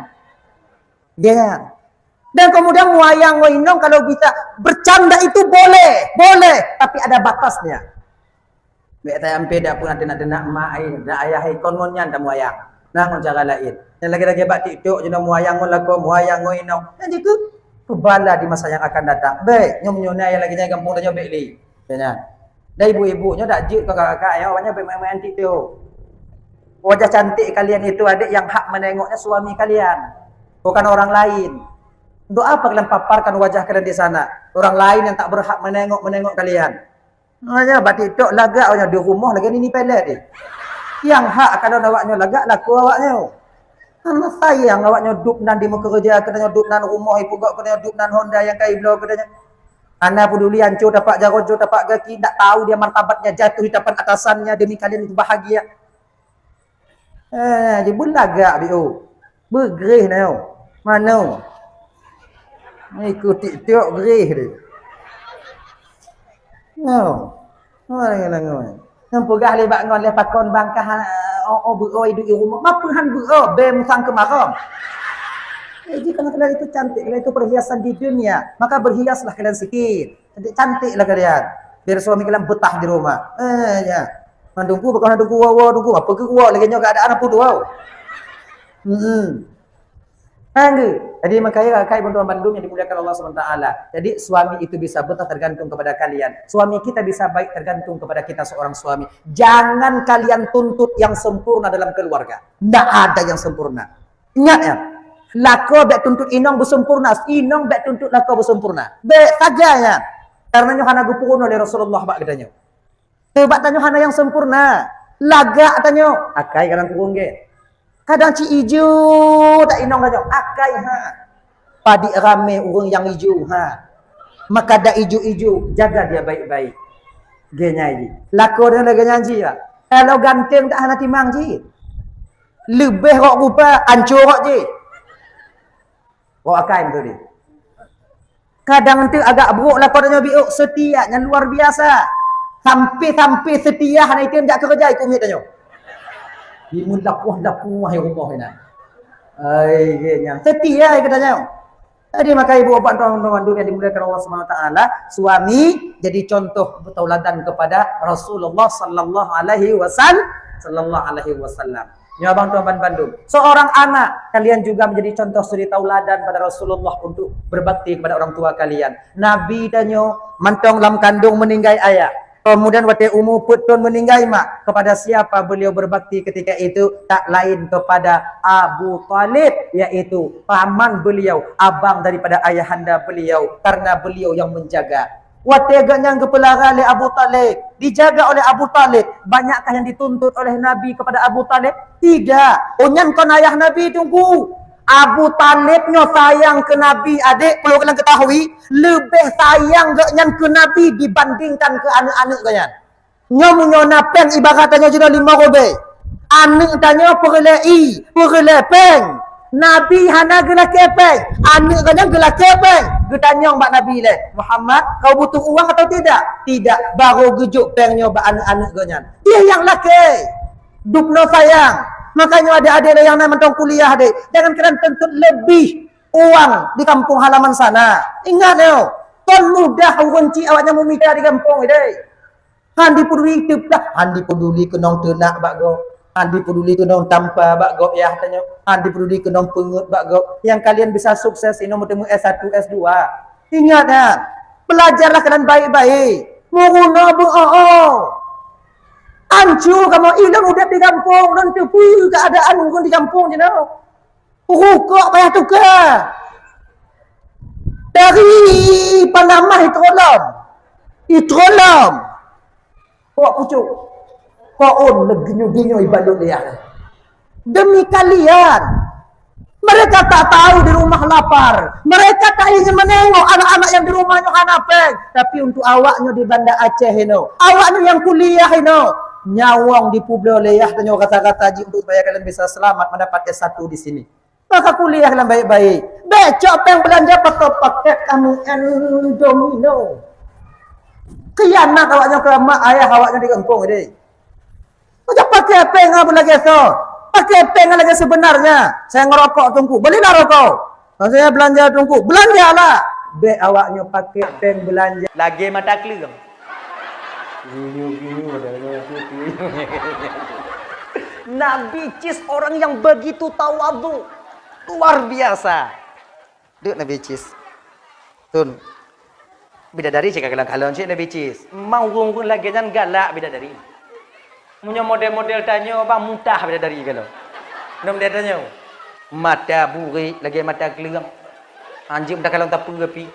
Dia nyan. Dan kemudian muayang ngon inong kalau bisa bercanda itu boleh, boleh, tapi ada batasnya. Bèk tampé dak peureunah teunak-teunak mak ai, dak ayah ai, kon ngon nyan tamuayang. Nah, ngon cara laén. Nyang lagèe-lagèe bak TikTok, jinoe muayang ngon lakoe, muayang ngon inong. Nyan jikeu peubala di masa yang akan datang. Bèk, nyoe meunyoe na nyang lagèe nyan gampông tanyoe bèk lé. Ya nyan. Dan ibu-ibu nyoe dak jeuet kakak-kakak nyoe, awaknyan bèk maén-maén TikTok. Wajah cantik kalian itu, adik, yang hak menengoknya suami kalian, bukan orang lain. Untuk apa kalian paparkan wajah kalian di sana? Orang lain yang tak berhak menengok, menengok kalian. Makanya bak TikTok lagak awaknyoe di rumoh lagèe nini pelet deh. Yang hak kalon awaknyoe lagak lakoe awaknyoe. Hana sayang awaknyoe dub nan di meukeureuja keu tanyoe, dub nan rumoh ipugok keu tanyoe, dub nan Honda nyang ka ibloe keu tanyoe. Hana peduli ancô tapak jaroe, ancô tapak gaki, ndak tahu dia martabatnya jatuh di depan atasannya demi kalian itu bahagia. Eh, jibeulagak biôh. Beugreh na nyoe. Mano? Ikut TikTok greh deh. Nyoe. Nyoe ngon ngon. Nyang peugah lé bak ngon lé pakon bangkah, oh, oh, beuo iduek i rumoh. Mapeue han beuo, bèe musang keumarong. Jadi karena kalian itu cantik, kalian itu perhiasan di dunia, maka berhiaslah kalian sikit. Cantik-cantiklah kalian. Biar suami kalian betah di rumah. Eh, ya. Nah, Teungku, bukan Teungku, wow, wow, Teungku, apa ke wow? Lagi nyoe keadaan apa tu, wow? Hmm. Hangga. Jadi, makanya, akai bantuan bandum yang dimuliakan Allah subhanahu wa taala. Jadi, suami itu bisa benar tergantung kepada kalian. Suami kita bisa baik tergantung kepada kita seorang suami. Jangan kalian tuntut yang sempurna dalam keluarga. Ndak ada yang sempurna. Ingat ya, lakoe bèk tuntut inong beusempurna, inong bèk tuntut lakoe beusempurna. Bèk sagai nyan. Karena nyoe hana geupeurunoe lé Rasulullah bak geutanyoe. Teuh bak tanyoe hana nyang sempurna. Lagak tanyoe, akai kadang kureueng gét. Kadang cit ijo that inong tanyoe, akai ha. Padit ramé ureueng nyang ijo ha. Maka dak ijo-ijo, jaga dia baik-baik. Gét nyan jih. Lakoe dia lagèe nyan jih, Pak. Kalau ganteng tak hana timang jih. Leubeh rok rupa, ancô rok jih. Rok akai beutôi deh. Kadang enteuk agak brok lakoe tanyoe biôk, seutia nyang luar biasa. Sampai-sampai seutia hana item jak keureuja ikut miet tanyoe. Di meulapoh-lapoh hai rumoh inan. Ai, gét nyan. Seutia ikut tanyoe. Jadi, maka ibu bapak tuan-tuan mandum yang dimuliakan Allah Subhanahu wa taala, suami jadi contoh tauladan kepada Rasulullah sallallahu alaihi wasal-, sallallahu alaihi wasallam. Nyoe abang tuan ban bandum. Seorang anak, kalian juga menjadi contoh suri tauladan pada Rasulullah untuk berbakti kepada orang tua kalian. Nabi tanyoe mantong lam kandong meninggai ayah. Kemudian watèe umu peuet thon meninggai mak, kepada siapa beliau berbakti ketika itu? Tak lain kepada Abu Thalib, yaitu paman beliau, abang daripada ayahanda beliau, karena beliau yang menjaga. Watèe geuh nyan geupeulara lé Abu Thalib, dijaga oleh Abu Thalib, banyakkah yang dituntut oleh Nabi kepada Abu Thalib? Tidak. Oh, nyan kon ayah Nabi, Teungku. Abu Thalib nyoe sayang keu Nabi, adék, perlu kalian ketahui, leubeh sayang geuh nyan keu Nabi dibandingkan keu aneuk-aneuk geuh nyan. Nyoe meunyoe na péng ibarat tanyoe jinoe limong rubèe. Aneuk tanyoe peureulèe ie, peureulèe péng. Nabi hana geulakèe péng. Aneuk geuh nyan geulakèe péng. Geutanyong bak Nabi lé, "Muhammad, kau butuh uang atau tidak?" "Tidak." Baru geujok péng nyoe bak aneuk-aneuk geuh nyan. Dia yang lakèe. Dubnoe sayang. Makanya adék-adék lé nyang na mantong kuliah deh. Jangan kalian tuntut lebih uang di kampung halaman sana. Ingat nyoe, kon mudah ureueng cit awak nyan meumita di gampông deh. Han dipeduli teuplah, han dipeduli keunong teunak bak gob, han dipeduli keunong tampa bak gob yah tanyoe, han dipeduli keunong peungeuet bak gob. Nyang kalian bisa sukses inoe meuteumé S satu, S dua. Ingat nyan, belajarlah kalian baik-baik. Meurunoe beu-o-o. Ancu kamoe ilôn udép di gampông, lôn teupeue keuadaan ureueng di gampông jinoe. Rukok payah tuka. Dari Panama itrolom. Itrolom. Kok pucuk. Kok on leginyu-ginyu ibalut liah. Demi kalian. Mereka tak tahu di rumah lapar. Mereka tak ingin menengok anak-anak yang di rumahnya hana peng. Tapi untuk awaknya di Banda Aceh ino, awaknya yang kuliah ino, nyawong di Pulo Leyah tanyoe rata-rata ji untuk supaya kalian bisa selamat mendapat S satu di sini. Maka kuliah lam baik-baik. Bèk cok péng beulanja pakai paket kami Indomino. Khianat awaknyoe keu mak ayah awaknyoe di gampông deh. Cok pakai péng apa lagi so? Pakai péng lagi sebenarnya. Saya ngerokok Teungku. Belilah rokok. Saya belanja Teungku. Belanjalah. Bèk awaknyoe pakai péng beulanja. Lagèe mata kleueng. Nabi Cis orang yang begitu tawadhu, luar biasa. Duk Nabi Cis. Tun. Bidadari cit ka kalon-kalon cit Nabi Cis. Memang ureueng-ureueng lagèe nyan galak bidadari. Meunyoe model-model tanyoe bang mutah bidadari kalau. Meunyoe model tanyoe. Mata burék lagèe mata kleueng. Anjeuk meuta kalon tapeue pi.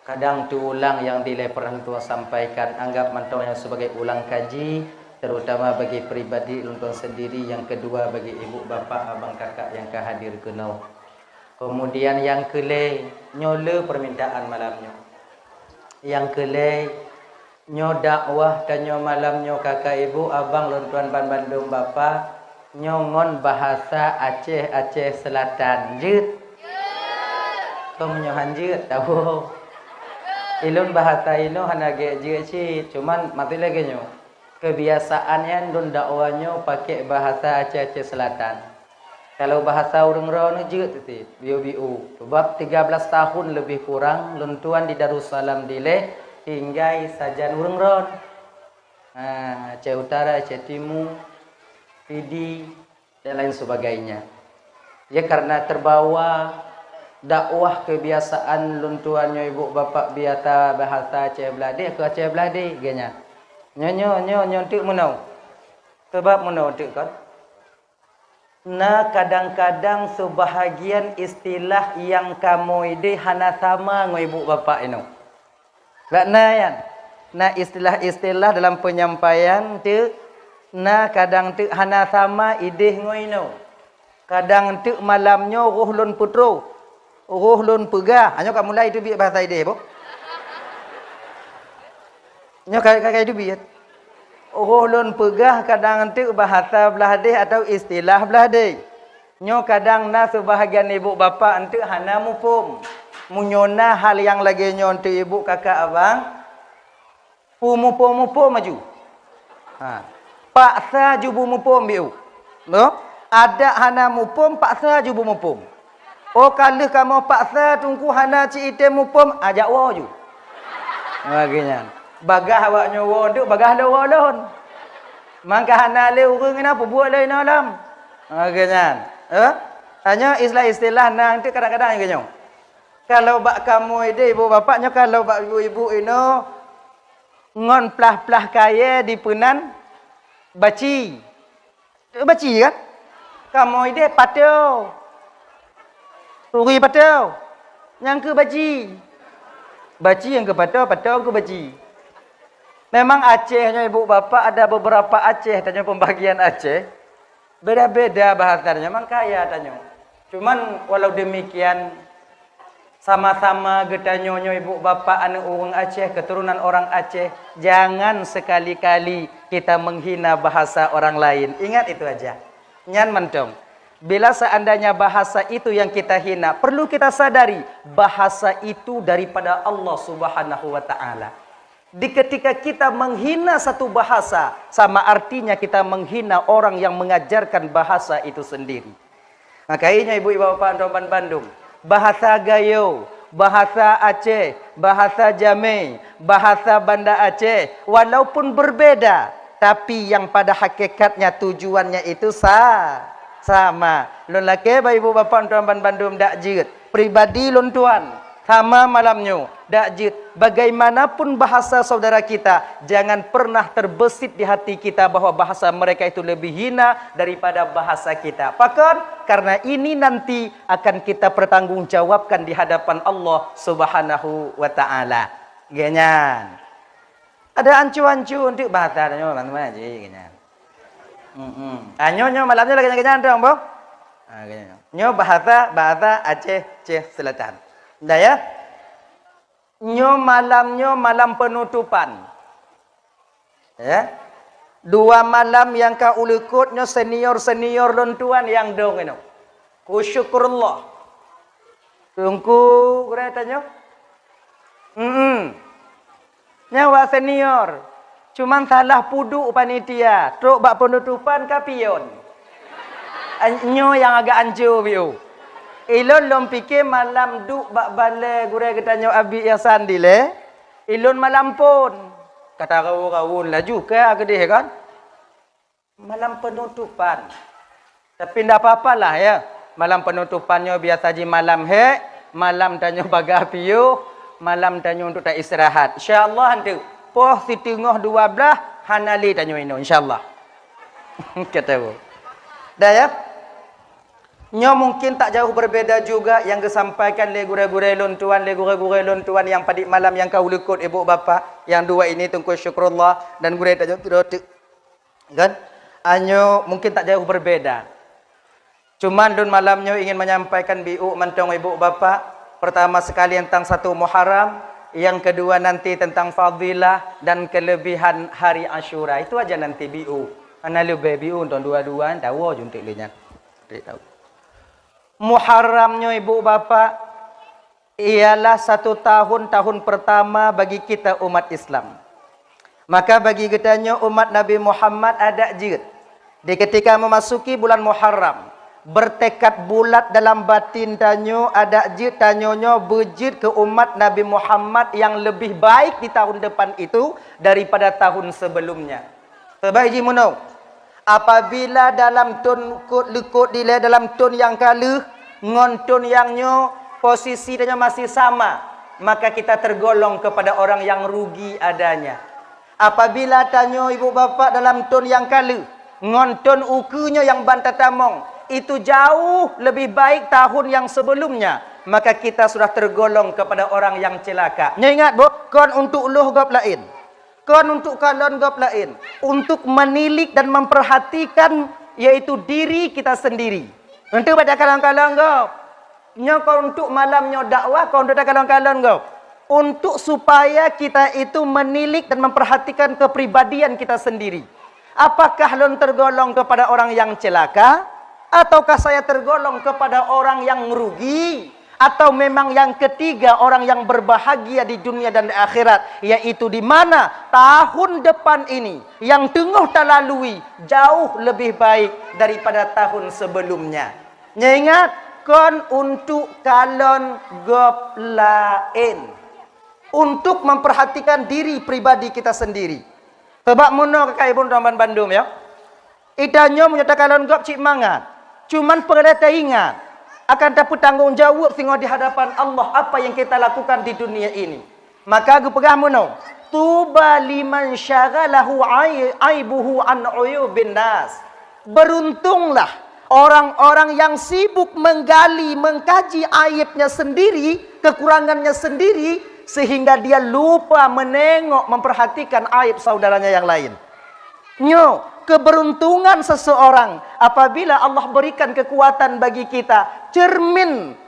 Kadang teuulang nyang dilèe pernah lôn tuan sampaikan, anggap mantong nyoe sebagai ulang kaji, terutama bagi pribadi lôn tuan sendiri, yang kedua bagi ibu, bapak, abang, kakak yang ka hadir keunoe. Kemudian nyang keulhèe, nyoe le permintaan malam nyoe. Nyang keulhèe, nyoe dakwah tanyoe malam nyoe, kakak, ibu, abang, lôn tuan ban bandum, bapak, nyoe ngon bahasa Aceh, Aceh Selatan. Jeuet? Kon meunyoe han jeuet, tawoe. Ilôn bahasa inoe hana gèt jeuet cit, cuman maté lagèe nyoe. Kebiasaan nyan lôn dakwah nyoe pakèk bahasa Aceh, Aceh Selatan. Kalau bahasa ureueng droeneuh jeuet teuti, biu-biu. Sebab tiga belas tahun lebih kurang lôn tuan di Darussalam dilèe tinggai sajan ureueng droeneuh. Ha, Aceh Utara, Aceh Timu, Pidie, dan lain sebagainya. Ya, karena terbawa dakwah kebiasaan lôn tuan nyoe ibu bapak biasa bahasa Aceh Beulade, keu Aceh Beulade, geuh nyan. Nyoe, nyoe, nyoe, nyoe teuk meunoe. Sebab meunoe teuk kan. Na kadang-kadang seubahagian istilah nyang kamoe ideh hana sama ngon ibu bapak inoe. Makna nyan, na istilah-istilah dalam penyampaian teuk, na kadang teuk hana sama ideh ngon inoe. Kadang teuk malam nyoe roh lôn peutroh, roh lôn peugah. Nyoe ka mulai teubiet bahasa ideh boh. Nyoe ka, ka, ka teubiet. Roh lôn peugah kadang teuk bahasa Beulade atawa istilah Beulade. Nyoe kadang na seubahagian ibu bapak enteuk hana muphom. Meunyoe na hal nyang lagée nyoe enteuk ibu kakak abang, peumuphom-muphom aju. Ha. Paksa ju beumuphom biu. Loh, adak hana muphom, paksa ju beumuphom. Oh, ka lheueh kamoe paksa teungku hana cit item muphom, ajak woe ju. Lagée nyan. Bagaih awak nyoe woe enteuk, bagaih lôn woe lôn. Mangka hana lé ureuëng inoe peubuet lé inoe lom. Lagée nyan. Eh? Tanyoe istilah-istilah na enteuk kadang-kadang lagée nyoe. Kalau bak kamoe ideh ibu bapak nyoe, kalau bak ibu-ibu inoe ngon plah-plah kayée dipeunan baci. Baci kan? Kamoe ideh pato. Turi pato. Nyang keu baci. Baci nyang keu pato, pato keu baci. Memang Aceh nyoe ibu bapak ada beberapa Aceh, tanyoe pembagian Aceh. Beda-beda bahasa tanyoe, memang kaya tanyoe. Cuman walau demikian, sama-sama geutanyoe nyoe ibu bapak aneuëk ureuëng Aceh, keturunan orang Aceh, jangan sekali-kali kita menghina bahasa orang lain. Ingat itu aja. Nyan mantong. Bila seandainya bahasa itu yang kita hina, perlu kita sadari bahasa itu daripada Allah Subhanahu wa taala. Di ketika kita menghina satu bahasa, sama artinya kita menghina orang yang mengajarkan bahasa itu sendiri. Maka ingat ibu-ibu bapak tuan bandum, bahasa Gayo, bahasa Aceh, bahasa Jamé, bahasa Banda Aceh, walaupun berbeda, tapi yang pada hakikatnya tujuannya itu sa-, sama. Lôn lakée bak ibu bapak tuan bandum dak jeuet. Pribadi lôn tuan, sama malam nyoe, dak jeuet. Bagaimanapun bahasa saudara kita, jangan pernah terbesit di hati kita bahwa bahasa mereka itu lebih hina daripada bahasa kita. Pakon? Karena ini nanti akan kita pertanggungjawabkan di hadapan Allah Subhanahu wa taala. Geuh nyan. Ada ancu-ancu untuk bahasa nyoe, teman-teman, jadi geuh nyan. Hmm. Ah, nyoe, nyoe malam nyoe lagée nyan, geuh nyan dong, boh. Ah, geuh nyan. Nyoe bahasa, bahasa Aceh, Aceh Selatan. Dah ya? Nyoe malam nyoe malam penutupan. Ya. Dua malam nyang ka uleukot nyoe senior-senior lôn tuan nyang dong inoe. Ku syukurullah. Teungku gurée tanyoe. Hmm. Nyan wak senior. Cuman salah puduk panitia, trok bak penutupan ka pion. An-, nyoe nyang agak anco biu. Ilôn lôn pike malam duek bak balée gurée geutanyoe Abi Ihsan dilée, ilôn malam phon. Ka taraun-raun laju ka keudeh kan. Malam penutupan. Tapi ndak apa-apalah ya. Malam penutupan nyoe biasa ji malam hek, malam tanyoe bagah piôh, malam tanyoe untuk ta istirahat. Insya Allah nanti poh siteungoh dua belah hana lé tanyoe inoe insya Allah. Kata bu. Dah ya. Nyoe mungkin tak jauh berbeda juga yang disampaikan lé gurée-gurée lôn tuan, lé gurée-gurée lôn tuan yang padik malam yang ka uleukot ibu bapak, yang dua ini Teungku Syukrullah dan gurée tanyoe Kan? Anyo mungkin tak jauh berbeda. Cuman lôn malam nyoe ingin menyampaikan biuk mantong ibu bapak. Pertama sekali tentang satu Muharram, yang kedua nanti tentang fadilah dan kelebihan hari Asyura. Itu aja nanti biuk. Ana leubeh biuk untuk dua-dua, tahu juntik lé nyan. Tahu. Muharram nyoe ibu bapak, ialah satu tahun, tahun pertama bagi kita umat Islam. Maka bagi geutanyoe umat Nabi Muhammad adak jeuet, di ketika memasuki bulan Muharram, Bertekad bulat dalam batin tanyoe, adak jeuet tanyoe nyoe beujeuet keu umat Nabi Muhammad nyang leubeh baik di tahun depan itu daripada tahun sebelumnya. Sabab jih meunoe, apabila dalam thon kot leukot dilée dalam thon nyang ka lheueh ngon thon nyang nyoe posisi tanyoe masih sama, maka kita tergolong kepada orang yang rugi adanya. Apabila tanyoe ibu bapak dalam thon nyang ka lheueh ngon thon ukeue nyoe nyang ban tatamong, itu jauh lebih baik tahun yang sebelumnya, maka kita sudah tergolong kepada orang yang celaka. Nyoe ingat, Bu, kon untuk lôh gob laén. Kon untuk kalon gob laén. Untuk menilik dan memperhatikan, yaitu diri kita sendiri. Untuk baca kalon-kalon gob. Nyoe kon untuk malam nyoe dakwah, kon untuk takalon-kalon gob. Untuk supaya kita itu menilik dan memperhatikan kepribadian kita sendiri. Apakah lôn tergolong kepada orang yang celaka? Ataukah saya tergolong kepada orang yang rugi? Atau memang yang ketiga orang yang berbahagia di dunia dan di akhirat, yaitu di mana tahun depan ini yang teungoh talalui jauh lebih baik daripada tahun sebelumnya. Nyoe ingat, kon untuk kalon gob laén. Untuk memperhatikan diri pribadi kita sendiri. Sabab meunoe keukai bunoe teman bandum, ya. Ita nyoe meunyoe takalon gob cit mangat, cuman peureulée taingat akan tapeutanggong jaweueb singoh di hadapan Allah apa yang kita lakukan di dunia ini. Maka geupeugah meunoe, "Tuba liman syaghalahu ai-, aibuhu an uyubin nas." Beruntunglah orang-orang yang sibuk menggali, mengkaji aibnya sendiri, kekurangannya sendiri, sehingga dia lupa menengok, memperhatikan aib saudaranya yang lain. Nyoe, keberuntungan seseorang apabila Allah berikan kekuatan bagi kita, cermin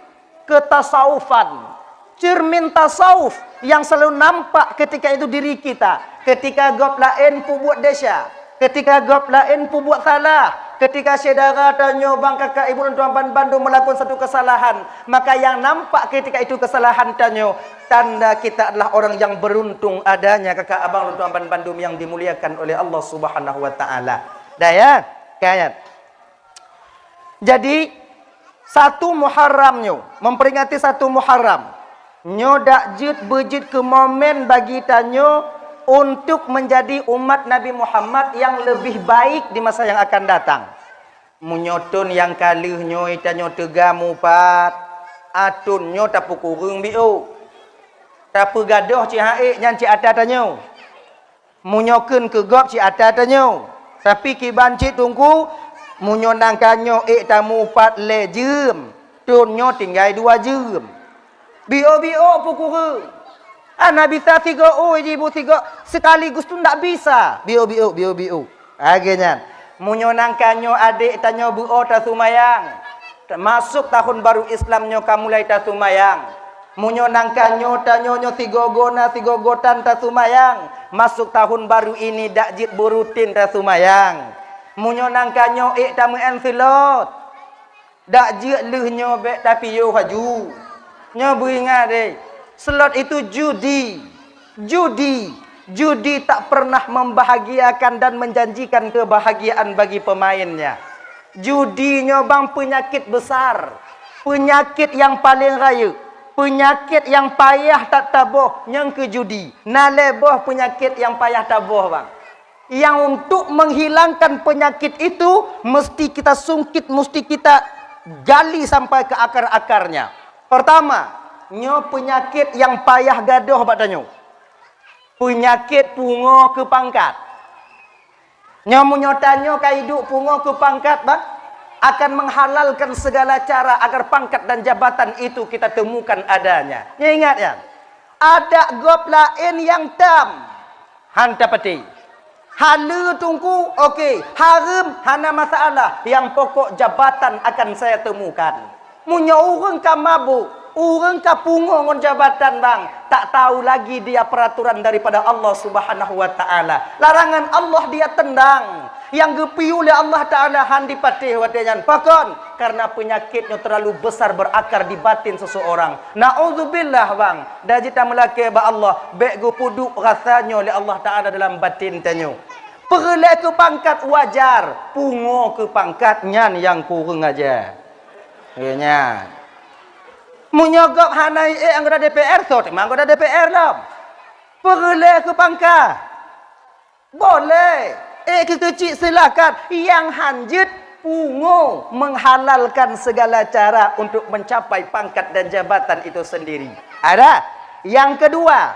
ketasawufan, cermin tasawuf yang selalu nampak ketika itu diri kita. Ketika gob laén peubuet desya, ketika gob laén peubuet salah, ketika syedara tanyoe bang kakak ibu dan tuan ban bandum melakukan satu kesalahan, maka yang nampak ketika itu kesalahan tanyoe, tanda kita adalah orang yang beruntung adanya kakak abang dan tuan ban bandum yang dimuliakan oleh Allah Subhanahu wa taala. Dah ya? Kan? Jadi, satu Muharram nyoe, memperingati satu Muharram, nyoe dak jeuet beujeuet keu momen bagi tanyoe untuk menjadi umat Nabi Muhammad yang lebih baik di masa yang akan datang. Meunyoe thon nyang ka lheueh nyoe tanyoe teuga mupat, a thon nyoe tapeukureueng biôh. Tapeugadôh cit han ék nyan cit atra tanyoe. Meunyoe kheun keu gob cit atra tanyoe, tapi kiban cit Teungku, meunyoe nangka nyoe ék tamupat lhée jeuem, thon nyoe tinggai dua jeuem. Biôh-biôh peukureueng. Hana bisa sigoe ôi jibu sigoe, sekaligus tu ndak bisa. Biôh-biôh, biôh-biôh. Lagée nyan. Meunyoe nangka nyoe adék tanyoe beuo tasumayang, masôk tahun baru Islam nyoe ka mulai tasumayang. Meunyoe nangka nyoe tanyoe nyoe sigogo na sigogo tan tasumayang, masôk tahun baru ini dak jeuet beurutin tasumayang. Meunyoe nangka nyoe ék tameu'en silot, dak jeuet lheueh nyoe bék tapiôh laju. Nyoe beuingat deh, silot itu judi. Judi, judi tak pernah membahagiakan dan menjanjikan kebahagiaan bagi pemainnya. Judi nyoe bang peunyakét besar, peunyakét nyang paleng rayeuk, peunyakét nyang payah that taboh nyang keu judi. Na lhée boh peunyakét nyang payah taboh bang. Yang untuk menghilangkan penyakit itu mesti kita sungkit, mesti kita gali sampai ke akar-akarnya. Pertama, nyoe peunyakét nyang payah gadôh bak tanyoe. Peunyakét pungo keu pangkat. Nyoe meunyoe tanyoe ka iduek pungo keu pangkat, bah, akan menghalalkan segala cara agar pangkat dan jabatan itu kita temukan adanya. Nyoe ingat nyan. Adak gob laén nyang tam, han tapatéh. Haleue Teungku, oke. Hareuem, hana masalah. Nyang pokok jabatan akan saya temukan. Meunyoe ureuëng ka mabök, ureuëng ka pungo ngon jabatan bang, tak tahu lagi dia peraturan daripada Allah Subhanahu wa Taala. Larangan Allah dia tendang. Nyang geupiôh lé Allah Taala han dipatéh watée nyan. Pakon? Karena penyakit nyoe terlalu besar berakar di batin seseorang. Naudzubillah bang. Dah jeuet tameulakée bak Allah, bék geupeuduek rasa nyoe lé Allah Taala dalam batin tanyoe. Peureulée keu pangkat wajar, pungo keu pangkat nyan nyang kureueng aja. Ya nyan. Meunyoe gob hana ék anggota D P R, soe teuma anggota D P R lom. Peureulée keu pangkat. Boleh. Ék keu keuchik silakan. Nyang hanjeuet pungo menghalalkan segala cara untuk mencapai pangkat dan jabatan itu sendiri. Ada? Yang kedua,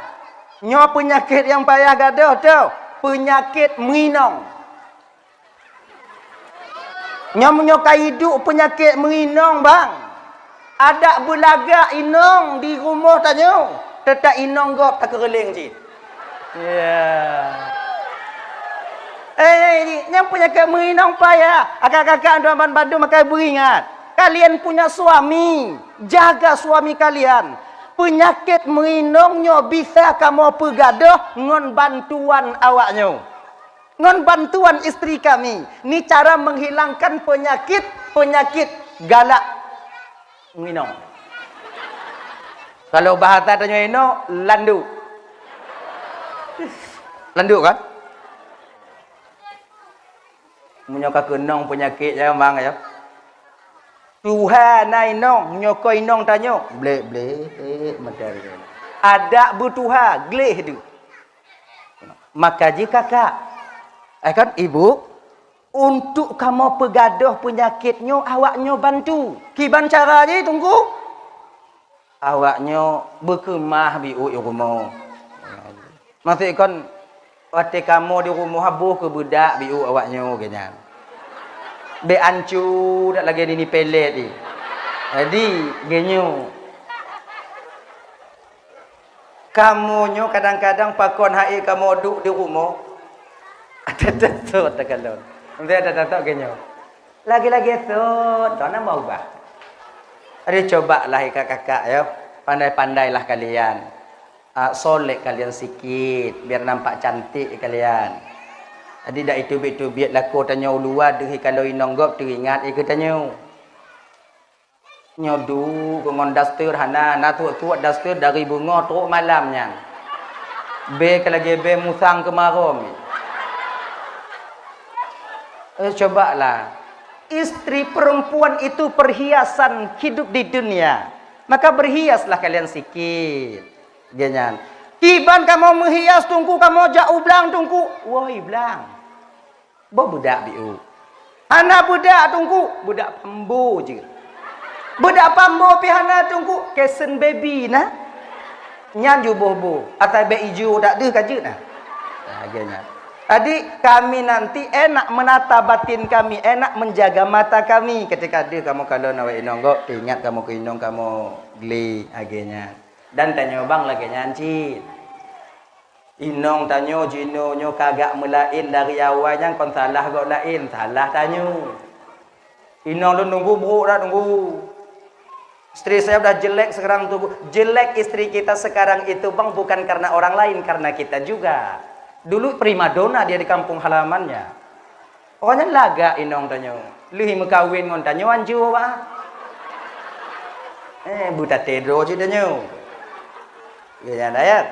nyoe peunyakét nyang payah gadôh tu, peunyakét meuinong. Nyoe meunyoe ka iduek peunyakét meuinong, bang, adak beulagak inong di rumoh tanyoe, teutap inong gob takeureuléng cit. Ya. Eh, nyang peunyakét meuinong payah. Kakak-kakak, tuan ban bandum akai beuingat. Kalian punya suami, jaga suami kalian. Peunyakét meuinong nyoe bisa kamoe peugadôh ngon bantuan awaknyoe. Ngon bantuan istri kami, ni cara menghilangkan penyakit-penyakit galak nginong. Kalau bahasa tanyoe inoe, landuk. Landuk kan? Meunyoe ka keunong penyakit nyan, bang, ya. Tuha na inong, nyoe ko inong tanyoe, blek-blek mata dia. Adak beutuha, gleh tu. Maka jih kakak, eh kan, ibu, untuk kamoe peugadôh peunyakét nyoe, awaknyoe bantu. Kiban cara jih, Teungku? Awaknyoe beukeumah biôh u rumoh. Maksud kon, watée kamoe di rumoh, boh keu beudak biôh awaknyoe, geuh nyan. Bék ancu dak lagée nini pelet jih. Jadi, geuh nyoe. Kamoe nyoe kadang-kadang pakon hai kamoe duek di rumoh. Ada tetot takalon. Mesti ada tetot geuh nyoe. Lagi-lagi sot, tuan nama ubah. Aduh, cobalah ikak kakak, ya. Pandai-pandailah kalian. Ah, solek kalian sikit, biar nampak cantik kalian. Jadi, dak itu biet-itu biet lakoe tanyoe u luwa, deuh kalau inong gob teuingat ikeu tanyoe. Nyoe duek ngon daster hana, na tuet-tuet daster dari beungoh trok malam nyan. Bée ka lagée bée musang keumarom. Eh, cobalah. Istri perempuan itu perhiasan hidup di dunia. Maka berhiaslah kalian sikit. Geuh nyan. Kiban kamoe meuhias Teungku, kamoe jak u blang Teungku. Woi blang. Boh beudak biôh. Hana beudak Teungku, beudak pambo jeuet. Beudak pambo pih hana Teungku, kesen baby na. Nyan jih boh-boh, asai bék ijo dak deuh ka jeuet na. Nah, geuh nyan. Jadi, kami nanti enak menata batin kami, enak menjaga mata kami. Ketika deuh kamoe kalon awak inong gob, ingat kamoe keu inong kamoe gleh, lagée nyan. Dan tanyoe bang lagée nyan cit. Inong tanyoe jinoe nyoe ka agak meulaén dari awai nyan kon salah gob laén, salah tanyoe. Inong lôn Teungku brok dak Teungku. Istri saya udah jelek sekarang Teungku. Jelek istri kita sekarang itu bang bukan karena orang lain, karena kita juga. Dulu primadona dia di kampung halamannya. Awak nyan lagak inong tanyoe. Lheueh meukawen ngon tanyoe anjô bah. Eh, beutaté droe cit tanyoe. Ya, ya, ya.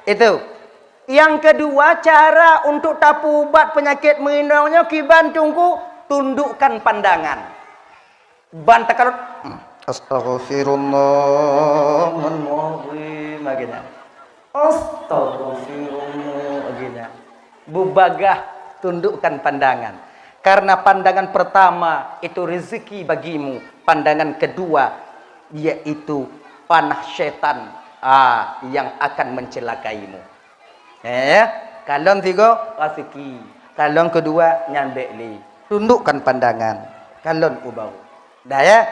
Itu. Yang kedua, cara untuk tapeuubat penyakit meuinong nyoe kiban Teungku, tundukkan pandangan. Ban takalon, hmm, astaghfirullahalazim, akhirnya. Astaghfirullah, akhirnya. Beubagah tundukkan pandangan. Karena pandangan pertama itu rezeki bagimu, pandangan kedua yaitu panah setan, ah, yang akan mencelakaimu. Eh, kalon sigoe raseuki, kalon keudua nyan bék lé. Tundukkan pandangan, kalon u baroe. Dah ya?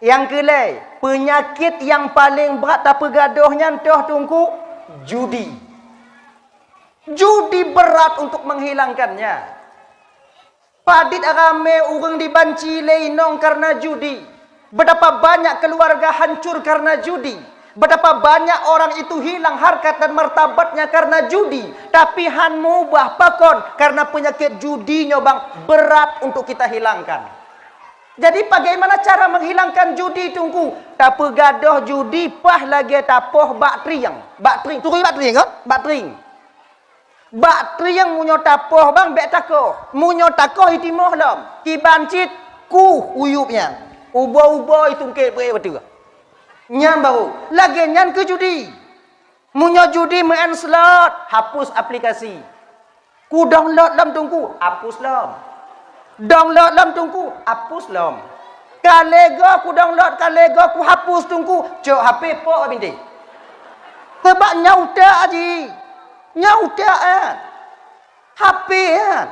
Nyang keulhèe, peunyakét nyang paleng brat tapeugadôh nyan toh Teungku, judi. Judi berat untuk menghilangkannya. Padit ramé ureuëng dibanci lé inong kareuna judi. Betapa banyak keluarga hancur kareuna judi. Betapa banyak orang itu hilang harkat dan martabatnya kareuna judi. Tapi han meubah pakon, kareuna peunyakét judi nyoe bang berat untuk kita hilangkan. Jadi bagaimana cara menghilangkan judi Teungku? Tapeugadôh judi paih lagée tapoh bak trieng. Bak trieng, turi bak trieng kan? Bak trieng. Bak trieng meunyoe tapoh bang, bèk takoh. Meunyoe takoh, jitimoh lom. Kiban cit kuh uyueb nyan. Ubo-ubo jitungkét beuet bateue. Nyan baru. Lagèe nyan keu judi. Meunyoe judi meu'en slot, hapus aplikasi. Ku download lom Teungku, hapus lom. Download lom Teungku, hapus lom. Ka lhèe goe ku download, ka lhèe goe ku hapus Teungku, cok H P pok bak bintéh. Sabab nyan utak jih. Nyan utak nyan. H P nyan.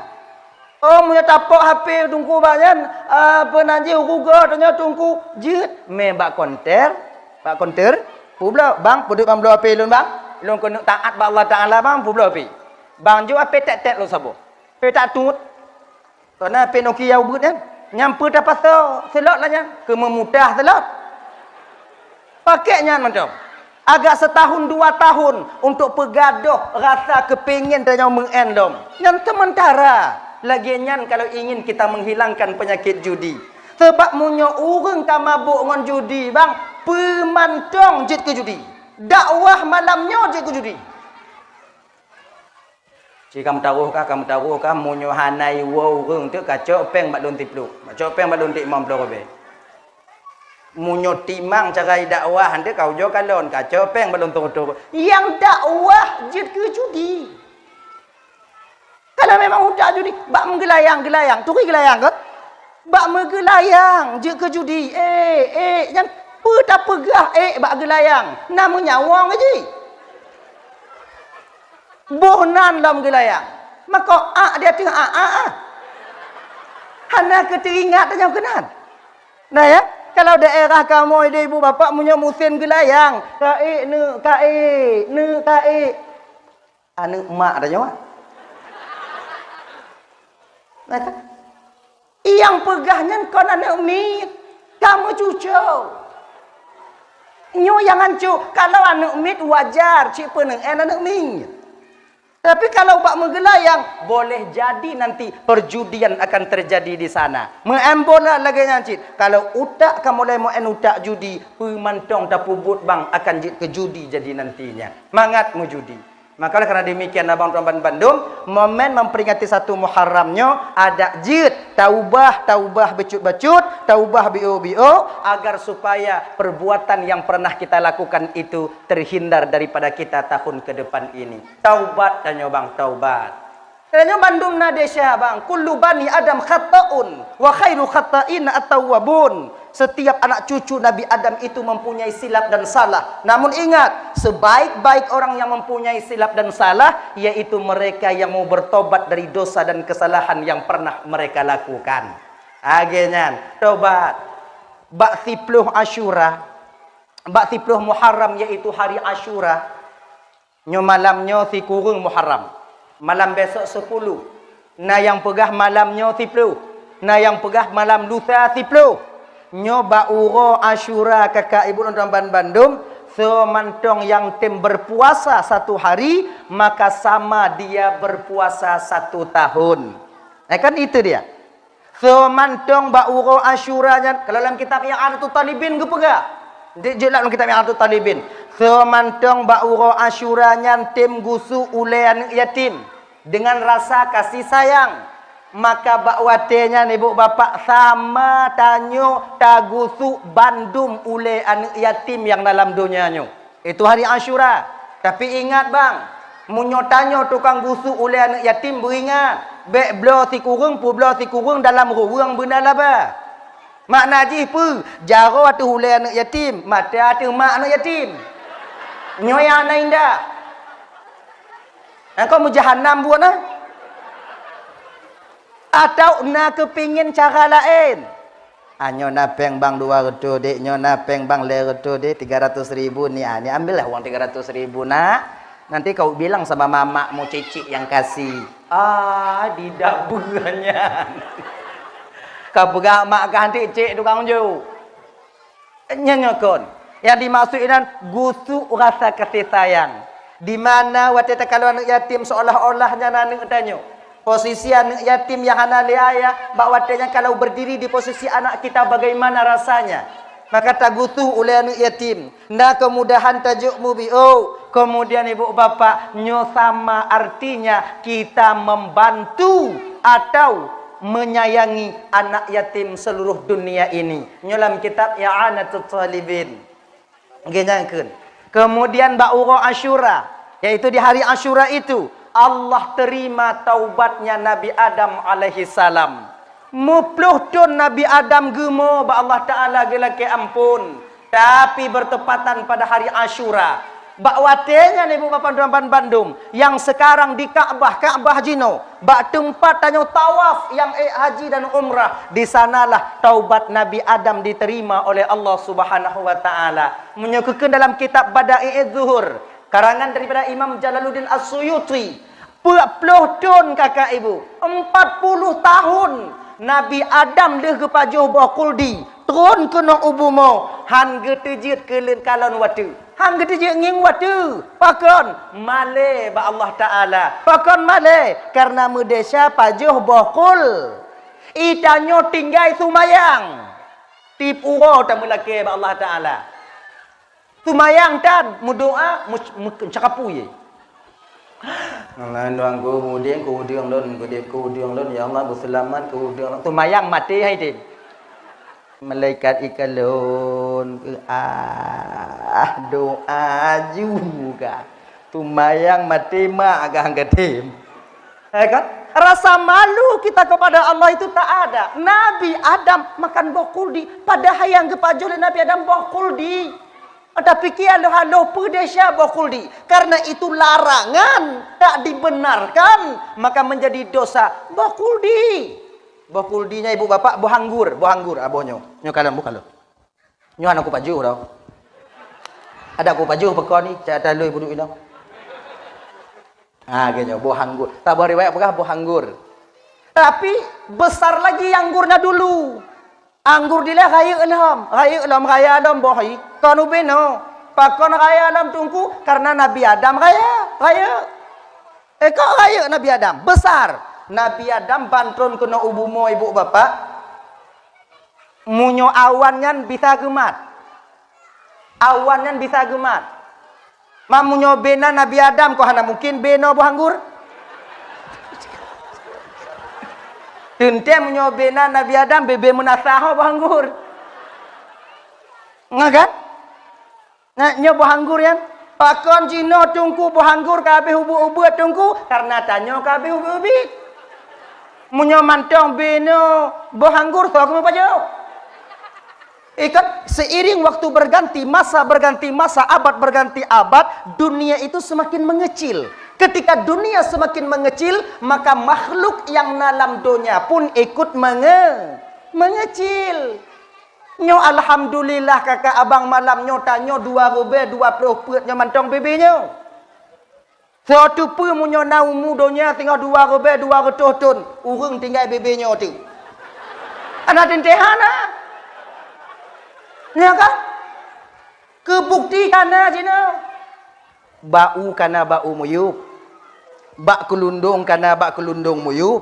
Oh, meunyoe tapok H P Teungku bak nyan, ah, peunan jih Google tanyoe Teungku jeuet mé bak konter, bak konter. Peubloe, "Bang, peudeuh bang bloe H P lôn, Bang? Lôn keuneuk taat bak Allah Taala, Bang, peubloe H P." Bang jok H P tét-tét lôn saboh. H P that tuet. Kona P Nokia ubeut nyan, nyang peue tapasoe slot lah nyan, keu meumutah slot. Pakèk nyan mantong. Agak setahun dua tahun untuk peugadôh rasa keupingin tanyoe meu'en lom. Nyan sementara. Lagèe nyan kalau ingin kita menghilangkan penyakit judi. Sabab meunyoe ureueng ka mabök ngon judi, bang, peue mantong jeuet keu judi. Dakwah malam nyoe jeuet keu judi. Ci ka meutaroh kah, ka meutaroh kah, meunyoe hana iwoe ureueng teuk kacok péng bak lôn siplôh, kacok péng bak lôn tiep limong ploh ribèe. Meunyoe timang cara dakwah teuk ka ujoe kalon, kacok péng bak lôn troh-troh. Nyang dakwah jeuet keu judi. Kalau memang utak judi, bak meugeulayang-geulayang, turi geulayang ke? Bak meugeulayang jeuet keu judi. Eh, eh, nyang peue tapeugah eh bak geulayang? Na meunyawa ngon jih. Boh nan lom geulayang. Mako ak di ateueh ak, ak, ah. Hana keu teuingat tanyoe keunan. Nah ya, kalau daerah kamoe di ibu bapak meunyoe musém geulayang, kaék neuk kaék, neuk kaék. Aneuk mak tanyoe. Nah, kan? Nyang peugah nyan kon aneuk miet, ka meucuco. Nyoe nyang hanco, kalau aneuk miet wajar cit peuneuk aneuk miet. Tapi kalau bak meugeulayang, boleh jadi nanti perjudian akan terjadi di sana. Meu'en bola lagèe nyan cit. Kalau utak ka mulai meu'en utak judi, peue mantong tapeubuet bang akan jeuet keu judi jadi nantinya. Mangat meujudi. Maka oleh karena demikian, abang tuan bandum, momen memperingati satu Muharram nyoe adak jeuet taubah, taubah bacut-bacut, taubah biôh-biôh, agar supaya perbuatan yang pernah kita lakukan itu terhindar daripada kita tahun ke depan ini. Taubat tanyoe bang, taubat. Tanyoe bandum na desya bang, kullu bani Adam khata'un wa khairu khata'in at-tawwabun. Setiap anak cucu Nabi Adam itu mempunyai silap dan salah. Namun ingat, sebaik-baik orang yang mempunyai silap dan salah, yaitu mereka yang mau bertobat dari dosa dan kesalahan yang pernah mereka lakukan. Lagèe nyan, tobat. Bak siplôh Asyura, bak siplôh Muharram, yaitu hari Asyura. Nyoe malam nyoe sikureueng Muharram. Malam besok sepuluh. Na nyang peugah malam nyoe siplôh. Na nyang peugah malam lusa siplôh. Nyoe bak uroe Asyura kakak ibu lôn tuan bandum, soe mantong nyang tem berpuasa satu hari, maka sama dia berpuasa satu tahun. Eh, kan itu dia. Soe mantong bak uroe Asyura nyan, kalau lam kitab I'anatut Talibin geupeugah. Di jeuet lam kitab I'anatut Talibin. Soe mantong bak uroe Asyura nyan tem gusuk ulèe aneuk yatim dengan rasa kasih sayang. Maka bak watèe nyan ibu bapak sama tanyoe tagusuk bandum ulèe aneuk yatim nyang na lam donya nyoe. Itu hari Asyura. Tapi ingat bang, meunyoe tanyoe tukang gusuk ulèe aneuk yatim beuingat, bèk bloe sikureueng peubloe sikureueng dalam ruweueng beuna laba. Makna jih peue? Jaroe ateueh ulèe aneuk yatim, mata ateueh mak aneuk yatim. Nyoe nyang hana indah. Engkau meujahanam buet na? Atau na keupingin cara laén? Ah, nyoe na péng bang dua reutôh dek, nyoe na péng bang lhèe reutôh dek, tiga ratus ribu ni, ah, ni ambillah uang tiga ratus ribu nak. Nanti kau bilang sama mamakmu cicit yang kasih. Ah, didak beuh nyan. Ka peugah mak kah nanti cek tukang ju. Nyan nyoe kon. Yang dimaksud inan gusuk rasa kasih sayang. Di mana watèe takalon aneuk yatim seolah-olah nyan aneuk tanyoe. Posisi aneuk yatim nyang hana lé ayah, bak watèe nyan kalau berdiri di posisi anak kita bagaimana rasanya? Maka tagusoh ulèe aneuk yatim, na keumudahan tajok mubiôk. Keumudian ibu bapak, nyoe sama artinya kita membantu atau menyayangi anak yatim seluruh dunia ini. Nyoe lam kitab I'anatut Thalibin. Nggih, nyang kheun. Keumudian bak uroe Asyura, yaitu di hari Asyura itu, Allah terima taubatnya Nabi Adam alaihissalam. Meuplôh thôn Nabi Adam geumo bak Allah Taala geulakèe amphon, tapi bertepatan pada hari Asyura. Bak watèe nyan, ibu bapak teungku bandum, nyang sekarang di Ka'bah, Ka'bah jinoe, bak teumpat tanyoe tawaf nyang ék haji dan umrah, di sanalah taubat Nabi Adam diterima oleh Allah Subhanahu wa Taala. Meunyoe geukheun dalam kitab Bada'i'uz Zuhur, karangan daripada Imam Jalaluddin As-Suyuti, peuet ploh thôn, kakak ibu, empat puluh tahun Nabi Adam lheueh geupajoh boh khuldi, trôn keunoe u bumoe, han geuteujeuet keu leuen kalon watèe. Han geuteujeuet ngieng watèe. Pakon? Malèe bak Allah Taala. Pakon malèe? Kareuna meudesya pajoh boh khul. Di tanyoe tinggai seumayang. Tiep uroe tameulakèe bak Allah Taala. Seumayang tan, meudoa, meuc-, meuc-, meucakapui. Allah, Tuhanku, udép keu ureueng lôn, udép keu ureueng lôn, ya Allah, beuseulamat keu ureueng lôn. Seumayang maté hai tem. Malaikat ikalon, ah, doa juga. Seumayang maté mak gah geutem. Ya kan? Rasa malu kita kepada Allah itu tak ada. Nabi Adam makan boh khuldi, padahai nyang geupajoh lé Nabi Adam boh khuldi. Tapi kian lheueh haloe peudesya boh khuldi. Karena itu larangan, tak dibenarkan, maka menjadi dosa. Boh khuldi. Boh khuldi nyan ibu bapak, boh anggur, boh anggur, ah, boh nyoe. Nyoe kalon, boh kalon. Nyoe hana kupajoh tau. Ada kupajoh peukon ni, cak talui buduk inoe. Ha, geutanyoe, boh anggur. Saboh riwayat peugah boh anggur. Tapi, besar lagi anggurnya dulu. Anggur dilèe rayeuk lom, rayeuk lom, raya lom boh i. Kon ubé nyoe. Pakon raya lom teungku? Karena Nabi Adam raya, rayeuk. Eh, kok rayeuk Nabi Adam? Besar. Nabi Adam ban trôn keunoe u bumoe ibu bapak. Meunyoe awan nyan bisa geumat. Awan nyan bisa geumat. Ma meunyoe bena Nabi Adam, kok hana mungkin bena boh anggur? Teuntèe meunyoe bena Nabi Adam, bebe meunasah boh anggur. Nggak kan? Nah, nyoe boh anggur nyan. Pakon jinoe teungku boh anggur ka habéh ubeuet-ubeuet teungku? Karena tanyoe ka habéh ubit-ubit. Meunyoe mantong binoe boh anggur, soe keumeung pajoh? Ikon, seiring waktu berganti, masa berganti masa, abad berganti abad, dunia itu semakin mengecil. Ketika dunia semakin mengecil, maka makhluk yang na lam donya pun ikut menge-, mengecil. Nyoe alhamdulillah kakak abang malam nyoe tanyoe dua ribèe dua ploh peuet nyoe mantong bebe nyoe. Soe teupeue meunyoe na umu donya singoh dua ribèe dua reutôh thon, ureueng tinggai bebe nyoe teuh. Hana teuntèe hana. Nyo kan? Keubukti kana jinoe. Bak u kana bak u muyueb. Bak keulundong kana bak keulundong muyueb.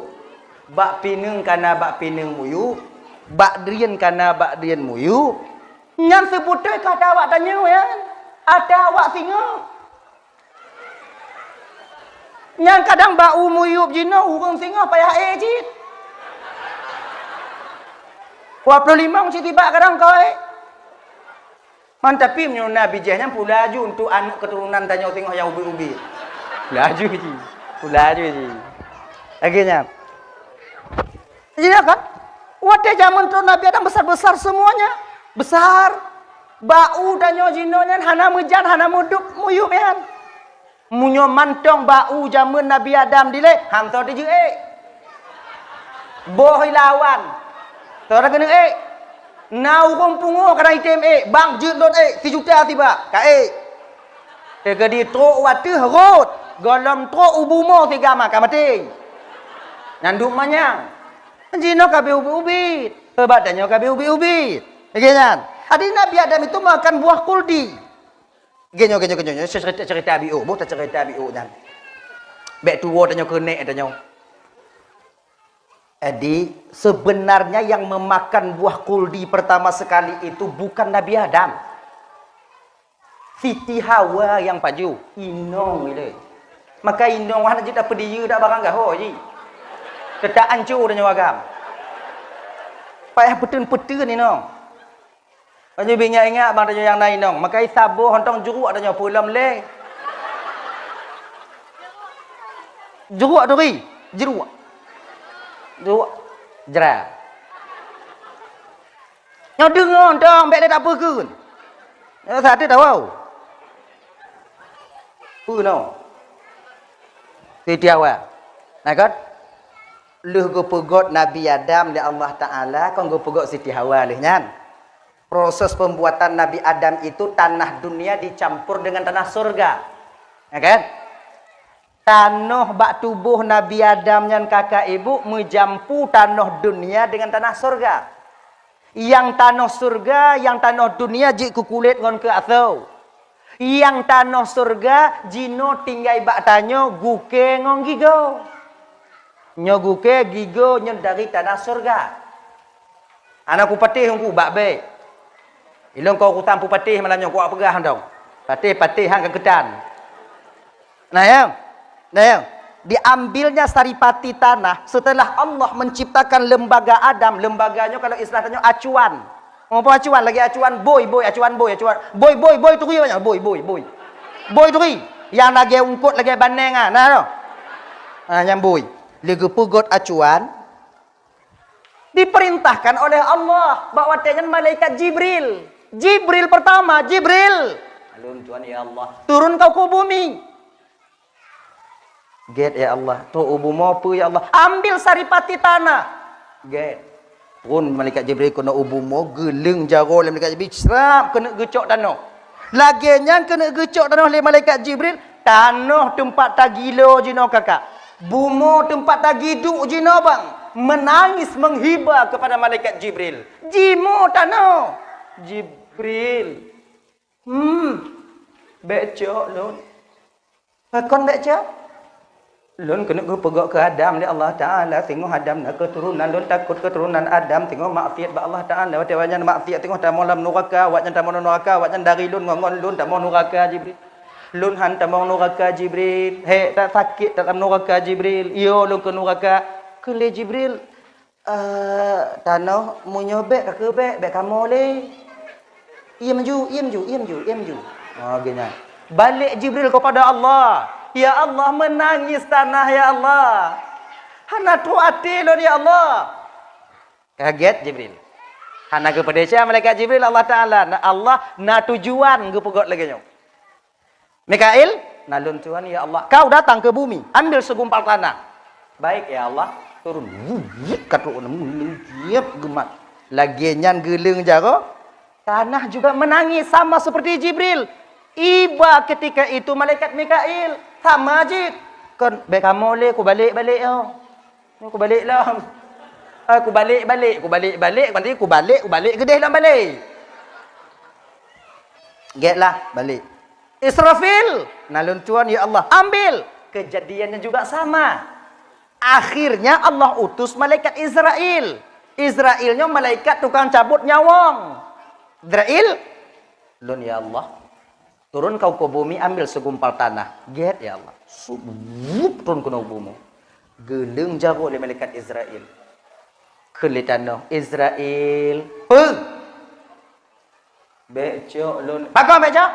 Bak pineung kana bak pineung muyueb. Bak drien kana bak drien muyueb. Nyan seubeutôi ka ata awak tanyoe nyan. Ata awak singoh. Nyan kadang bak u muyueb jinoe ureueng singoh payah ék cit. Dua puluh lima cit tibak kadang kawai. Man, tapi meunyoe na bijéh nyan pula laju untuk aneuk keuturonan tanyoe singoh nyang ubit-ubit. Pula laju ji. Pula laju ji. Lagèe nyan. Iya kan? Watèe jameun trôn Nabi Adam besar-besar semuanya. Besar. Bak u tanyoe jinoe nyan hana meujan, hana meudup, muyueb nyan. Meunyoe mantong bak u jameun Nabi Adam dilèe, han soe teujeuet ék. Boh ilawan. Soe keuneuk ék. Na ureueng pungo kadang item ék, bang jeuet lôn ék, sijuta sibak, ka ék. Teukeudi trok u ateueh rhot, gohlom trok u bumoe siga ma ka maté. Nyan duek manyang. Jinoe ka habéh ubit-ubit. Bak tanyoe ka habéh ubit-ubit. Lagèe nyan. Jadi Nabi Adam itu makan buah khuldi. Geutanyoe, geutanyoe, geutanyoe, cerita, cerita biôk, boh cerita biôk nyan. Bèk tuwo tanyoe keuneuk tanyoe. Jadi, sebenarnya yang memakan buah khuldi pertama sekali itu bukan Nabi Adam. Siti Hawa nyang pajoh, inong ilée. Maka inong hana jeuet tapeudiyeue dak barang gaho jih. Teutap ancô tanyoe agam. Payah peuteun-peuteun inong. Meunyoe beu ingat-ingat bang tanyoe nyang na inong, maka saboh hontong jruek tanyoe peue lom lé. Jruek turi, jruek. Jruek. Jra. Nyoe deungoe hontong, bék lé tapeukeun. Nyoe sateue tawau. Peue nyoe? Siti Hawa. Nah kan? Lheueh geupeugot Nabi Adam lé Allah Taala, kon geupeugot Siti Hawa lheueh nyan. Proses pembuatan Nabi Adam itu tanah dunia dicampur dengan tanah surga. Ya kan? Tanoh bak tuboh Nabi Adam nyan kaka ibu meujampu tanoh dunia dengan tanah surga. Nyang tanoh surga, nyang tanoh dunia jeuet keu kulét ngon keu asoe. Nyang tanoh surga jinoe tinggai bak tanyoe gukée ngon gigoe. Nyoe gukée gigoe nyoe dari tanah surga. Hana kupatéh hongku bak bék. Ilôn keu urusan pupatéh malam nyoe kupeugah dong. Patéh-patéh han ka keutan. Nah, ya. Nah, ya. Diambilnya saripati tanah setelah Allah menciptakan lembaga Adam. Lembaga nyoe kalau istilah tanyoe acuan. Apa acuan? Lagée acuan bôi, bôi, acuan bôi, acuan bôi, bôi, bôi turi awaknyan, bôi, bôi, bôi. Bôi turi. Nyang lagée ungkot lagée baneng ah. Nah, tu. Ah, nyang bôi. Lé geupeugot acuan, diperintahkan oleh Allah bak watée nyan malaikat Jibril. Jibril pertama, Jibril. Alun Tuhan ya Allah. Turun kau ke bumi. Gét ya Allah. Trok u bumoe peue ya Allah? Ambil saripati tanah. Gét. Turun malaikat Jibril keunoe u bumoe, geuleueng jaroe lé malaikat Jibril, srap keuneuk geucok tanoh. Lagée nyan keuneuk geucok tanoh lé malaikat Jibril, tanoh teumpat tagilo jinoe kakak. Bumoe teumpat tagiduek jinoe bang, menangis menghiba kepada malaikat Jibril. Jimoe tanoh. Jibril. Hmm. Bék cok lôn. Pakon bék cok? Lôn keuneuk geupeugok keu Adam lé Allah Taala, singoh Adam na keuturonan, lôn takot keuturonan Adam singoh maksiat bak Allah Taala. Watée awaknyan maksiat singoh tamong lam nuraka, awaknyan tamong nuraka, awaknyan dari lôn ngon, ngon lôn tamong nuraka Jibril. Lôn han tamong nuraka Jibril. Hék, that sakét that lam nuraka Jibril. Yo lôn keu nuraka. Kheun lé Jibril, "Eh, tanoh meunyoe bék ka keuh bék, bék kamoe lé." Iem ju, iem ju, iem ju, iem ju. Oh, geuh nyan. Balek Jibril kepada Allah. Ya Allah, menangis tanah ya Allah. Hana trok até lôn ya Allah. Kaget Jibril. Hana geupeudesya malaikat Jibril Allah Taala. Na Allah na tujuan geupeugok lagée nyoe. Mikail, na lôn Tuhan ya Allah. Kau datang ke bumi, ambil segumpal tanah. Baik ya Allah, turun. Wut, wut, ka trok na meuleujiep geumat. Lagée nyan geuleueng jaroe. Tanah juga menangis sama seperti Jibril. Iba ketika itu malaikat Mikail sama jih. Kon bék kamoe lé, kubalek-balek yo. Kubalek lom. Ah, kubalek-balek, kubalek-balek, nanti kubalek, kubalek geudeh lom balek. Gét lah, balek. Israfil, na lôn Tuhan ya Allah, ambil. Kejadiannya juga sama. Akhirnya Allah utus malaikat Izrail. Izrail nyoe malaikat tukang cabot nyawong. Izrail, lôn ya Allah, turun kau ke bumi ambil segumpal tanah. Gét ya Allah. Sup, wup, turun keunoe bumi. Geuleueng jaroe lé malaikat Izrail. Kheun lé tanoh, Izrail, peue? Bék cok lôn. Pakon bék cok?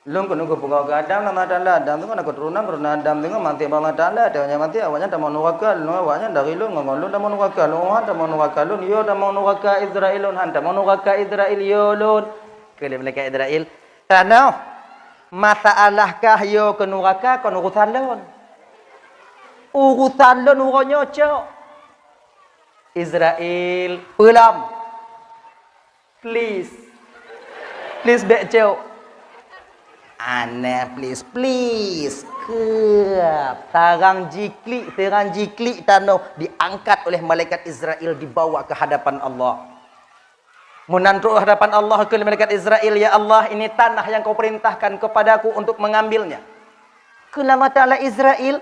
Lôn keuneuk geupeugah keu Adam, nama Adam, Adam singoh na keuturonan, keuturonan Adam singoh maté bak Allah Taala, watée awaknyan maté, awaknyan tamong nuraka, lôn awaknyan dari lôn ngon, ngon lôn tamong nuraka, lôn han tamong nuraka, lôn yo tamong nuraka Izrail, lôn han tamong nuraka Izrail, yo lôn. Kheun lé malaikat Izrail, tanoh, masalah kah yo keu nuraka kon urusan lôn. Urusan lôn uroe nyoe cok. Izrail, peue lom? Please. Please bék cok. Aneh, please, please. Keuh, tarang jiklik, tarang jiklik tanoh diangkat oleh malaikat Izrail dibawa ke hadapan Allah. Meunan trok hadapan Allah kheun malaikat Izrail, "Ya Allah, ini tanah yang kau perintahkan kepadaku untuk mengambilnya." Kheun Allah Taala, Izrail,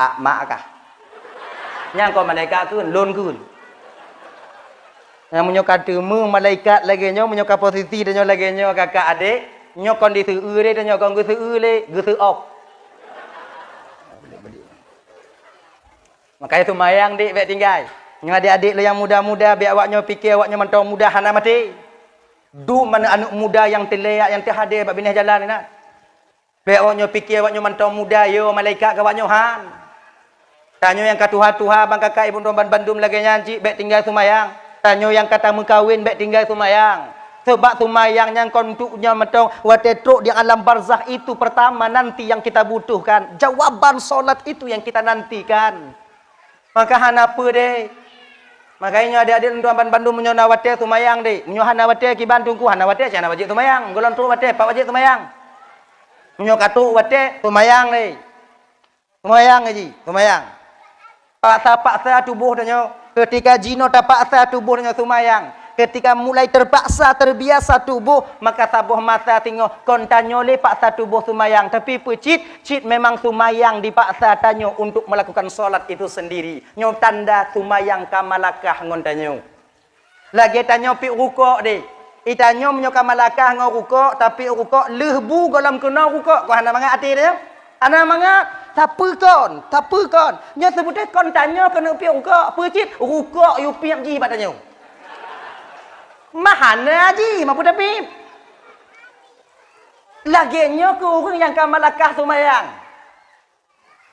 "Hak mak kah?" Nyang kon malaikat kheun, lôn kheun. Nyang meunyoe ka teumé malaikat lagée nyoe, meunyoe ka posisi tanyoe lagée nyoe, kakak adék, nyoe kon diseueu lé, tanyoe kon geuseueu lé, geuseuop. Makanya seumayang, dek, bék tinggai. Nyoe adék-adék lôn nyang muda-muda, bék awak nyoe pike awak nyoe mantong muda hana maté. Dum aneuk-aneuk muda nyang teuleuyak, nyang teuhadé bak binéh jalan na. Bék awak nyoe pike awak nyoe mantong muda, yo malaikat keu awak nyoe, han. Tanyoe nyang ka tuha-tuha, bang kakak ibu droe ban bandum lagée nyan cit, bék tinggai seumayang. Tanyoe nyang ka tameukawen, bék tinggai seumayang. Sabab seumayang nyan kon untuk nyoe mantong, watée trok di alam barzakh itu pertama nanti yang kita butuhkan. Jawaban salat itu yang kita nantikan. Maka hana peue deh. Maka nyoe adik-adik droe ban bandum, meunyoe na watée seumayang deh. Meunyoe hana watée kiban teungku, hana watée, hana wajéb seumayang. Gohlom trok watée, pat wajéb seumayang. Meunyoe ka trok watée, seumayang deh. Seumayang, Haji, seumayang. Paksa-paksa tuboh tanyoe. Ketika jinoe tapaksa tuboh tanyoe seumayang, ketika mulai terpaksa, terbiasa tuboh, maka saboh masa singoh kon tanyoe lé paksa tuboh seumayang. Tapi peue cit, cit memang seumayang dipaksa tanyoe untuk melakukan salat itu sendiri. Nyoe tanda seumayang ka malakah ngon tanyoe. Lagée tanyoe piep rukok deh. I tanyoe meunyoe ka malakah ngon rukok, tapiep rukok, lheueh bu gohlom keunoe rukok, kon hana mangat até tanyoe? Hana mangat. Sapeue kon? Sapeue kon? Nyoe seubeutée kon tanyoe keuneuk piep rukok. Peue cit? Rukok yue piep jih bak tanyoe. Mah hana jih, ma peue tapiep? Lagée nyoe keu ureuëng nyang ka malakah seumayang.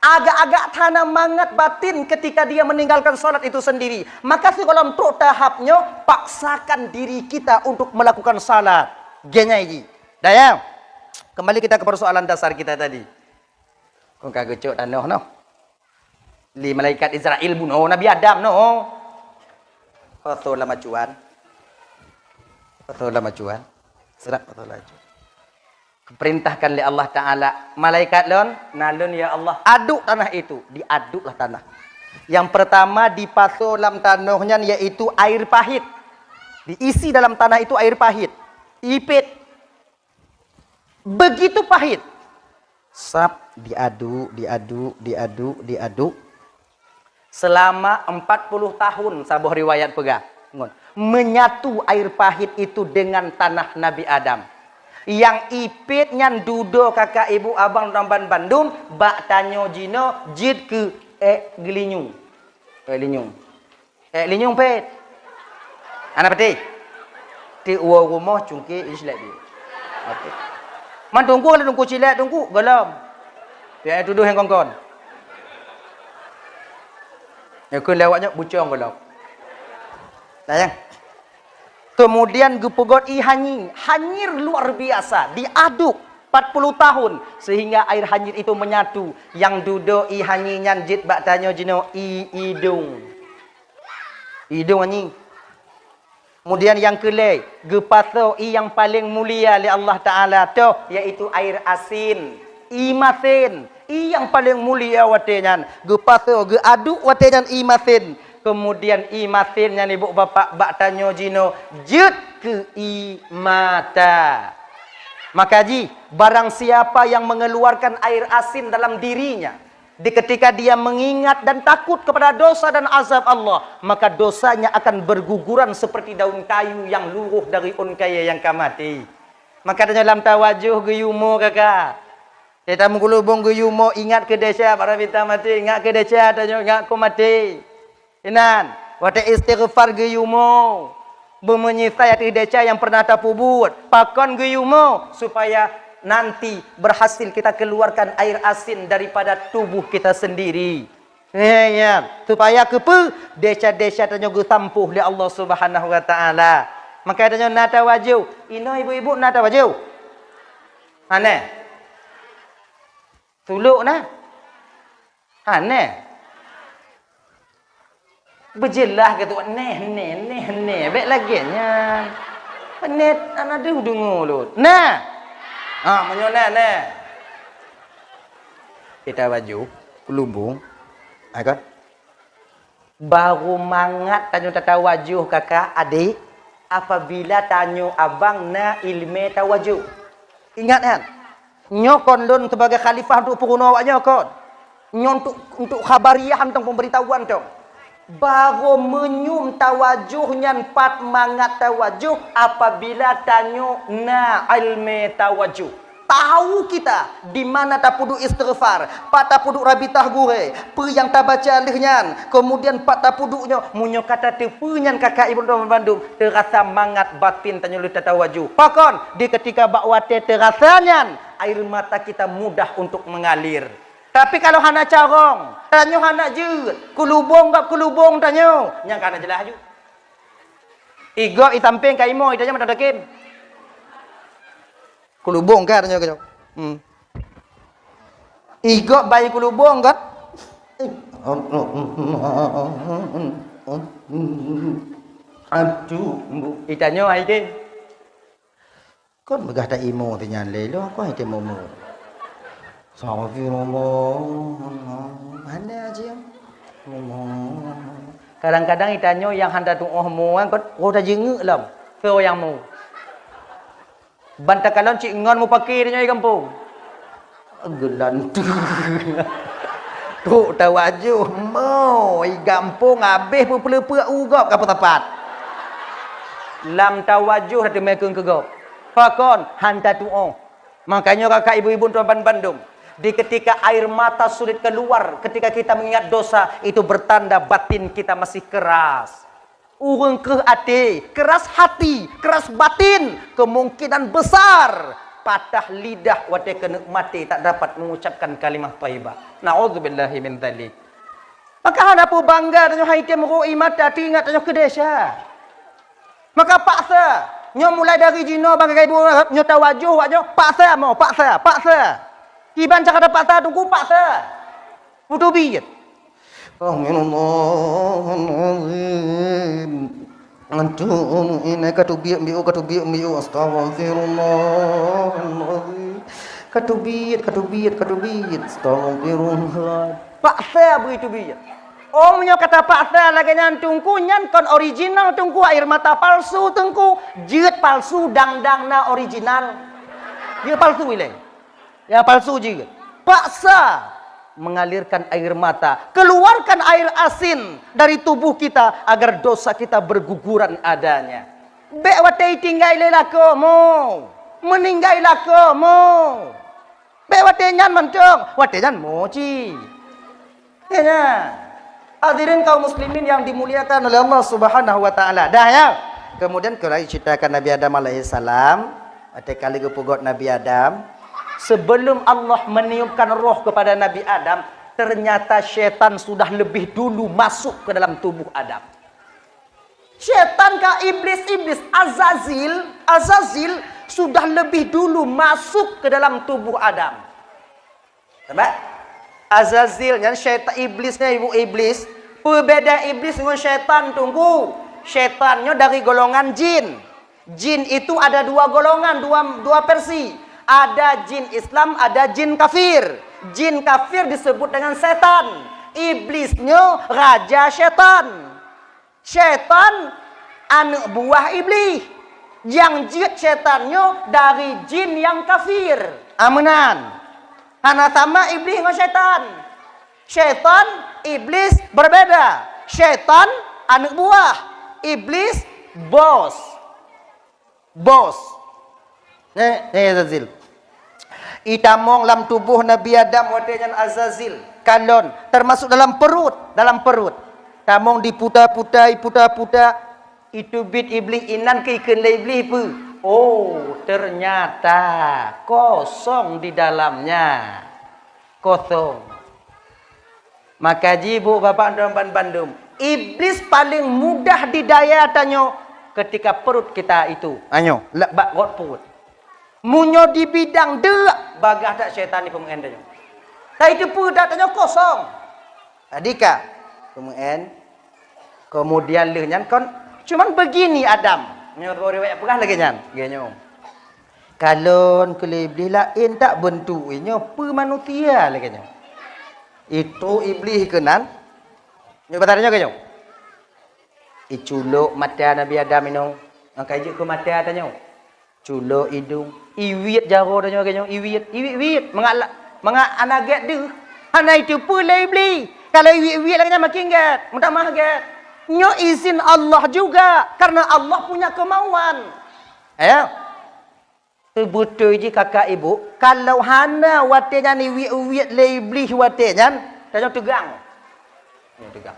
Agak-agak hana mangat batin ketika dia meninggalkan salat itu sendiri. Maka sigohlom trok tahap nyoe, paksakan diri kita untuk melakukan salat. Geunyai jih. Dah ya? Kembali kita ke persoalan dasar kita tadi. Kon ka geucok tanoh noh. Lé malaikat Israel bunoe Nabi Adam noh. Pasoe lam acuan. Pasoe lam acuan. Serak pasoe lam acuan. Diperintahkan lé Allah Ta'ala, malaikat lôn, na lôn ya Allah, aduk tanah itu. Diaduklah tanah. Yang pertama dipasoe lam tanoh nyan yaitu air pahit. Diisi dalam tanah itu air pahit. Ipit. Begitu pahit. Sab diaduk, diaduk, diaduk, diaduk. Selama empat puluh tahun, saboh riwayat peugah, ngon, menyatu air pahit itu dengan tanah Nabi Adam. Nyang ipit nyan dudoe kakak ibu abang dan bandum, bak tanyoe jinoe jeuet keu ék geulinyueng. Ék linyueng. Ék linyueng pet. Hana patéh. Teuk woe rumoh cungké ijlek dia. Oke. Man teungku, kalau teungku cilek teungku, gohlom. Pihak tuduh nyang kon-kon. Ya, keu lewat nyoe bucong gohlom. Nah, ya. Kemudian geupeugöt ie hanyir. Hanyir luar biasa, diaduk empat puluh tahun sehingga air hanyir itu menyatu. Nyang dudoe ie hanyir nyan jeuet bak tanyoe jinoe ie idong. Idong hanyir. Kemudian nyang keulhèe, geupasoe ie nyang paleng mulia lé Allah Ta'ala, toh, yaitu air asin, ie masen. Ie nyang paleng mulia watèe nyan, geupasoe, geuaduk watèe nyan ie masen. Kemudian ie masen nyan, ibu bapak, bak tanyoe jinoe jeuet keu ie mata. Maka jih, barang siapa yang mengeluarkan air asin dalam dirinya, di ketika dia mengingat dan takut kepada dosa dan azab Allah, maka dosanya akan berguguran seperti daun kayu yang luruh dari ôn kayèe nyang ka maté. Maka tanyoe lam tawajoh geuyue mo, kakak. Di tamu kulubong geuyue mo, ingat keu desya, para mita maté, ingat keu desya, tanyoe ingat keu maté. Inan, watèe istighfar geuyue mo, beumeunyeusai ateueh desya nyang pernah tapeubuet. Pakon geuyue mo? Supaya nanti berhasil kita keluarkan air asin daripada tubuh kita sendiri. Eh, ya. Supaya keupeue? Desya-desya tanyoe geusampôh lé Allah Subhanahu wa Ta'ala. Maka tanyoe na tawajoh. Inoe ibu-ibu na tawajoh? Hana? Sulok na? Hana? Beujeulaih keu tuan, neh, neh, neh, neh. Bèk lagèe nyan. Neh, hana deuh deungoe lôn. Na? Ha, meunyoe na, na. Kita baju, kelubung. Ha, kan? Baru mangat tanyoe tatawajoh, kakak, adék, apabila tanyoe abang na ileumèe tawajoh. Ingat, kan? Nyoe kon lôn sebagai khalifah untuk peurunoe awak nyoe kon. Nyoe untuk, untuk khabariah teuh, pemberitahuan teuh. Barô meunyum tawajoh nyan pat mangat tawajoh apabila tanyoe na ilmé tawajoh. Tahu kita di mana tapeuduek istighfar, pat tapeuduek rabitah gurèe, peue nyang tabaca lheueh nyan, kemudian pat tapeuduek nyoe, meunyoe ka tateupeue nyan kakak ibu droe bandum, teurasa mangat batin tanyoe lheueh tatawajoh. Pakon? Di ketika bak watèe teurasa nyan, air mata kita mudah untuk mengalir. Tapi kalau hana carông, tanyoe hana jeuet, keulubông gob keulubông tanyoe, nyan ka hana jeulaih laju. Igob i sampéng ka imoe, itanyoe mantong takem. Keulubông ka tanyoe keunyoe. Hmm. Igob bayi keulubông kan? Aduh, itanyoe hai deh. Kon peugah ta imoe si nyan lé, lôn kon item umu. Astagfirullah. Hana jeuem. Kadang-kadang itanyoe nyang hana tuoh mu nyan kon roh tajeungeuk lom. Soe nyang mu? Ban takalon cit ngon mupake tanyoe di gampông. Geulanteue. Trok tawajoh mo, i gampông habéh peupeuleupeu u gob ka peusapat. Lam tawajoh teumé keu gob. Pakon? Hana tuoh. Makanya kakak ibu-ibu tuan bandum, di ketika air mata sulit keluar, ketika kita mengingat dosa, itu bertanda batin kita masih keras. Ureuëng kreueh até, keras hati, keras batin, kemungkinan besar patah lidah watée keuneuk maté tak dapat mengucapkan kalimah thaibah. Naudzubillahi min dzalik. Maka hana peubangga tanyoe hai tem rô i mata teuingat tanyoe keu desya. Maka paksa, nyoe mulai dari jinoe banggai bu nyoe tawajoh wak nyoe paksa mo, paksa, paksa. Kiban cara paksa tunggu paksa. Putubit. Astagfirullahalazim. Antum ini katubiet biu, katubiet biu. Astagfirullahalazim. Katubiet, katubiet, katubiet. Astagfirullah. Paksa begitu biet. Oh, meunyoe kata paksa lagée nyan tungku, nyan kon original tungku, air mata palsu tungku. Jeuet palsu, dang-dang na original. Jeuet palsu ilée. Ya palsu jeuet. Paksa mengalirkan air mata, keluarkan air asin dari tubuh kita agar dosa kita berguguran adanya. Bék watée tinggai lé lakoe mo, meuninggai lakoe mo. Bék watée nyan mantong, watée nyan mo ci. Ya, hadirin kaum muslimin yang dimuliakan oleh Allah Subhanahu wa taala. Dah ya. Kemudian keurai ceritakan Nabi Adam alaihissalam, watée kali geupeugét Nabi Adam, sebelum Allah meniupkan roh kepada Nabi Adam, ternyata setan sudah lebih dulu masuk ke dalam tubuh Adam. Setan ka iblis-iblis Azazil, Azazil sudah lebih dulu masuk ke dalam tubuh Adam. Nampak? Azazil nyan syaitan, iblis nyan ibu iblis. Peubeda iblis ngon syaitan tunggu. Syaitan nyoe dari golongan jin. Jin itu ada dua golongan, dua, dua versi. Ada jin Islam, ada jin kafir. Jin kafir disebut dengan setan. Iblis nyoe raja syaitan. Syaitan aneuk buah Iblih. Nyang jeuet syaitan nyoe dari jin nyang kafir. Ameunan. Hana sama Iblih ngon syaitan. Syaitan, Iblis berbeda. Syaitan aneuk buah. Iblis bos. Bos. Neh, neh Azazil. Itamong lam tuboh Nabi Adam watée nyan Azazil. Kalon, termasuk dalam perut, dalam perut. Tamong diputa-puta, iputa-puta. Iteubiet Iblih inan keu ikheun lé Iblih peue? Oh, ternyata kosong di dalamnya. Kosong. Maka jih bu bapak dan ban bandum, Iblis paling mudah didaya tanyoe ketika perut kita itu. Anyoe, bak got perut. Meunyoe di bidang deuk, bagah that syaitan di peumeu'en tanyoe. Tapi teupeue that tanyoe kosong. Tadi ka peumeu'en, kemudian lheueh nyan kon cuman begini Adam. Nyoe riwayat peugah lagée nyan, lagée nyoe. Kalon keu lé Iblih laén that beuntuk nyoe peue manusia lagée nyoe. Itu Iblih keunan. Nyoe bata nyoe keu nyoe. Iculok mata Nabi Adam inoe. Angkai jeuet keu mata tanyoe. Culok idong. Iwiet jaroe tanyoe keu nyoe. Iwiet, iwiet, iwiet. Mangat la-, mangat hana gét deuh. Hana iteupeue lé Iblih. Kalau iwiet-iwiet lagée nyan makin gét. Meutamah gét. Nyoe izin Allah juga. Karena Allah punya kemauan. Ya. Seubeutôi jih kakak ibu, kalau hana watée nyan iwiet-wiet lé Iblih watée nyan, tanyoe teugang. Tanyoe teugang.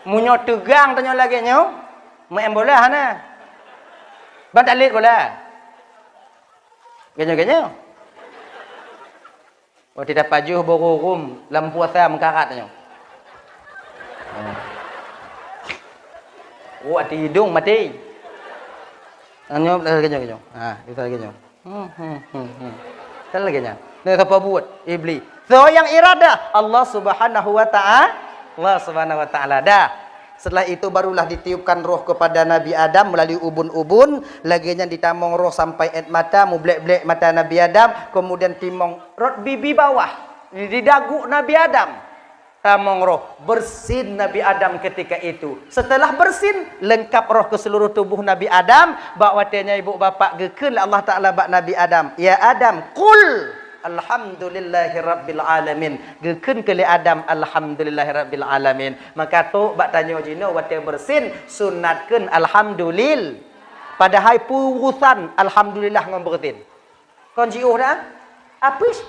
Meunyoe teugang tanyoe lagée nyoe, meu'en bola hana. Ban talet bola. Ganyoe-ganyoe. Watèe tapajoh boh rurum lam puasa meukarat nyoe. Oh, ati idong maté. Nyoe lagèe nyoe, nyoe. Ha, bisa lagèe nyoe. Hmm, hmm, hmm, hmm. Kan lagèe nyan. Nah, sapa buet? Iblis. So, nyang iradah Allah Subhanahu wa Ta'ala. Allah Subhanahu wa Ta'ala. Dah. Setelah itu barulah ditiupkan roh kepada Nabi Adam melalui ubun-ubun, lagèe nyan ditamong roh sampai ét mata, mublek-blek mata Nabi Adam, kemudian timong rot bibi bawah, di dagu Nabi Adam. Tamong roh, bersin Nabi Adam ketika itu. Setelah bersin, lengkap roh ke seluruh tubuh Nabi Adam, bak watèe nyan ibu bapak geukheun lé Allah Ta'ala bak Nabi Adam, "Ya Adam, qul alhamdulillahi rabbil alamin." Geukheun keu lé Adam, "Alhamdulillahi rabbil alamin." Maka trok bak tanyoe jinoe watèe bersin, sunat kheun alhamdulil. Padahai peue urusan alhamdulillah ngon bersin? Kon jiôh dah? Apus.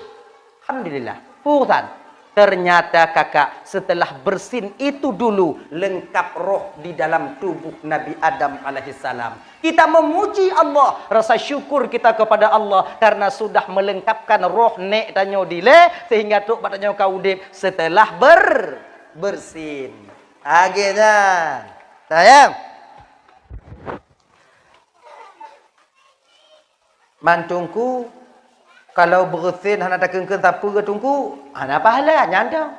Alhamdulillah. Peue urusan? Ternyata kakak, setelah bersin itu dulu lengkap roh di dalam tubuh Nabi Adam alaihissalam. Kita memuji Allah, rasa syukur kita kepada Allah karena sudah melengkapkan roh nèk tanyoe dilèe sehingga trok bak tanyoe ka udép setelah ber-, bersin. Lagèe nyan. Sayang. Man teungku, kalau bersin hana takheun-kheun sapeue keu teungku, hana pahala, nyan dong.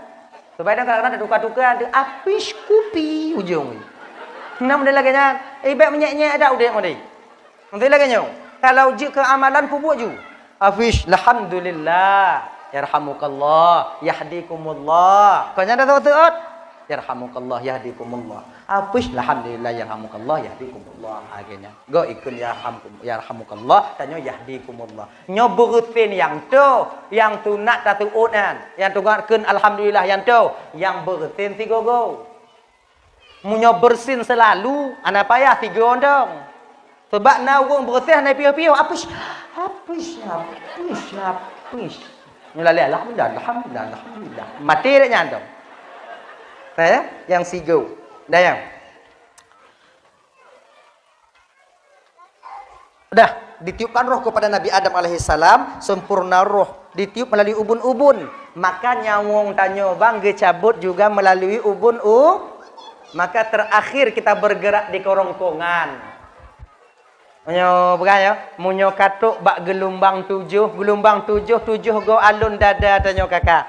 Sebab kadang-kadang tatuka-tuka, ada apis kupi ujong. Nah, model lagèe nyan, eh, bèk menyek-nyek dak udép model. Model lagèe nyoe, kalau jeuet keu amalan peubuet ju. Apis, alhamdulillah, yarhamukallah, yahdikumullah. Kon nyan dah seuôt-seuôt. Yarhamukallah, yahdikumullah. Apus, alhamdulillah, yarhamukallah, yahdikumullah. Akhirnya, go ikut yarhamkum, yarhamukallah, tanyoe yahdikumullah. Nyoe bersin nyang toh, nyang sunat taseuôt nyan, nyang sunat kheun alhamdulillah nyang toh, nyang bersin sigoe-goe. Meunyoe bersin seulalu, hana payah sigoe dong. Sabab na ureueng bersin hana piôh-piôh, apus, apus, apus, apus. Nyoe lalé, alhamdulillah, alhamdulillah, alhamdulillah. Maté dek nyan dong. Eh, nyang sigoe. Dah nyang. Dah, ditiupkan roh kepada Nabi Adam alaihissalam, sempurna roh, ditiup melalui ubun-ubun. Maka nyawöng tanyoe bang geucabot juga melalui ubun u-, maka terakhir kita bergerak di kerongkongan. Meunyoe bukan ya, meunyoe ka trok bak geulumbang tujoh, geulumbang tujoh, tujoh goe alon dada tanyoe kakak.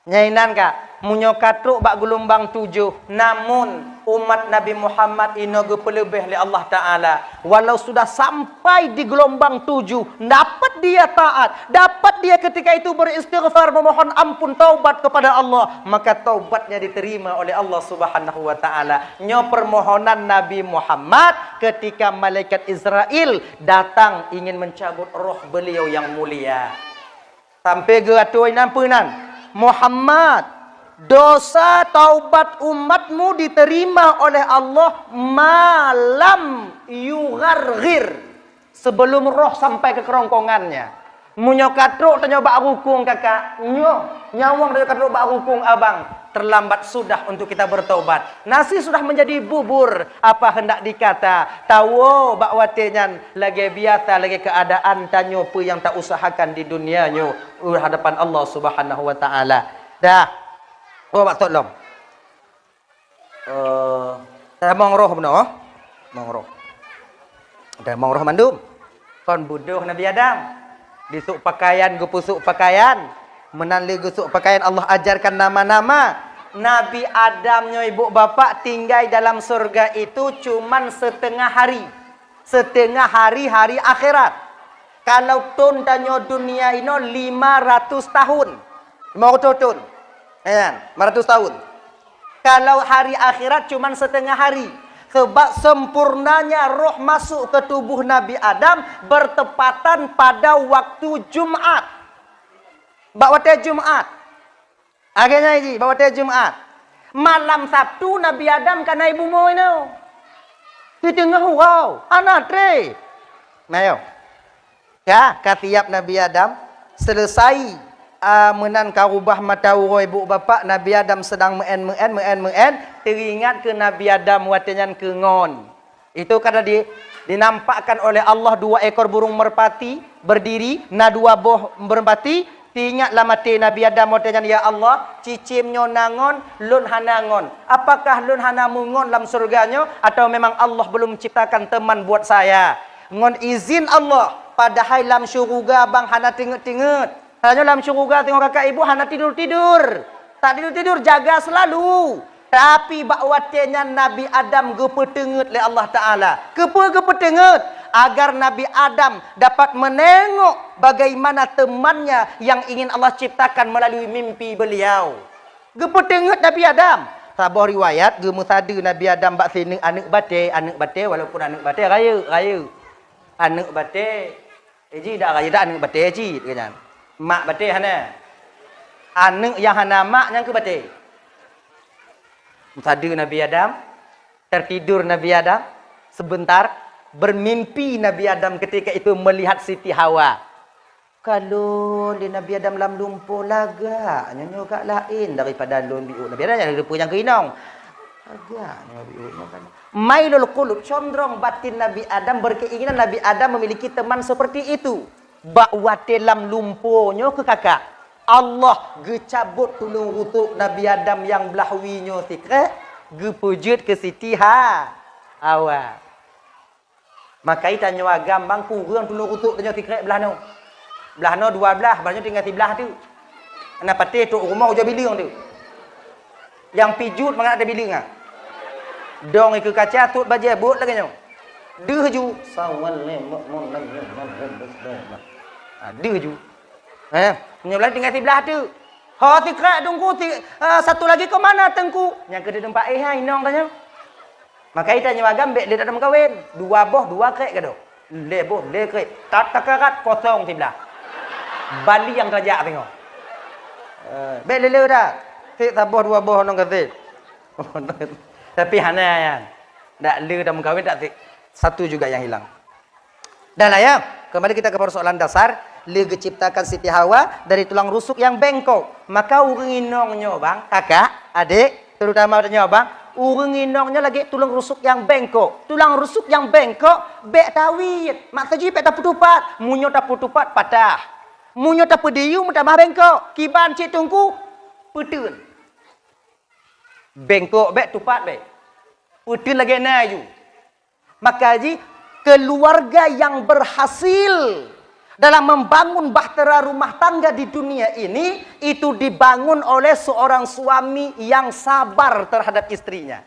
Nyan inan ka, meunyoe ka trok bak geulumbang tujoh, namun umat Nabi Muhammad inoe geupeuleubeh lé Allah Ta'ala. Walau sudah sampai di geulumbang tujoh, dapat dia taat, dapat dia ketika itu beristighfar, memohon ampun, taubat kepada Allah, maka taubatnya diterima oleh Allah Subhanahu wa Ta'ala. Nyoe permohonan Nabi Muhammad ketika malaikat Israel datang ingin mencabut roh beliau yang mulia. Sampai geuatô inan peue nan, "Muhammad, dosa taubat umatmu diterima oleh Allah malam yugharghir, sebelum roh sampai ke kerongkongannya." Meunyoe ka trok tanyoe bak rukung kakak, nyoe nyawöng tanyoe ka trok bak rukung abang, terlambat sudah untuk kita bertobat. Nasi sudah menjadi bubur, apa hendak dikata? Tawoe bak watée nyan lagée biasa, lagée keuadaan tanyoe peue nyang tausahakan di dunia nyoe di hadapan Allah Subhanahu wa Taala. Dah. Oh, bak thot lom. Eh, tamong roh bunoe. Tamong roh. Tamong roh mandum. Kon beudôh Nabi Adam. Disôk pakaian, geupeusôk pakaian. Meunan lé geusôk pakaian, Allah ajarkan nama-nama. Nabi Adam nyoe ibu bapak tinggai dalam surga itu cuman setengah hari. Setengah hari, hari akhirat. Kalau thon tanyoe dunia inoe lima ratus tahun. Lima ratus thon. Kan? Lima ratus tahun. Kalau hari akhirat cuman setengah hari. Sebab sempurnanya roh masuk ke tubuh Nabi Adam bertepatan pada waktu Jumat. Bak watée Jumat. Lagée nyan jih, bak watée Jumat. Malam Sabtu Nabi Adam ka na i bumoe nyoe. Di teungoh uroe, hana treb. Nah, yo. Ka, ka siap Nabi Adam. Selesai, ah, meunan ka rubah mata uroe ibu bapak, Nabi Adam sedang meu'en, meu'en, meu'en, meu'en. Teuingat keu Nabi Adam watée nyan keu ngon. Itu karena di-, dinampakkan oleh Allah dua ekor burung merpati berdiri, na dua boh merpati, Teuingat lam até Nabi Adam watée nyan, "Ya Allah, cicém nyoe na ngon, lôn hana ngon. Apakah lôn hana meungon lam syeuruga nyoe, atawa memang Allah belum ciptakan teman buat saya?" Ngon izin Allah, padahai lam syeuruga bang hana teungeut-teungeut. Tanyoe lam syeuruga teungoh kakak ibu hana tidur-tidur. Tak tidur-tidur, jaga selalu. Tapi bak watée nyan Nabi Adam geupeuteungeut lé Allah Taala. Keupeue geupeuteungeut? Agar Nabi Adam dapat meunengok bagaimana temannya yang ingin Allah ciptakan melalui mimpi beliau. Geupeuteungeut Nabi Adam. Saboh riwayat geumeusadeue Nabi Adam bak sineuk aneuëk batée, aneuëk batée walaupun aneuëk batée rayeuk, rayeuk. Aneuëk batée, eh, ji dak rayeuk dak aneuëk batée cit, keu nyan. Mak batée hana. Aneuëk nyang hana mak nyang keu batée. Meusadeue Nabi Adam, tertidur Nabi Adam, sebentar, bermimpi Nabi Adam ketika itu melihat Siti Hawa. Kalon di Nabi Adam lam lumpoe lagak, nyoe, nyoe gak laén daripada lôn biôh. Nabi Adam nyang reupeu nyang keu inong. Lagak nyoe biôh nyoe kan. Mailul qulub, condrong batin Nabi Adam berkeinginan Nabi Adam memiliki teman seperti itu. Bak watée lam lumpoe nyoe keu kakak, Allah geucabot tuleueng rusok Nabi Adam nyang blah wie nyoe sikrék, geupeujeuet keu Siti Ha-, Hawa. Makai tanyoe agam bang kureueng tuleueng rusok tanyoe sikrék blah noe. Blah noe dua blah, blah nyoe tinggai siblah teuk. Na patéh trok rumoh ujoe bileueng teuk. Nyang pijuet mangat ada bileueng ah. Dong ikeue kaca, sot bajée, buet lagée nyoe. Deuh ju. Sawan lé mok mon lagée nyoe. Ah, deuh ju. Eh, nyoe blah tinggai siblah teuk. Ho sikrék Teungku, si, eh, satu lagi ke mana Teungku? Nyang keu di teumpat éh hai inong tanyoe. Makai tanyoe agam bék lé that meukawen. Dua boh, dua krék gadôh. Lhée boh, lhée krék. Tat takarat kosong siblah. Bali nyang tajak teungoh. Eh, bék lé-lé dah. Sik saboh dua boh nong gasét. Tapi hana nyan. Dak lé that meukawen dak sik. Satu juga yang hilang. Dah lah ya, kembali kita ke persoalan dasar, lé geuciptakan Siti Hawa dari tulang rusuk yang bengkok. Maka ureuëng inong nyoe bang, kakak, adék, terutama tanyoe bang, ureuëng inong nyoe lagée tulang rusuk nyang bengkok. Tulang rusuk nyang bengkok bék tawiet, maksud jih bék tapeutupat. Meunyoe tapeutupat patah. Meunyoe tapeudiyuem tamah bengkok. Kiban cit Teungku, peuteun. Bengkok bék, tupat bék. Peuteun lagée na ju. Maka jih, keluarga yang berhasil dalam membangun bahtera rumah tangga di dunia ini, itu dibangun oleh seorang suami yang sabar terhadap istrinya.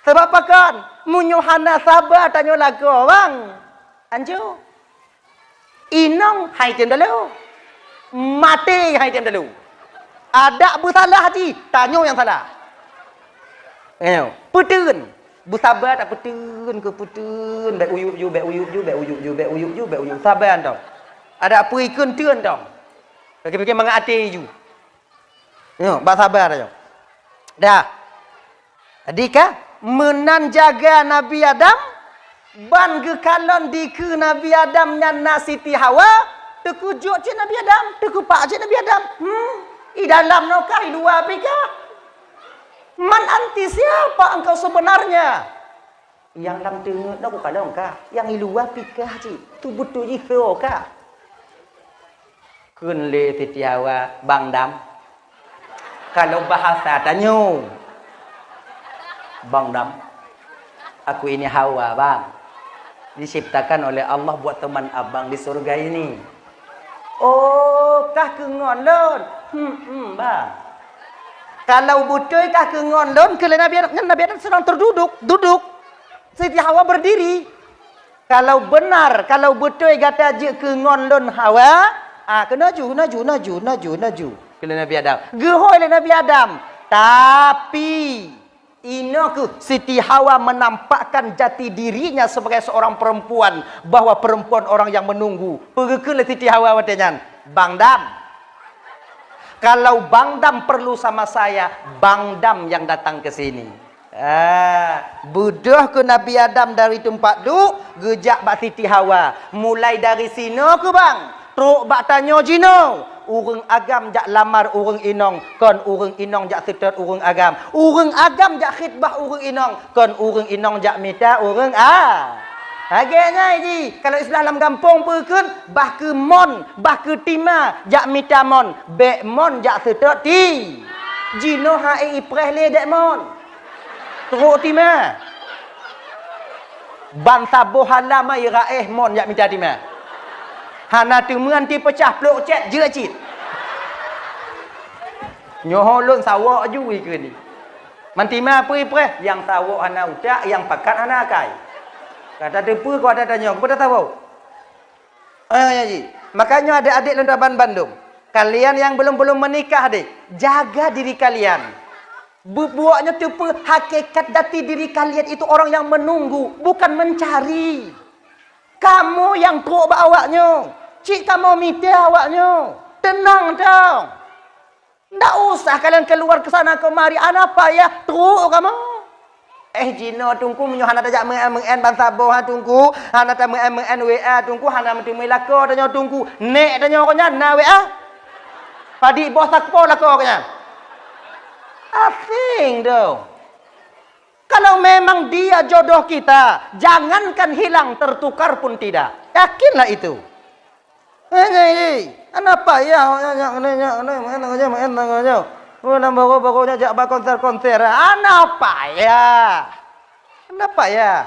Sebab pakon? Meunyoe hana saba tanyoe lakoe bang, anco. Inong hai tem talo. Maté hai tem talo. Adak beusalah jih, tanyoe nyang salah. Nyoe, peuteun. Beusaba dak peuteun keu peuteun, bék uyuek ju, bék uyuek ju, bék uyuek ju, bék uyuek ju, bék uyuek. Saba tong. Adak peue ikheun teun tong. Pikir-pikir mangat até ju. Nyoe, bak saba nyoe. Dah. Jadi ka, meunan jaga Nabi Adam, ban geukalon dikeue Nabi Adam nyan na Siti Hawa, teukeujot cit Nabi Adam, teukupak cit Nabi Adam. Hmm, i dalam nokah, i luwa pih kah? Man anti, siapa engkau sebenarnya? Nyang lam teungeut nyoe kukalon kah, nyang i luwa pih kah cit, tu beutôi jih keu kah. Kheun lé Siti Hawa, "Bang Dam." Kalau bahasa tanyoe, "Bang Dam, aku ini Hawa, Bang. Diciptakan oleh Allah buat teman abang di surga ini." "Oh, kah keu ngon lôn?" "Hmm, hmm, Bang." "Kalau beutôi kah keu ngon lôn," kheun lé Nabi Adam, nyan Nabi Adam sedang terduduk, duduk. Siti Hawa berdiri. "Kalau benar, kalau beutôi gata jeuet keu ngon lôn Hawa, ah, keu naju, naju, naju, naju, naju," kheun lé Nabi Adam. Geuhôi lé Nabi Adam. Tapi, inoe kheueh Siti Hawa menampakkan jati dirinya sebagai seorang perempuan, bahwa perempuan orang yang menunggu. Peue geukheun lé Siti Hawa watée nyan, "Bang Dam, kalau Bang Dam perlu sama saya, Bang Dam yang datang ke sini." Ah, beudôh keu Nabi Adam dari teumpat duek, geujak bak Siti Hawa. Mulai dari sinoe keuh bang, trok bak tanyoe jinoe. Ureuëng agam jak lamar ureuëng inong, kon ureuëng inong jak seutôt ureuëng agam. Ureuëng agam jak khitbah ureuëng inong, kon ureuëng inong jak mita ureuëng a-, Lagèe nyan jih, kalau istilah lam gampông peue kheun, bah keu mon, bah keu tima, jak mita mon, bèk mon jak seutôt ti. Jinoe hai ipreh lé dèk mon. Trok tima. Ban saboh hana mai raéh mon jak mita tima. Hana teumeuan ti peucah plôk cét jeuet cit. Nyoe lôn sawok ju ikeu ni. Mantima peue ipreh, nyang sawok hana utak, nyang pakat hana akai. Ka tateupeue keu ata tanyoe, keupeue tasawok? Ayah ji. Makanya adik-adik lôn taban bandum, kalian yang belum-belum menikah deh, jaga diri kalian. Bubuaknya teupeu hakikat jati diri kalian itu orang yang menunggu, bukan mencari. Kamoe nyang trok bak awaknyoe, cit kamoe mita awaknyoe. Teunang dong. Ndak usah kalian keluar ke sana kemari, hana payah trok kamoe. Eh, jinoe Teungku, meunyoe hana tajak meu'en-meu'en bansaboh ha Teungku, hana tameu'en-meu'en W A Teungku, hana meuteumé lakoe tanyoe Teungku. Nèk tanyoe keu nyan na W A. Padit boh sapo lakoe keu nyan. Asing dong. Kalau memang dia jodoh kita, jangankan hilang, tertukar pun tidak. Yakinlah itu. Eh, nyai, hana payah awak nyan, nyan, nyan, nyan, meu'en, meu'en, meu'en, meu'en. Oh, lam baroe-baroe nyan jak ba konser-konser. Hana payah. Hana payah.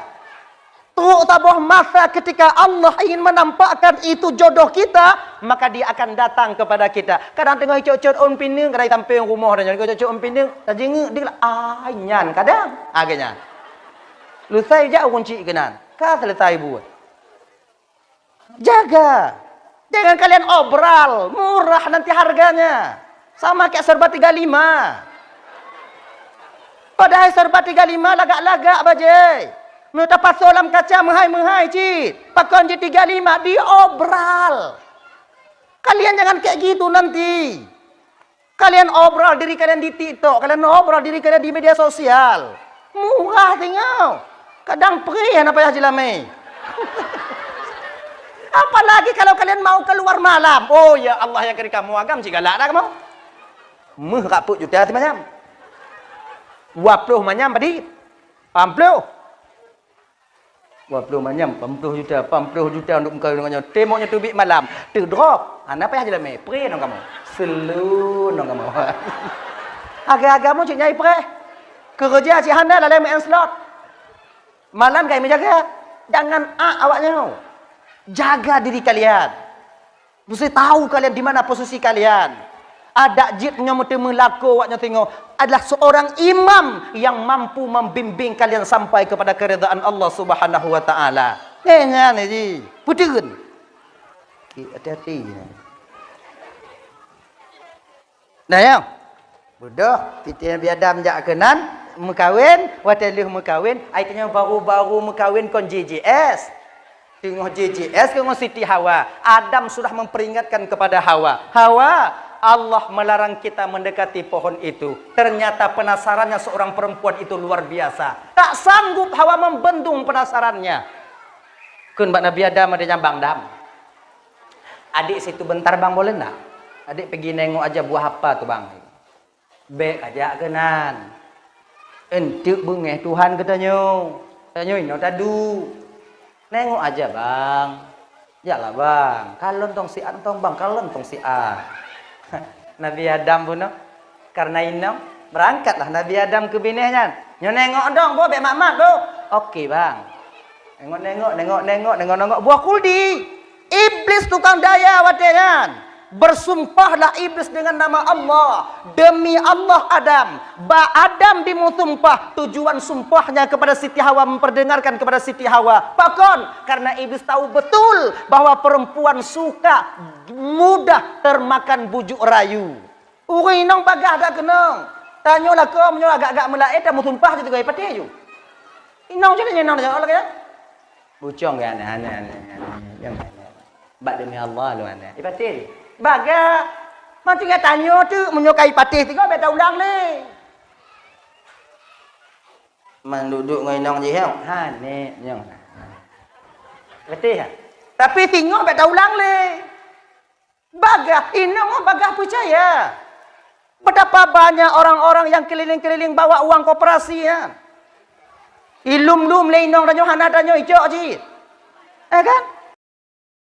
Trok saboh masa ketika Allah ingin menampakkan itu jodoh kita, maka Dia akan datang kepada kita. Kadang teungoh icot-cot ôn pineung, kadang sampéng rumoh tanyoe, icot-cot ôn pineung, tajeungeuk di, ai nyan kadang. Ah, geuh nyan. Lusai jak ureueng chik keunan. Ka selesai buet. Jaga. Jangan kalian obral, murah nanti harganya. Sama kayak serba tiga lima. Padahai serba tiga lima lagak-lagak bajée. Meunyoe tapasoe lam kaca meuhai-meuhai cit. Pakon jih tiga lima diobral. Kalian jangan kayak gitu nanti. Kalian obral diri kalian di TikTok, kalian obral diri kalian di media sosial. Murah teungoh. Kadang preh hana payah jilamé. Apalagi kalau kalian mau keluar malam. Oh ya Allah yang keri kamu agam cik galak dah kamu. Meuh rak peuet juta simanyam. Dua puluh manyam padit. Pamploh. Dua puluh manyam, pamploh juta, pamploh juta untuk meukawen ngon nyoe. Tembok nyoe teubiet malam, teudrop. Hana payah jilamé, preh ngon kamoe. Selu ngon kamoe. Agam-agam cit nyai preh. Keureuja cit hana lalée meu'en slot. Malam kai meujaga. Jangan ak awak nyoe. Jaga diri kalian. Mesti tahu kalian di mana posisi kalian. Adak jeuet nyoe meuteumé lakoe awak nyoe singoh adalah seorang imam yang mampu membimbing kalian sampai kepada keridaan Allah Subhanahu wa Taala. Eh, nyan ji. Peuteun. Ki hati-hati. Dah ya? Beudôh, siti Nabi Adam jak keunan meukawen, watée lheueh meukawen, ai tanyoe baru-baru meukawen kon J J S. Teungoh J J S keu ngon Siti Hawa, Adam sudah memperingatkan kepada Hawa, "Hawa, Allah melarang kita mendekati pohon itu." Ternyata penasarannya seorang perempuan itu luar biasa. Tak sanggup Hawa membendung penasarannya. Kheun bak Nabi Adam, ada nyang bang Adam. Adik situ bentar bang boleh ndak? Adik pergi nengok aja buah apa tu bang. Bék kajak keunan. Enteuk beungéh Tuhan geutanyoe. Tanyoe inoe taduek. Nengok aja bang. Jaklah bang. Kalon tong siat tong bang, kalon tong siat. Nabi Adam bunoe. Karena inong, berangkatlah Nabi Adam keu binéh nyan. Nyoe nengok dong, boh bék mat-mat boh. Oke bang. Nengok, nengok, nengok, nengok, nengok, nengok. Buah kuldi. Iblis tukang daya watée nyan. Bersumpahlah iblis dengan nama Allah. Demi Allah Adam, bak Adam dimeusumpah. Tujuan sumpahnya kepada Siti Hawa, memperdengarkan kepada Siti Hawa. Pakon? Karena iblis tahu betul bahwa perempuan suka mudah termakan bujuk rayu. Ureuëng inong bagaih that keunong. Tanyoe lakoe meunyoe agak-agak meulaét tameusumpah ju teugoi patéh ju. Inong cit nyan inong nyoe lagée nyan. Bucong ya aneh-aneh, aneh-aneh. Nyang aneh. Bak demi Allah lôn aneh. Ipatéh. Bagaih. Man tinggai tanyoe teuk meunyoe ka ipatéh tiga bék taulang lé. Man duek-duek ngon inong jih nyoe. Ha, nèk nyoe. Ipatéh ha. Tapi singoh bék taulang lé. Bagaih, inong bagaih peucaya. Betapa banyak orang-orang yang keliling-keliling bawa uang koperasi, ya. Ilum-lum lé inong tanyoe hana tanyoe icok cit. Eh kan?